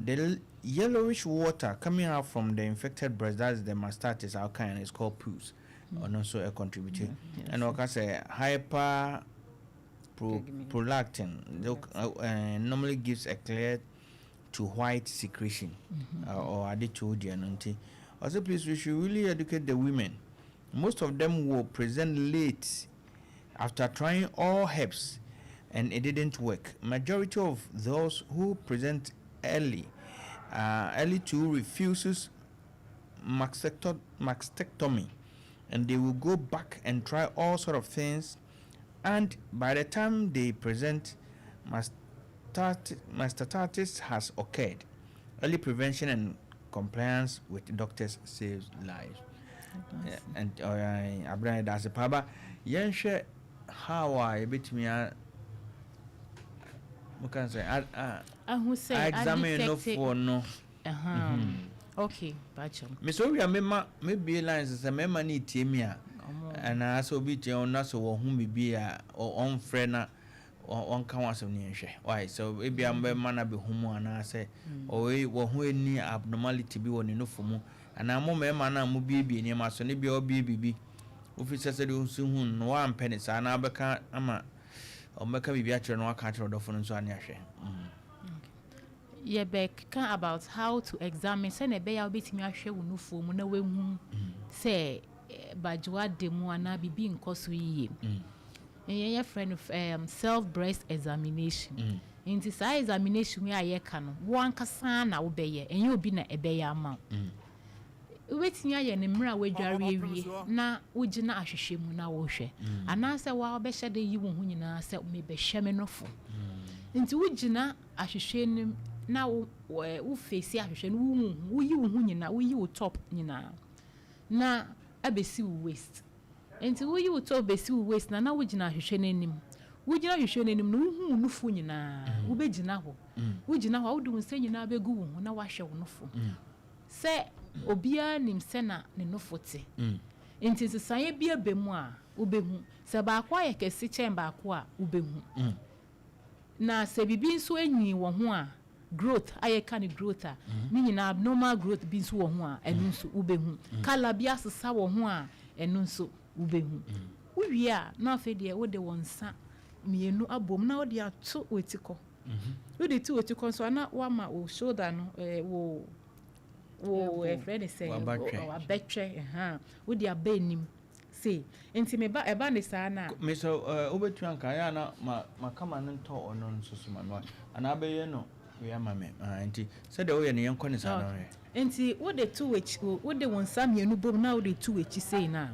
the yellowish water coming out from the infected breast, that's the mastitis our kind, is called pus. Ɔno nso ɛ contribute, ɛna ɔka sɛ hyper prolactin normally gives a clear to white secretion or ade to deɛ no. Nti ɔsɛ please, we should really educate the women. Most of them will present late after trying all herbs and it didn't work. Majority of those who present early too refuses mastectomy, and they will go back and try all sort of things, and by the time they present, mastitis has occurred. Early prevention and compliance with doctors saves lives. Yeah, and abraham that's paba yɛnhwɛ how a yɛbɛtumi a mo kan sɛ a ahu sɛ examine no for no. Okay, bakyɛw. Mesɛ owia mema mebie lines sɛ mɛma no tie mi a, anaasɛ obi tie ɔno na sɛ wɔho biribi a ɔmfrɛ na. Wɔnka ho asɛm no yɛnhwɛ. Why? Sɛ ebia mobɛma no abɛhu mu anaasɛ ɔwɔ wɔ ho ani abnormality bi wɔ ne nofo mu, anaa mo mmarima no a mobiebie nneɛma so no, ebia wabie biribi wofi sɛ sɛdeɛ wosi hu no woampɛ ne saa na wobɛka ama ɔmbɛka biribi akyerɛ no, waka akyerɛ ɔdɔfo no nso ane ahwɛ. Yɛbɛka about how to examine, sɛnea ɛbɛyɛ a wobɛtumi ahwɛ wo nufoɔ mu na woahu sɛ badwoa da mu anaa biribi nkɔ so yie. Yɛn yɛfrɛ no self breast examination. Nti saa examination yi a yɛka no, wo ankasa na wobɛyɛ, ɛnyɛ obi na ɛbɛyɛ ama wo. Wobɛtumi ayɛ no mmerɛ a woadware awie na wogyina ahwehwɛ mu na wohwɛ, anaasɛ woa wobɛhyɛ de yi wo ho nyinaa sɛ mebɛhwɛ me nofo. Nti wogyina ahwehwɛ no mu na wo face ahwehwɛ no, wohu, woyi wo ho nyinaa, woyi wo top nyinaa na abɛsi wo waist. Nti woyi wo top bɛsi wo waist na wogyina ahwehwɛ no anim. Wogyina ahwehwɛ no anim no, wohu wo nofo nyinaa. Wobɛgyina hɔ, wogyina hɔ a, wode wo nsa nyinaa bɛgu wo ho na woahwɛ wo nofo sɛ obiara nim sɛ na ne nofo te. Nti nsesaeɛ bi aba mu a, wobɛhu sɛ baako ayɛ kɛse kyɛn baako a, wobɛhu. Na sɛ biribi nso anyi wɔ ho a, growth a yɛka no growth a, ne nyinaa abnormal growth bi nso wɔ ho a, ɛno nso wobɛhu. Colour bi asesa wɔ ho a, ɛno nso wobɛhu. Wowie a, na afei deɛ wode wɔn nsa mmienu abom na wode ato w'ati kɔ. Wode to w'ati kɔ nso a, na woama wo shoulder no wo ɛfrɛ ne sɛ W'abatwɛ. Wabɛtwɛ ɛhan, wode aba anim sei. Nti meba ɛba ne saa na Mesɛ wobɛtumi anka ɛyɛ a na makama no ntɔ ɔno nso so ma no anaa bɛyɛ no wei ama me. Ah, nti sɛdeɛ woyɛ no, yɛnkɔ ne saa na woyɛ. Nti wode to w'akyi, wode wo nsa mmienu bom na wode to w'akyi sei na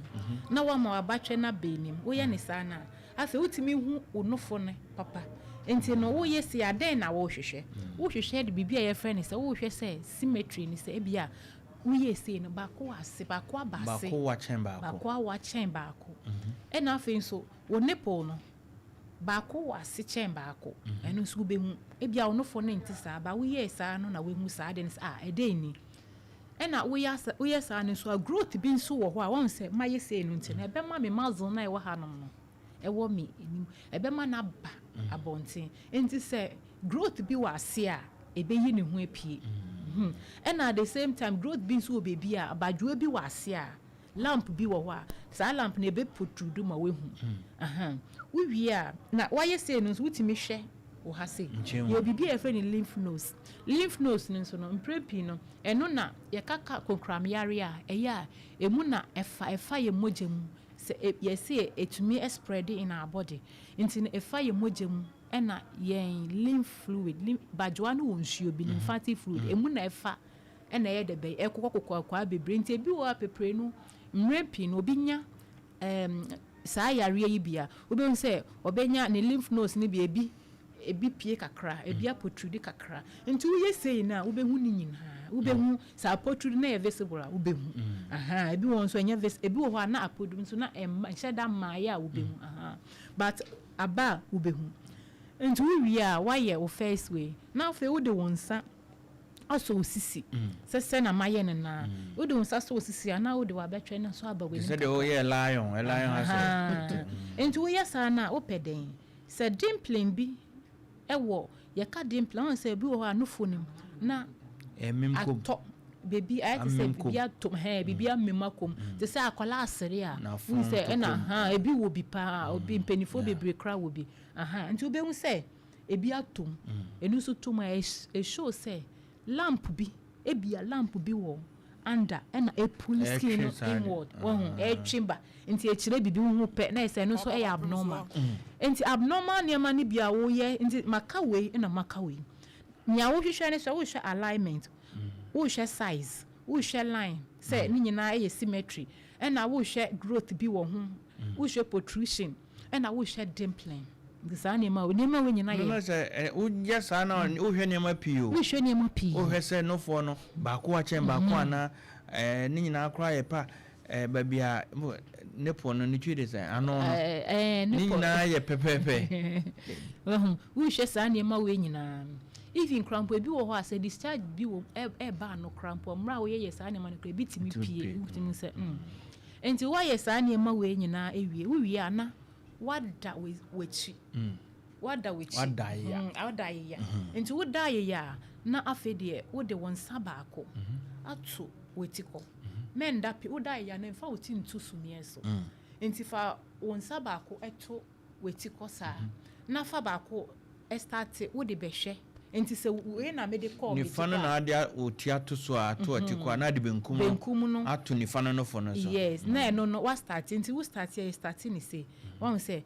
woama w'abatwɛ no aba anim. Woyɛ ne saa na afei wotumi hu wo nofo no papa. Nti no woyɛ sei a, dɛn na wohwehwɛ? Wohwehwɛ de biribi a yɛfrɛ no sɛ wohwehwɛ sɛ symmetry ni, sɛ ebi a woyɛ sei no, baako wɔ ase, baako aba ase. Baako wa kyɛn baako. Baako awa kyɛn baako. Ɛna afei nso wo nipple no, baako wɔ ase kyɛn baako, ɛno nso wobɛhu. Ebi a wo nofo no nte saa ba, woyɛɛ saa no na woahu saa de no sɛ, ah, ɛdɛn ni? Ɛna woyɛ saa no nso a, growth bi nso wɔ hɔ a wɔn sɛ mayɛ sei no nti no, ɛbɛma me muscle na ɛwɔ hanom no, ɛwɔ me anim, ɛbɛma no aba abɔnten. Nti sɛ growth bi wɔ ase a, ɛbɛyi ne ho apue. Ɛna at the same time, growth bi nso wɔ baabi a abadwoa bi wɔ ase a, lump bi wɔ hɔ a, saa lump no ɛbɛ protrude ma woahu. Wowie a na wayɛ sei no nso, wotumi hwɛ wɔ ha sei. Nkyɛn mu. Yɛ biribi a yɛfrɛ no lymph nodes. Lymph nodes no nso no, mprɛ pii no, ɛno na yɛkaka kokoram yare a ɛyɛ a emu na ɛfa yɛ mogya mu sɛ yɛsɛ ɛtumi spread in our body. Nti no ɛfa yɛ mogya mu, ɛna yɛn lymph fluid, lymph badwoa no wɔ nsuo bi, lymphatic fluid emu na ɛfa, ɛna ɛyɛ dɛ bɛyɛ ɛkokɔ kokɔ akɔ bebree. Nti ebi wɔ hɔ a, bebree no, mmerɛ pii no, obi nya saa yareɛ yi bi a, wobɛhu sɛ ɔbɛnya ne lymph nodes no bi, ebi pie kakra, ebi aprotrude kakra. Nti woyɛ sei no a, wobɛhu ne nyinaa. Wobɛhu sɛ aprotrude na yɛ visible a, wobɛhu. Aha, ebi wɔ nso ɛnyɛ vis, ebi wɔ hɔ a na aprotrude nso na ɛmma nhyɛ da mmaeɛ a, wobɛhu. Aha, but aba a, wobɛhu. Nti wowie a, woayɛ wo first way na afei wode wo nsa asɔ wo sisi sɛ na mayɛ no naa. Wode wo nsa sɔ wo sisi a, na wode w'abɛtwɛ no nso aba te w'anim sɛ deɛ kakra. Woyɛ lion asɛ. Aha. Nti woyɛ saa no a, wopɛ dɛn sɛ dimpling bi ɛwɔ, yɛka dimpling ɔn sɛ ebi wɔ hɔ a nofo no mu na ɛmem kom. Atɔ beebi ayɛ te sɛ Amem kom. biribi atɔ hɛn, biribi amem akɔm te sɛ akwadaa asere a Na wohu sɛ fon ɛna tokom. Ha ebi wɔ bi paa, obi mpanimfoɔ bebree koraa wɔ bi. Aha, nti wobɛhu sɛ ebi atom, ɛno nso tom a, ɛshow sɛ lump bi, ebia lump bi wɔ under ɛna ɛpull skin no Ɛtwe saa de. inward. Wɔhu ɛtwe ba, nti ɛkyerɛ biribi. Wohu pɛ na ɛsɛ ɛno nso ɛyɛ abnormal. Nti abnormal nneɛma no bi a woyɛ, nti maka wei ɛna maka wei. Nea wohwehwɛ ne sɛ wohwɛ alignment, wohwɛ size, wohwɛ line sɛ ne nyinaa ɛyɛ symmetry, ɛna wohwɛ growth bi wɔ ho, wohwɛ protrusion, ɛna wohwɛ dimpling. Nti saa nneɛma wo nyinaa No yɛ sɛ woyɛ saa na wohwɛ nneɛma pii o. Wohwɛ nneɛma pii. Wohwɛ sɛ nofoɔ no baako akyɛn baako anaa ne nyinaa koraa yɛ pa, baabi a nipple no ne twi de sɛ ano no ɛɛ ne nipple. Nyinaa yɛ pɛpɛɛpɛ. Wahu, wohwɛ saa nneɛma wei nyinaa. Even koraa mpo, ebi wɔ hɔ a sɛ discharge bi wɔ ɛba ano koraa mpo, mmerɛ a woyɛyɛ saa nneɛma no koraa, ebi tumi Tumi pie. pie. Wotumi sɛ nti woayɛ saa nneɛma wei nyinaa ewie, wowie a na wada w'akyi. Wada w'akyi. Wada ayeya. Wada ayeya. Nti woda ayeya a, na afei deɛ wode wo nsa baako ato w'ati kɔ. Mɛnda pe, woda ayeya no, mfa wo ti nto sumiiɛ so. Nti fa wo nsa baako to w'ati kɔ saa, na fa baako start wode bɛhwɛ. Nti sɛ wei na mede kɔɔ me ti Nifa kɔ no a. Na ade wo ti ato so a, ato ati kɔ a, na ade benkum no Benkum no ato nifa no nofo no so. Yes, na ɛno no wa start. Nti wo start a, yɛ start ne sei. Wahu sɛ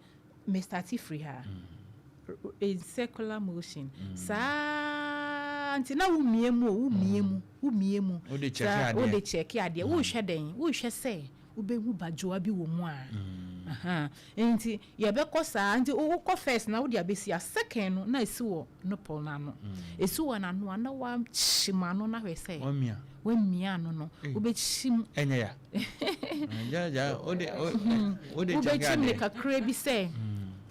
me start firi ha in circular motion saa, nti na womie mu o, womie mu, womie mu. Wode check saa adeɛ. Wode check adeɛ. Wohwɛ dɛn? Wohwɛ sɛ wobɛhu badwoa bi wɔ mu a. Aha. Nti yɛbɛkɔ saa, nti wokɔ first na wode abɛsi a, second no na esi wɔ nipple n'ano. Esi wɔ n'ano a, na wakyim ano na hwɛ sɛ Wamia. Wamia ano no, wobɛkyim. Ɛnyɛ ya gya wode check Wobɛkyim ne adeɛ. Kakra bi sɛ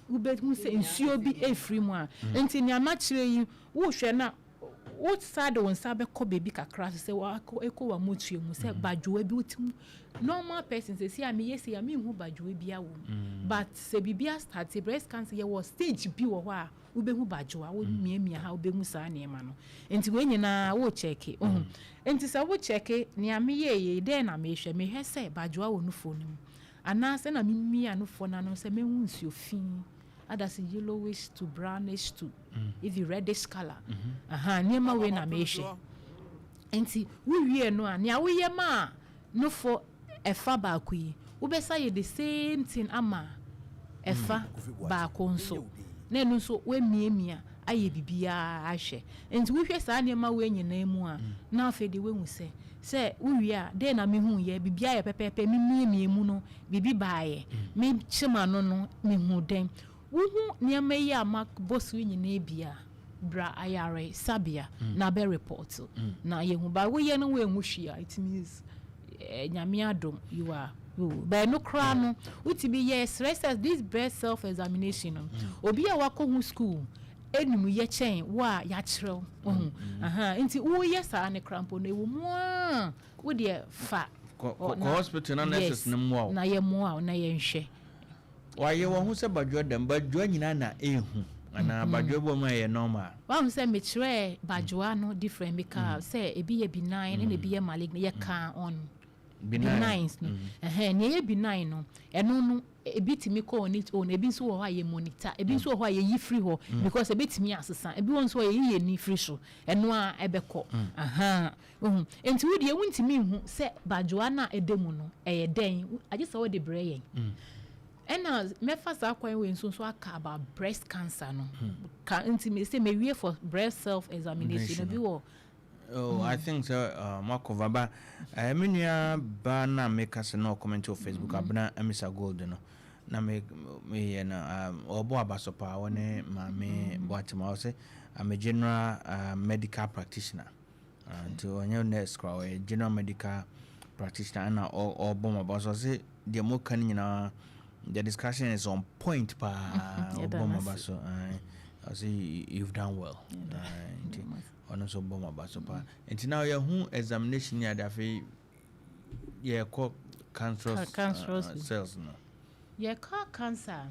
wobɛhu sɛ nsuo bi efiri mu a. Nti nea makyerɛ yi, wohwɛ na wosa de wo nsa bɛkɔ baabi kakra so sɛ wakɔ ɛkɔ w'amotua mu sɛ badwoa bi wote mu. Normal person sɛ si a meyɛ sei a, menhu badwoa bi awɔ mu, but sɛ biribi astart breast cancer, yɛwɔ stage bi wɔ hɔ a wobɛhu badwoa, womiamia ha, wobɛhu saa nneɛma no. Nti wei nyinaa wo check ohu. Nti sɛ wo check nea meyɛɛ yi dɛn na mehwɛ? Mehwɛ sɛ badwoa wɔ nufoɔ no mu anaasɛ na memia nufoɔ no ano sɛ mehu nsuo fi adase, yellowish to brownish to even reddish colour. Aha, nneɛma wei na mehwɛ. Nti wowie no a, nea woyɛ ma a nofo ɛfa baako yi, wobɛsa yɛ the same thing ama ɛfa baako nso, na ɛno nso woamiamia ayɛ biribiara ahwɛ. Nti wohwɛ saa nneɛma wei nyinaa mu a, na afei de woahu sɛ wowie a, dɛn na mehu yɛ? Biribiara yɛ pɛpɛɛpɛ, memiamia mu no biribi baayɛ, mekyem ano no mehu dɛn? Wohu nneɛma yi a mabɔ so yi nyinaa bi a, bra ayaresabea na bɛ report na yɛhu. Ba woyɛ no woanhu hwee a, it means Nyame adom, you are bɛɛ no koraa no wotumi yɛ srɛ sɛ this breast self examination no, obi a wakɔ ho school enim yɛ kyɛn wo a yɛakyerɛw ohu. Aha, nti woyɛ saa ne kora mpo no, ɛwɔ mu a wodeɛ fa kɔ hospital na nurses no mmoa wo. Na yɛ mmoa wo na yɛnhwɛ. Wayɛ wɔn ho sɛ badwoa dɛm, badwoa nyinaa na ɛnhu anaa badwoa bi wɔ mu a ɛyɛ normal? Wahu sɛ mekyerɛɛ badwoa no different, meka sɛ ebi yɛ benign ɛna ebi yɛ malignant. Yɛka on benign. Benign no, ɛhɛn, nea ɛyɛ benign no, ɛno no ebi tumi kɔ on its own. Ebi nso wɔ hɔ a yɛ monitor, ebi nso wɔ hɔ a yɛyi firi hɔ because ebetumi asesa. Ebi wɔ nso a yɛyi yɛn ni firi so, ɛno a ɛbɛkɔ. Ahan, ohun nti wo deɛ wuntumi nhu sɛ badwoa no a ɛda mu no ɛyɛ dɛn, agye sɛ wɔde brɛ yɛn. Ɛna mɛfa saa kwan wei nso aka about breast cancer no ka. Nti me sɛ mewie for breast self examination, obi wɔ Oh, I think sɛ moakɔva ba me nua ba na meka sɛ na ɔcomment wɔ Facebook, Abena Amisa Gold no, na me meyɛ no ɔbɔ aba so paa. Wɔne Maame Boatema, ɔsɛ I'm a general medical practitioner. Nti ɔnyɛ nurse koraa, ɔyɛ general medical practitioner, ɛna ɔbɔ ma ba so. Ɔsɛ deɛ moka no nyinaa, the discussion is on point paa. Ɔbɔ ma ba so, ɔsɛ you've done well. Nti ɔno nso bɔ ma ba so paa. Nti now yɛho examination ni ade, afei yɛkɔ cancerous Cancerous. Cells no. Yɛka cancer,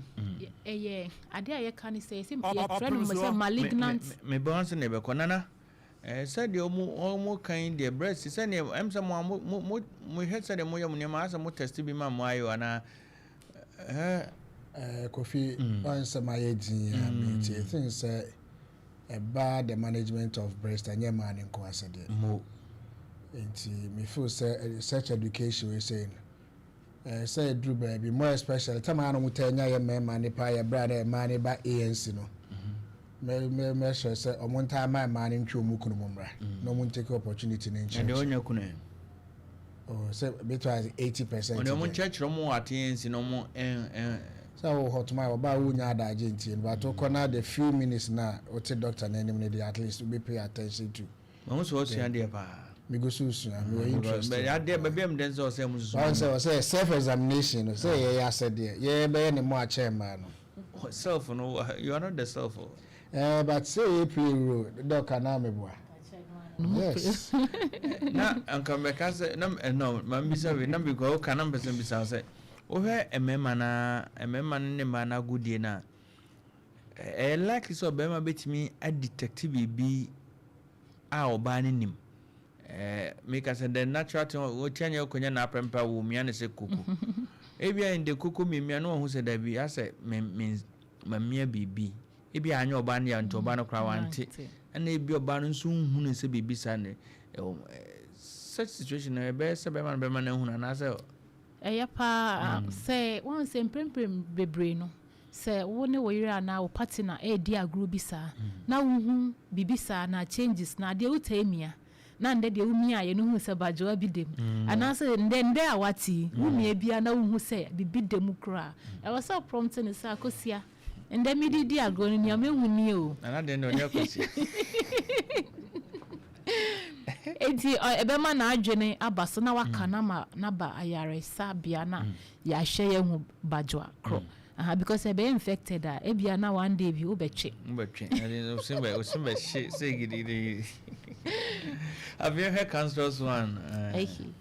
ɛyɛ adeɛ a yɛka ne sɛ yɛsɛ yɛfrɛ no sɛ malignant. Mebɛ wɔn sɛ na yɛbɛkɔ nana sɛdeɛ ɔmo kan deɛ breast, sɛdeɛ sɛ mo a mo mo mo mohwɛ sɛdeɛ moyɛ mo nneɛma asɛ mo test bi ma mo ayɛ o anaa ɛɛ? Kofi, ɔn sɛ mayɛ dzin a metie think sɛ ɛba the management of breast, ɛnyɛ maa ne nko asɛdeɛ. Mo Nti me feel sɛ such education wei sei no, sɛ ɛduru baabi, more especially time a na ɔmo taa nya yɛ mmarima nipa yɛ berɛ a na mmaa ne ba ANC no, mɛ mɛ mɛsrɛ sɛ ɔmo ntaa ma mmaa no ntwe ɔmo kunu mu mmra na ɔmo ntake opportunity ne Na deɛ nkyerɛkyerɛ. ɔnya kunu ɛ? Oh, sɛ bɛtɔ ase 80%. Ɔde ɔmo nkyerɛkyerɛ ɔmo wɔ atensi na ɔmo ɛn ɛn Sɛ wo hɔ toma ɔbaa wonya adagye ntie no, but wokɔ na the few minutes na wote doctor n'anim no de, at least wobɛ pay attention to. Mahu sɛ ɔsua deɛ paa. Mego so sua, mewɔ interest. Bɛ adeɛ baabi a meden sɛ ɔsɛ mo susu. Wɔn sɛ ɔsɛ self examination no sɛ yɛyɛ asɛdeɛ yɛbɛyɛ ne mo akyɛn mmaa no. Self no, you are not the self o. But sɛ yɛ play role, doc, anaa meboa? Yes. Na nka mɛka sɛ na no ma mbisa wei na because woka na mpɛ sɛ mbisa wo sɛ wohwɛ mmarima na mmarima no ne mmaa no agodie no a. Ɛyɛ likely sɛ ɔbarima bɛtumi adetect biribi a ɔbaa no nim. Meka sɛ the natural thing, ɔtia nyɛ ɔkɔnya n'aprɛmpɛ a wɔmia no sɛ koko. Ebia in the koko miamia no, wahu sɛ dabi, asɛ me me mamia biribi. Ebi anyɛ ɔbaa no yɛ nti ɔbaa no koraa wante. Ɛna ebi ɔbaa no nso nhunu sɛ biribi saa ne ɛwɔ such situation no, ɛbɛyɛ sɛ bɛrima no bɛma no ahunu anaasɛ? Ɛyɛ paa sɛ wɔn sɛ mprempren bebree no, sɛ wo ne wo yere anaa wo partner ɛredi agorɔ bi saa na wohu biribi saa na changes na adeɛ wotaa mia na ndɛ deɛ womia yɛ no hu sɛ badwoa bi dem, anaasɛ ndɛ a wate yi womia bia na wohu sɛ biribi da mu koraa, ɛwɔ sɛ prompt ne sɛ, "Akosua, ndɛ mede di agorɔ no, nea mehu nie o." Nana deɛ no ɔnyɛ kɔsi. Eti ɛbɛma n'adwene aba so na waka na ma n'aba ayaresabea na yɛahwɛ yɛn ho badwoa korɔ aha, because ɛbɛyɛ infected a, ebia na one day bi wobɛtwe. Wobɛtwe ɛde osin bɛ osin bɛ hye sɛ gidigidi. Afei hwɛ cancerous one. Okay,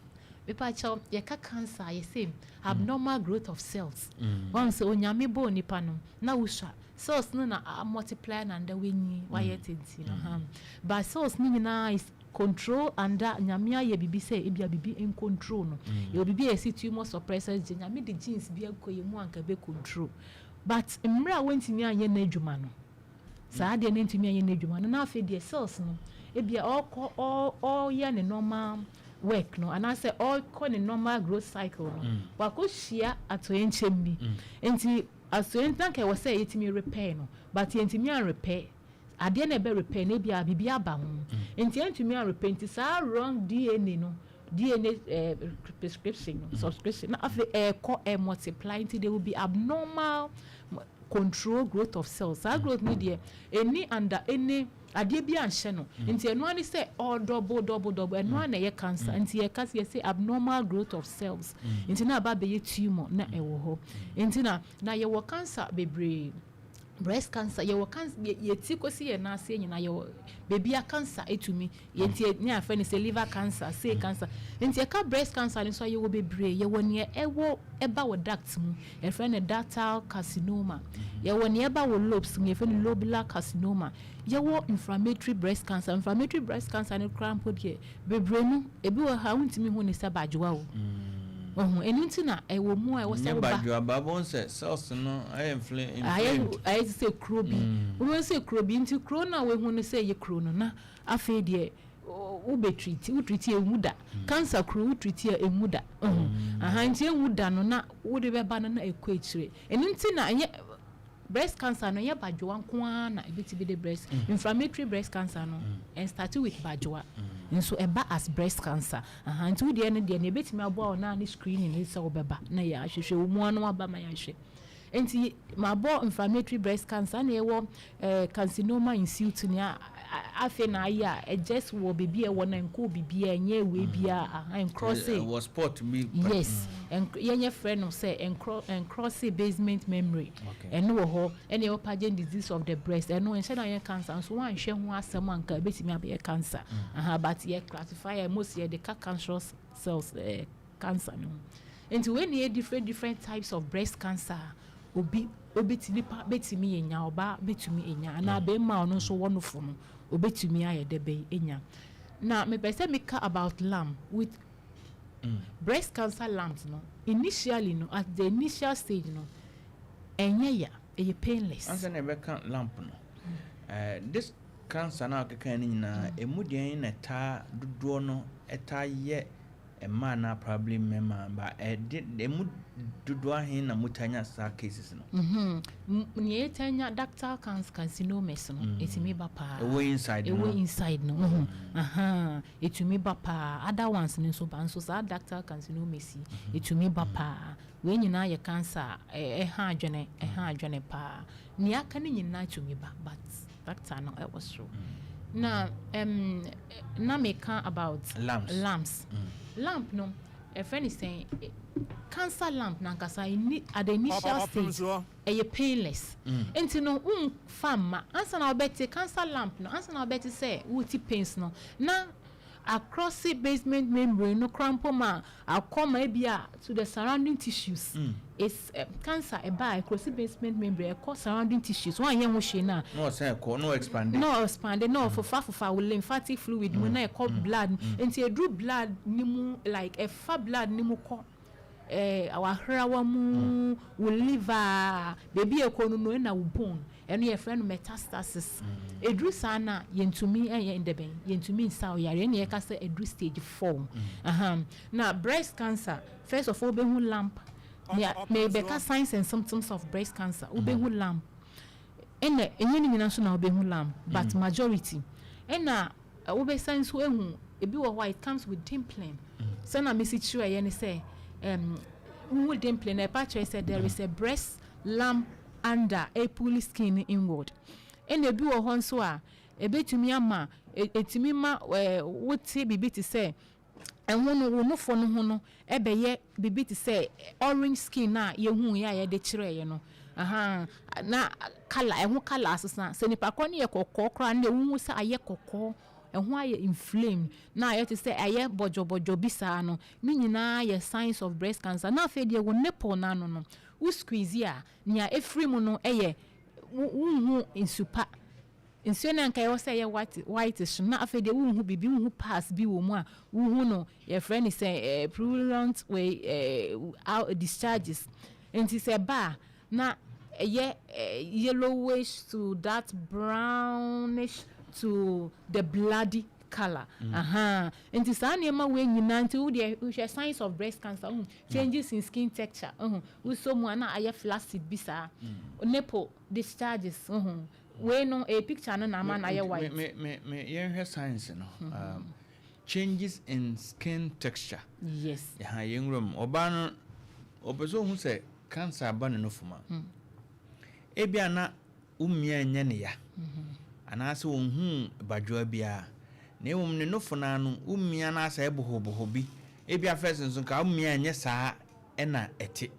mepakyɛw, yɛka cancer a, yɛsɛ abnormal growth of cells. Wɔn sɛ Onyame bɔɔ nipa no na wosua cells no na a multiply na nda wenyi wayɛ tenten no ha, but cells no nyinaa is control under Nyame. Ayɛ bibi sɛ ebia bibi ncontrol no. Yɛwɔ bibi a yɛsi tumor suppressor gene. Nyame de genes bi akɔ yɛ mu anka bɛ control, but mmerɛ a wɔntumi anyɛ n'adwuma no, saa adeɛ no ntumi anyɛ n'adwuma no, na afei deɛ cells no ebia ɔkɔ ɔyɛ ne normal work no anaasɛ ɔkɔ ne normal growth cycle no, wakɔhyia atoyɛnkyɛm bi. Nti atoyɛnkyɛm na nka ɛwɔ sɛ yɛtumi repair no, but yɛntumi an repair adeɛ na ɛbɛ repair no, ebia biribi aba ho nti yɛntumi an repair. Nti saa wrong DNA no, DNA prescription no, subscription na afei ɛɛkɔ ɛ multiply, nti there will be abnormal control growth of cells. Saa growth no deɛ, ɛni under any adeɛ bi anhyɛ no, nti ɛno ani sɛ ɔdouble, double, double. Ɛno ana ɛyɛ cancer. Nti yɛka sɛ yɛsɛ abnormal growth of cells, nti na aba abɛyɛ tumor na ɛwɔ hɔ. Nti na yɛwɔ cancer bebree. Breast cancer, yɛwɔ cancer yɛti kɔsi yɛn nan ase nyinaa, yɛwɔ beebi a cancer etumi yɛnti ne afɛ ne sɛ liver cancer, say cancer. Nti yɛka breast cancer no nso a, yɛwɔ bebree. Yɛwɔ nea ɛwɔ ɛba wɔ duct mu, yɛfrɛ no ductal carcinoma. Yɛwɔ nea ɛba wɔ lobes mu, yɛfrɛ no lobular carcinoma. Yɛwɔ inflammatory breast cancer. Inflammatory breast cancer no koraa mpo deɛ, bebree no ebi wɔ ha, wontumi hu ne sɛ badwoa o. Ɔho ɛno nti na ɛwɔ mu a ɛwɔ sɛ nyɛ woba badwoa ba bɔn sɛ cells no ayɛ ayɛ inflamed. Ayɛ te sɛ kuro bi. Wobɛhu sɛ kuro bi, nti kuro no a woahu no sɛ ɛyɛ kuro no, na afei deɛ wobɛtreat, wotreat a ɛnwu da. Cancer kuro, wotreat a ɛnwu da. Ɔho aha, nti ɛnwu da no na wode bɛba no na ɛkɔ akyire. Ɛno nti na ɛnyɛ breast cancer no, ɛnyɛ badwoa nko ara na ɛbɛtumi de breast inflammatory breast cancer no and start with badwoa nso ɛba as breast cancer aha. Nti wodeɛ no deɛ, nea ɛbɛtumi aboa wo naa ne screening ne sɛ wobɛba na yɛ ahwehwɛ wo mu ano aba ma yɛahwɛ. Nti mabɔ inflammatory breast cancer na ɛwɔ carcinoma in situ nea afei na ayɛ a ɛgyes wɔ beebi a ɛwɔ na nkɔ bibi a ɛnyɛ ewe bi a aha ncross. Ɛwɔ spot bi. Yes, yɛnyɛ frɛ no sɛ ncross basement membrane. Ɛno wɔ hɔ. Ɛna ɛwɔ Paget disease of the breast. Ɛno nhyɛ na yɛ cancer nso, wanhwɛ ho asɛm anka ebetumi abɛyɛ cancer aha, but yɛ classify yɛ most yɛde ka cancerous cells cancer no ho. Nti wei na yɛ different different types of breast cancer a obi obetumi, nipa betumi enya, ɔbaa betumi enya anaa bɛrima a ɔno nso wɔ nofo no obetumi ayɛ dɛ bɛyi enya. Na mepɛ sɛ meka about lump with breast cancer. Lumps no, initially no, at the initial stage no, ɛnyɛ ya, ɛyɛ painless. Ansa na ɛbɛka lump no, this cancer na akeka no nyinaa, emu deɛ na ɛtaa dodoɔ no ɛtaa yɛ mmaa na probably mmarima ba ɛde emu dodoɔ ahen na motaa nya saa cases no? Nea yɛtaa nya, ductal cancer, carcinomas no, ɛtumi ba paa. Ɛwɔ inside no. Ɛwɔ inside no. Aha, ɛtumi ba paa. Other ones no nso ba nso, saa ductal carcinomas yi ɛtumi ba paa. Wei nyinaa yɛ cancer a ɛha adwene paa. Nea aka no nyinaa tumi ba, but ductal no ɛwɔ soro. Na na meka about lumps. Lumps. Lump no, ɛfrɛ ne sɛn, cancer lump nankasa at the initial stage ɛyɛ painless. Nti no womfa mma ansa na wobɛte cancer lump no, ansa na wobɛte sɛ wote pains no na Across basement membrane no koraa mpo ma akɔ ma ebi a to the surrounding tissues. It's cancer ɛba a, ɛcross basement membrane, ɛkɔ surrounding tissues. Wɔanyɛ ho hwee no a, Na ɔsan ɛkɔ na ɔexpand. Na ɔexpand na ɔfofa fofa wo lymphatic fluid mu na ɛkɔ blood. Nti eduru blood ne mu, like ɛfa blood ne mu kɔ wahrawa mu, wo liver, beebi a ɛkɔ no, ɛna wo bone. Ɛno yɛfrɛ no metastasis. Eduru saa na yɛntumi ɛyɛ ndɛbɛn, yɛntumi nsa wo yare. Ɛna yɛka sɛ eduru stage 4. Na breast cancer, first of all, wobɛhu lump. Nea mebɛka, signs and symptoms of breast cancer, wobɛhu lump. Ɛna ɛnyɛ ne nyinaa nso na wobɛhu lump, but majority. Ɛna wobɛsan nso ehu ebi wɔ hɔ a it comes with dimpling. Sɛna mesi kyerɛ yɛ ne sɛ wohu dimpling na ɛpa kyerɛ sɛ there is a breast lump under a pull skin inward. Ɛna ebi wɔ hɔ nso a ebetumi ama etumi ma wote biribi te sɛ ɛho no, wo nofo no ho no ɛbɛyɛ biribi te sɛ orange skin a yɛhu yɛ a yɛde kyerɛ yɛ no. Ahan, na colour, ɛho colour asesa. Sɛ nipa korɔ no yɛ kɔkɔɔ koraa no, ehu sɛ ayɛ kɔkɔɔ, ɛho ayɛ inflame na ayɛ te sɛ ayɛ bɔdwɔbɔdwɔ bi saa no. Ne nyinaa yɛ signs of breast cancer. Na afei deɛ, wo nipple n'ano no, wo squeeze a, nea efiri mu no ɛyɛ wonhu nsupa nsuo no anka ɛwɔ sɛ ɛyɛ white whitish. Na afei deɛ, wonhu biribi, wonhu pus bi wɔ mu a wohu no, yɛfrɛ no sɛ purulent wei discharges. Nti sɛ ba a, na ɛyɛ yellowish to that brownish to the bloody colour. Aha, nti saa nneɛma wei nyinaa. Nti wo deɛ, wohwɛ signs of breast cancer, changes in skin texture, wosɔ mu a na ayɛ flaccid bi saa, nipple discharges, wei no a picture no na ama na ayɛ white. Me yɛnhwɛ signs no, changes in skin texture. Yes. Ha yɛn nwura mu, ɔbaa no ɔpɛ sɛ ohun sɛ cancer aba ne nofo mu a, ebia na womia nyɛ ne ya anaasɛ ohun badwoa biara, na mmom ne nofo no ano womia no asɛ ɛbohoboho bi. Ebia first nso nka womia nyɛ saa ɛna ɛte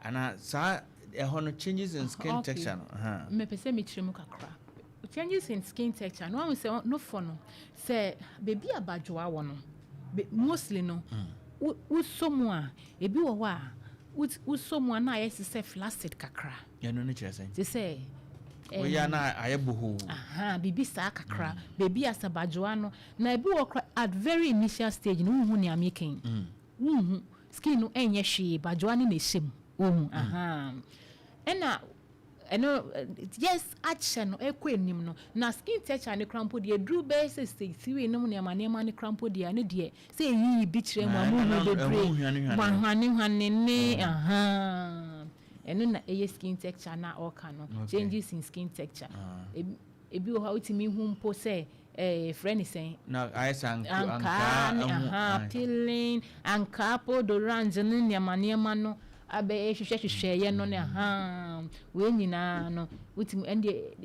anaa saa ɛhɔ no, changes in skin texture no. Mepɛ sɛ mekyerɛ mu kakra. Changes in skin texture no, wahu sɛ nofo no, sɛ beebi a badwoa wɔ no, mostly no, wosɔ mu a, ebi wɔ hɔ a wosɔ mu a na ayɛ te sɛ flaccid kakra. Ɛno no kyerɛ sɛn? Te sɛ woyɛ na ayɛ bohoo. Aha, biribi saa kakra, beebi a sɛ badwoa no na ebi wɔ kora, at very initial stage no, wonhu nea meka yi. Wonhu skin no, ɛnyɛ hwee, badwoa no na ɛhyɛ mu, wohu. Aha, ɛna ɛno yes, akyɛ no ɛkɔ anim no na skin texture ne kora mpo deɛ, duru bɛyɛ sɛ stage 3 nom, nneɛma nneɛma ne kora mpo deɛ, ne deɛ sɛ ɛyiyi bi kyerɛ mu a, muhu bebree hwane hwane ne. Aha, ɛno na ɛyɛ skin texture na ɔka no. Changes in skin texture, ebi wɔ hɔ a wotumi hu mpo sɛ frɛ ne sɛn? Na ayɛ sɛ ankaa ne aha, peeling, ankaa, peau d'orange ne nneɛma nneɛma no abɛyɛ hwehwɛ hwehwɛeɛ no ne. Aha, wei nyinaa no wotumi, ɛnde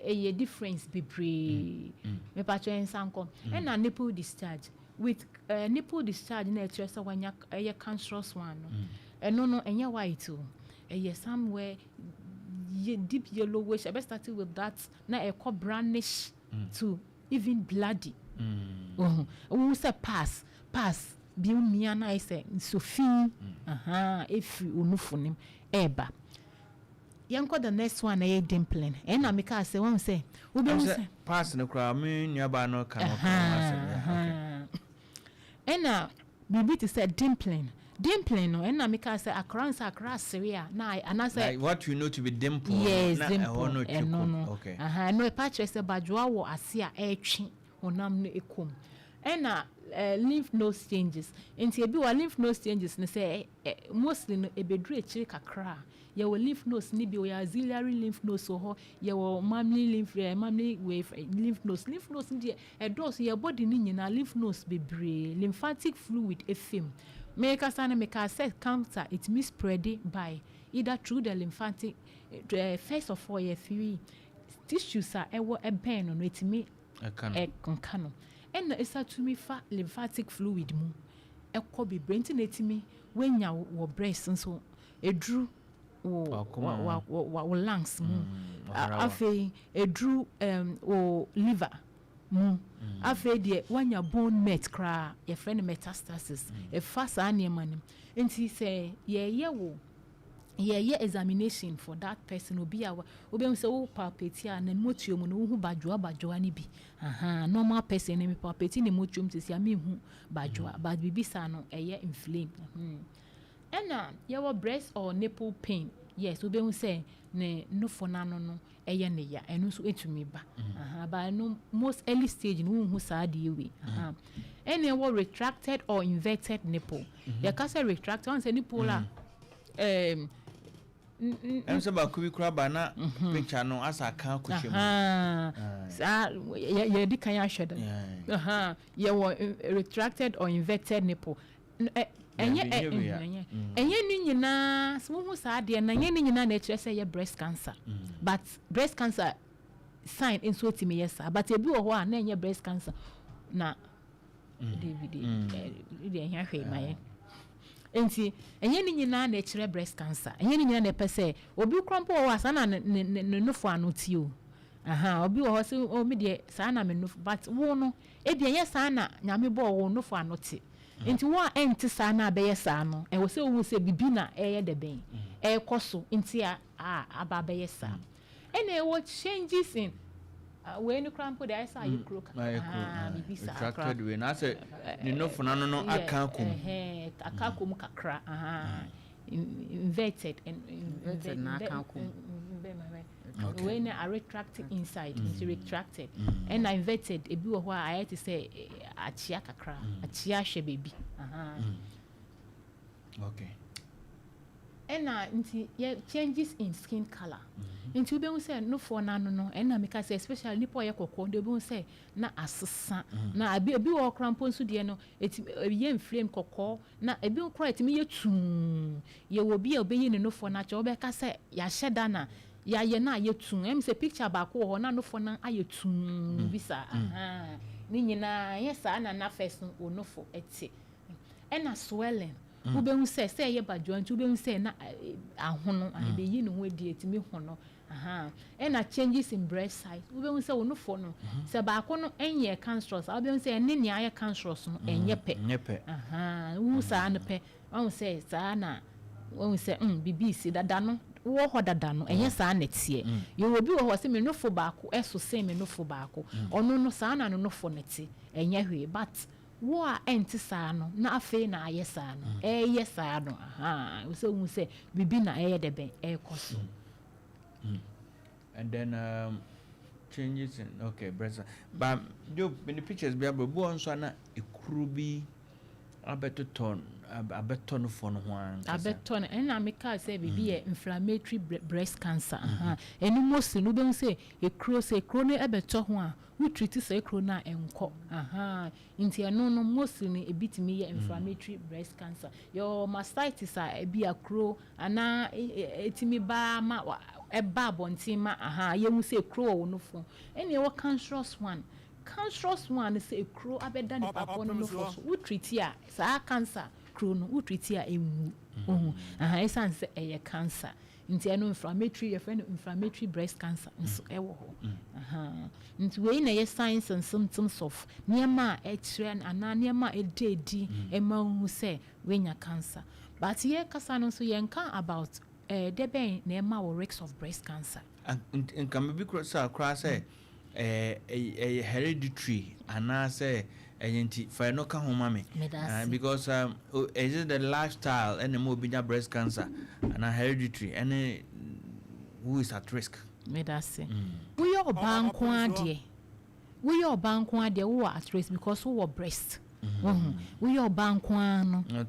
ɛyɛ difference bebree. Mepatwɛ nsa nkɔ. Ɛna nipple discharge, with nipple discharge na ɛkyerɛ sɛ wanya ɛyɛ cancerous one no. Ɛno no ɛnyɛ white o, ɛyɛ somewhere deep yellowish. Ɛbɛ start with that na ɛkɔ brownish to even bloody. Wohu sɛ pus bi mia na ayɛ sɛ nsofin efiri onufo nim ɛɛba. Yɛnkɔ the next one, ɛyɛ dimpling. Ɛna meka sɛ wɔn sɛ wobɛhu sɛ pus no koraa, me nuabaa no ka no ka. Ɛna biribi te sɛ dimpling. Dimpling no, ɛna meka sɛ akora nsa akora asere a na anaasɛ like what you know to be dimple. Yes, dimple ɛno no. Ɛno ɛpa kyerɛ sɛ badwoa wɔ ase a ɛretwe honam no ekom. Ɛna lymph node changes. Nti ebi wɔ lymph node changes no sɛ mostly no ebeduru akyire kakra a, yɛwɔ lymph nodes ni bi, wɔyɛ axillary lymph nodes wɔ hɔ, yɛwɔ mammary lymph mammary wei lymph nodes. Lymph nodes deɛ ɛdɔɔso, yɛ body no nyinaa lymph nodes bebree, lymphatic fluid efim. Mekasa no, meka sɛ cancer etumi spread by either through the lymphatic first of all, yɛ three tissues a ɛwɔ ɛbɛn no, etumi ɛnka no, ɛna ɛsa tumi fa lymphatic fluid mu ɛkɔ bebree. Nti na etumi wenya wɔ breast nso, eduru wɔ wɔ lungs mu, afei eduru wɔ liver mu. mu. Afei deɛ woanya bone met koraa, yɛfrɛ no metastasis. Ɛfa saa nneɛma no mu. Nti sɛ yɛyɛ wo yɛyɛ examination for that person, obi a wobɛhu sɛ wo palpate a, ne motuo mu no wohu badwoa badwoa no bi. Aha, normal person no, me palpate ne motuo mu sisi a, menhu badwoa, but biribi saa no ɛyɛ inflame. Ɛna yɛwɔ breast or nipple pain. Yes, wobɛhu sɛ ne nofo n'ano no ɛyɛ ne ya, ɛno nso ɛtumi ba. Aha, but ɛno most early stage no wonhu saa adeɛ wei. Aha, ɛna ɛwɔ retracted or inverted nipple. Yɛka sɛ retracted, wɔn sɛ nipple a Ɛm sɛ baako bi koraa ba na picture no asa aka akɔhyɛ mu. Aha, saa yɛdi kan ahwɛ dɛ. Yɛwɔ retracted or inverted nipple. Ɛnyɛ Dabi, ɛnyɛ wei a. Ɛnyɛ ne nyinaa sɛ wohu saa adeɛ no, ɛnyɛ ne nyinaa na ɛkyerɛ sɛ ɛyɛ breast cancer, but breast cancer sign nso tumi yɛ saa, but ebi wɔ hɔ a na ɛnyɛ breast cancer na David deɛ ɛhia hwee ma yɛ. Nti ɛnyɛ ne nyinaa na ɛkyerɛ breast cancer, ɛnyɛ ne nyinaa na ɛpɛ sɛ obi kora mpo wɔ hɔ a saa na ne nofo ano ti o. Aha, obi wɔ hɔ sɛ, o, mi deɛ saa na me nofo, but wo no ebi ɛnyɛ saa na Nyame bɔɔ wo nofo ano te. Nti wo a ɛnte saa na abɛyɛ saa no, ɛwɔ sɛ wohu sɛ bibi na ɛyɛ dɛ bɛn ɛrekɔ so nti a aba abɛyɛ saa. Ɛna ɛwɔ changes in wei no kora mpo de ayɛ sɛ ayɛ kuro kakra. Ayɛ kuro. Ah, biribi saa koraa. Retracted wei na asɛ ne nofo n'ano no aka akɔ mu. Ɛhɛn, aka akɔ mu kakra. Aha. Inverted Inverted na aka akɔ mu. Wei na a retract inside, nti retracted. Ɛna inverted, ebi wɔ hɔ a ayɛ te sɛ akyea kakra, akyea ahwɛ baabi. Aha. Ɛna nti yɛ changes in skin colour. Nti wobɛhu sɛ nofoɔ n'ano no, ɛna meka sɛ especially nipa a ɔyɛ kɔkɔɔ deɛ, wobɛhu sɛ na asesa na ebi wɔ hɔ koraa mpo nso deɛ no eti ɛyɛ inflame kɔkɔɔ, na ebi koraa etumi yɛ tuu. Yɛwɔ bi a obeyi ne nofoɔ n'akyɛ, wobɛka sɛ yɛahyɛ da na yɛayɛ na ayɛ tuu. Sɛ picture baako wɔ hɔ na nofoɔ no ayɛ tuu bi saa. Ahan, ne nyinaa ɛyɛ saa na first no o nofo ɛte. Ɛna swelling, wobɛhu sɛ ɛyɛ badwoa, nti wobɛhu sɛ na ahono ɛbɛyi ne ho adi, ɛtumi hono. Aha, ɛna changes in breast size, wobɛhu sɛ wo nofo no, sɛ baako no ɛnyɛ cancerous a, wobɛhu sɛ ɛne nea ayɛ cancerous no ɛnyɛ pɛ. Nyɛ pɛ. Aha, wohu saa no pɛ, wahu sɛ saa na wahu sɛ biribi si dada no wɔ hɔ dada no, ɛnyɛ saa na ɛteɛ. Yɛwɔ bi wɔ hɔ sɛ me nofo baako ɛso sen me nofo baako, ɔno no saa na ne nofo no te, ɛnyɛ hwee, but wo a ɛnte saa no na afei na ayɛ saa no, ɛyɛ saa no. Aha, sɛ wohu sɛ biribi na ɛyɛ dɛ bɛn ɛrekɔ so. And then changes in, okay, breast, but Job in the pictures bi abɔ, ebi wɔ nso a na ekuro bi abɛtotɔ abɛtɔ no fɔ no ho ankasa. Abɛtɔ no, ɛna meka sɛ biribi yɛ inflammatory breast cancer. Aha, ɛno mostly no wobɛhu sɛ ekuro, sɛ ekuro no ɛbɛtɔ ho a, wo treat sɛ ekuro no a, ɛnkɔ. Aha, nti ɛno no mostly no ebi tumi yɛ inflammatory breast cancer. Yɛwɔ mastitis a ebi akuro anaa ɛtumi baa ma ɛba abɔnten ma aha yɛhu sɛ ekuro wɔ wo nofo. Ɛna ɛwɔ cancerous one. Cancerous one no, sɛ ekuro abɛda nipa korɔ no nofo so, wo treat a, saa cancer kuro no, wo treat a, ɛnwu ohun. Aha, ɛsan sɛ ɛyɛ cancer nti ɛno inflammatory, yɛfrɛ no inflammatory breast cancer nso ɛwɔ hɔ. Aha, nti wei na ɛyɛ signs and symptoms of nneɛma a ɛkyerɛ anaa nneɛma a ɛda edi ɛma wohu sɛ wenya cancer. But yɛ kasa no nso, yɛnka about dɛ bɛn na ɛma wɔ risk of breast cancer. Nka mebi kora sɛ koraa sɛ ɛyɛ hereditary anaasɛ ɛyɛ, nti fa ɛno ka ho ma me. Meda ase. Because is it the lifestyle ɛna ma obi nya breast cancer anaa hereditary, ɛne who is at risk? Meda ase. Woyɛ ɔbaa nko adeɛ, woyɛ ɔbaa nko adeɛ, wowɔ at risk because wowɔ breast. Wohu, woyɛ ɔbaa nko ara no.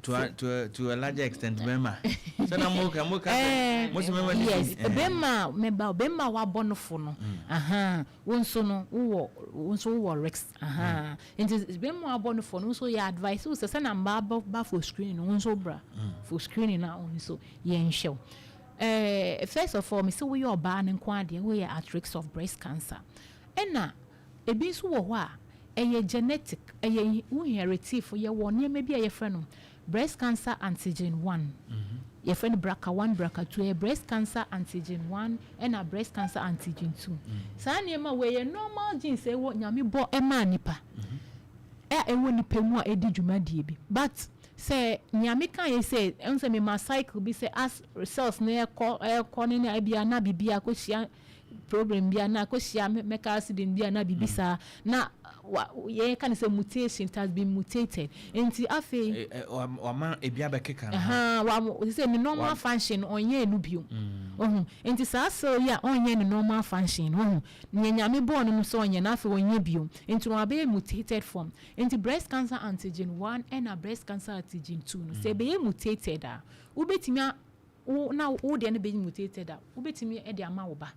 To a larger extent, bɛrima sɛ na mo ka sɛ mo sɛ mɛma ne Yes. bi. Bɛrima a mɛba, bɛrima a wabɔ no fo no, aha, wo nso no wowɔ, wo nso wowɔ risk. Aha, nti bɛrima a wabɔ no fo no nso, yɛ advice wo sɛ na mmaa ba for screening no, wo nso bra for screening na wo nso yɛnhwɛ wo. First of all, mesi woyɛ ɔbaa no nko adeɛ, woyɛ at risk of breast cancer. Ɛna ebi nso wɔ hɔ a ɛyɛ genetic, ɛyɛ wo inheritive. Yɛwɔ nneɛma bi a yɛfrɛ no breast cancer antigen 1. Yɛfrɛ no BRCA 1, BRCA 2. Ɛyɛ breast cancer antigen 1 ɛna breast cancer antigen 2. Saa nneɛma wei yɛ normal genes a ɛwɔ Nyame bɔ ɛmaa nipa, a ɛwɔ nipa mu a ɛdi dwumadie bi. But sɛ nea meka yɛ sɛ ɛhu sɛ mema cycle bi sɛ as cells no ɛkɔ ɛkɔ ne ne ebia na biribi akɔhyia problem bi ana akɔhyia mɛka accident bi ana biribi saa na wa yɛka ne sɛ mutation, it has been mutated. Nti afei Wama ebi abɛkeka no ho. Wa sɛ ne normal function no ɔnyɛ no bio. Ɔhu nti saa cell yi a ɔnyɛ ne normal function no, ɔhu nea Nyame bɔɔ no sɛ ɔnyɛ no, afei ɔnyɛ bio, nti no wabɛyɛ mutated form. Nti breast cancer antigen 1 ɛna breast cancer antigen 2 no, sɛ ɛbɛyɛ mutated a, wobɛtumi a wo na wo deɛ no bɛyɛ mutated a, wobɛtumi ɛde ama wo ba,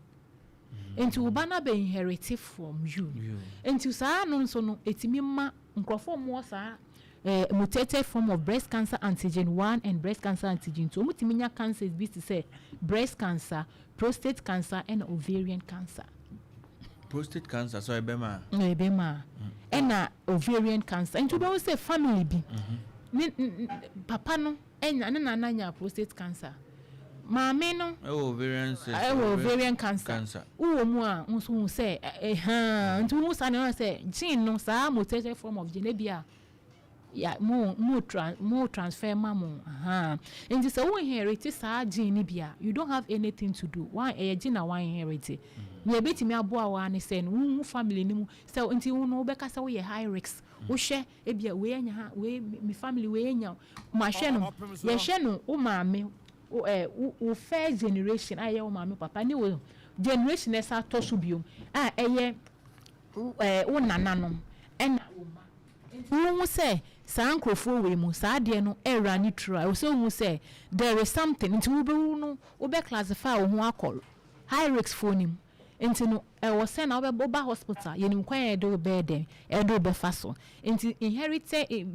nti wo ba no abɛ inherit from you. You. Nti saa no nso no, ɛtumi ma nkurɔfoɔ a wɔwɔ saa mutated form of breast cancer antigen 1 and breast cancer antigen 2, wɔn tumi nya cancers bi te sɛ breast cancer, prostate cancer ɛna ovarian cancer. Prostate cancer sɛ ɔyɛ bɛma? Ɛyɛ bɛrima a, ɛna ovarian cancer. Nti wobɛhu sɛ family bi ne papa no ɛnya ne nana nya prostate cancer, maame no ɛwɔ ovarian cyst. Ɛwɔ ovarian cancer. Cancer. Wowɔ mu a nso hu sɛ ɛhan nti wohu saa nneɛma sɛ gene no, saa mutated form of gene ebi a ya mo transfer ma mo ahan. Nti sɛ wo inherit saa gene ni bi a, you don't have anything to do. One ɛyɛ gene a one inherit, nea ebetumi aboa wa ne sɛ no wohu family ni mu sɛ nti wo no wobɛka sɛ woyɛ high risk. Wohwɛ ebi a wei anya ha, wei mi family wei anya ma hwɛ no, yɛhwɛ no wo maame wo ɛ wo first generation a ɛyɛ wo maame, papa ne wo generation ɛsa atɔ so biom a ɛyɛ wo nananom ɛna wo ma. Nti wohu sɛ saa nkurɔfoɔ wei mu saa adeɛ no ɛwura ne turu a, ɛwɔ sɛ wohu sɛ there is something. Nti wobɛwu no, wobɛ classify wo ho akɔ high risk foɔ no mu. Nti no ɛwɔ sɛ na wobɛba hospital, yɛnim kwan a yɛde wo bɛyɛ dɛn, ɛde wo bɛfa so. Nti inherit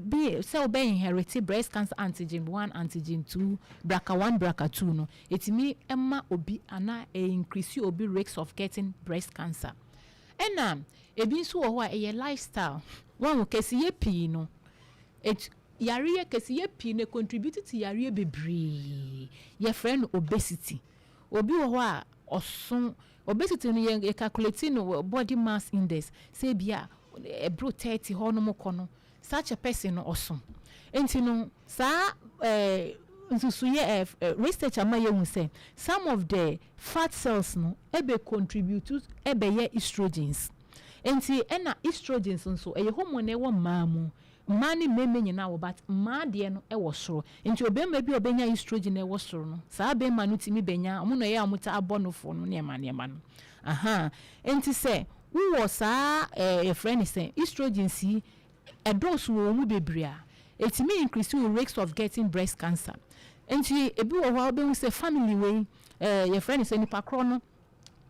bi sɛ wobɛ inherit breast cancer antigen 1, antigen 2, BRCA 1, BRCA 2 no, ɛtumi ɛma obi anaa increase obi risk of getting breast cancer. Ɛna ebi nso wɔ hɔ a ɛyɛ lifestyle. Wɔn kɛseyɛ pii no, et yareɛ kɛseyɛ pii no contribute to yareɛ bebree. Yɛfrɛ no obesity. Obi wɔ hɔ a ɔso, obesity no yɛ calculate no body mass index sɛ ebi a ɛboro 30 hɔ nom kɔ no, such a person no ɔso. Nti no saa nsusuyɛ research ama yɛhu sɛ some of the fat cells no ɛbɛ contribute ɛbɛyɛ estrogens. Nti ɛna estrogens nso ɛyɛ hormone ɛwɔ mmaa mu, mmaa ne mmarima nyinaa wɔ, but mmaa deɛ no ɛwɔ soro. Nti obɛrima bi a ɔbɛnya estrogen ɛwɔ soro no, saa bɛrima no tumi bɛnya ɔmo na ɛyɛ a ɔmo ta abɔ no fo no nneɛma nneɛma no aha. Nti sɛ wowɔ saa yɛfrɛ ne sɛ estrogens yi ɛdɔɔso wɔ wɔn mu bebree a, etumi increase your risk of getting breast cancer. Nti ebi wɔ hɔ a wobɛhu sɛ family wei yɛfrɛ ne sɛ nipa korɔ no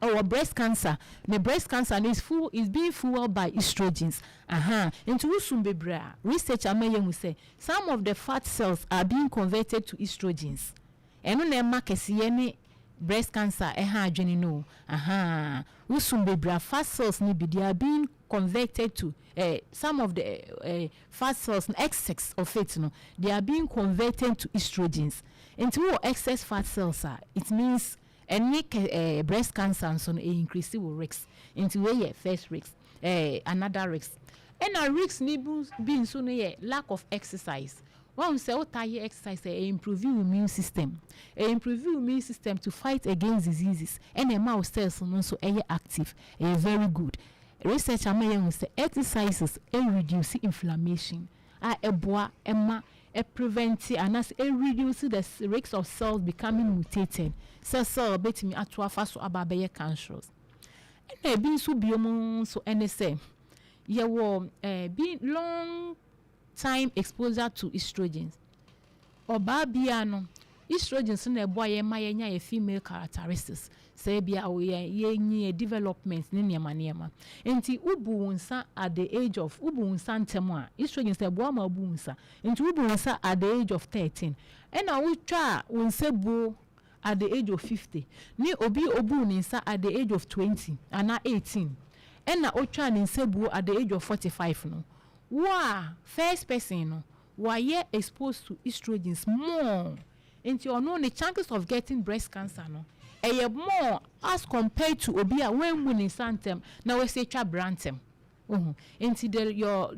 ɔwɔ breast cancer, ne breast cancer no is being fueled by estrogens aha. Nti wosum bebree a, research ama yɛhu sɛ some of the fat cells are being converted to estrogens. Ɛno na ɛma kɛseyɛ ne breast cancer ɛha adwene no aha. Wosum bebree a, fat cells ni bi, they are being converted to some of the fat cells, excess of it no, they are being converted to estrogens. Nti wɔ excess fat cells a, it means ɛne breast cancer nso no increase wɔ risk. Nti wei yɛ first risk. Another risk, ɛna risk ni bi nso no yɛ lack of exercise. Wɔn sɛ wota yɛ exercise ɛ improve your immune system, ɛ improve your immune system to fight against diseases, ɛna ɛma wo cells no nso ɛyɛ active. Ɛyɛ very good. Research ama yɛn ho sɛ exercises ɛ reduce inflammation a ɛboa ɛma ɛ prevent anaasɛ ɛ reduce the risk of cells becoming mutated, sɛ cell bɛtumi ato afa so aba abɛyɛ cancerous. Ɛna ebi nso biom nso ɛne sɛ yɛwɔ bi long time exposure to estrogens. Ɔbaa bia no, estrogens na ɛboa yɛn ma yɛnya yɛ female characteristics, sɛ ebi a yɛ yɛnyi yɛ development ne nneɛma nneɛma. Nti wobu wo nsa at the age of, wobu wo nsa ntɛm a, estrogens ɛboa ma wobu wo nsa. Nti wobu wo nsa at the age of 13 ɛna wotwa wo nsa buo at the age of 50, ne obi obu ne nsa at the age of 20 ana 18 ɛna otwa ne nsa buo at the age of 45 no, wo a first person no wayɛ exposed to estrogens more. Nti ɔno ne chances of getting breast cancer no ɛyɛ more as compared to obi a wɔnmu ne nsa ntɛm na wɔasi atwa bra ntɛm. Ohun nti the your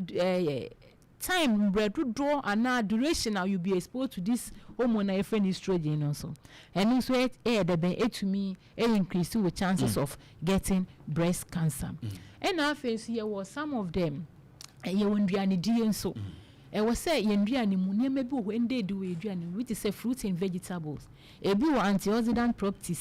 time, mbrɛ dodoɔ anaa duration a you be exposed to this hormone a yɛfrɛ no estrogen no nso, ɛno nso ɛyɛ dɛbɛn etumi ɛyɛ increase wo chances of getting breast cancer. Ɛna afei nso yɛwɔ some of them, yɛwɔ nnuanedie nso. Ɛwɔ sɛ yɛn nnuane mu nneɛma bi wɔ hɔ ɛnda edi wɔ yɛn aduane mu bi te sɛ fruits and vegetables. Ebi wɔ antioxidant properties.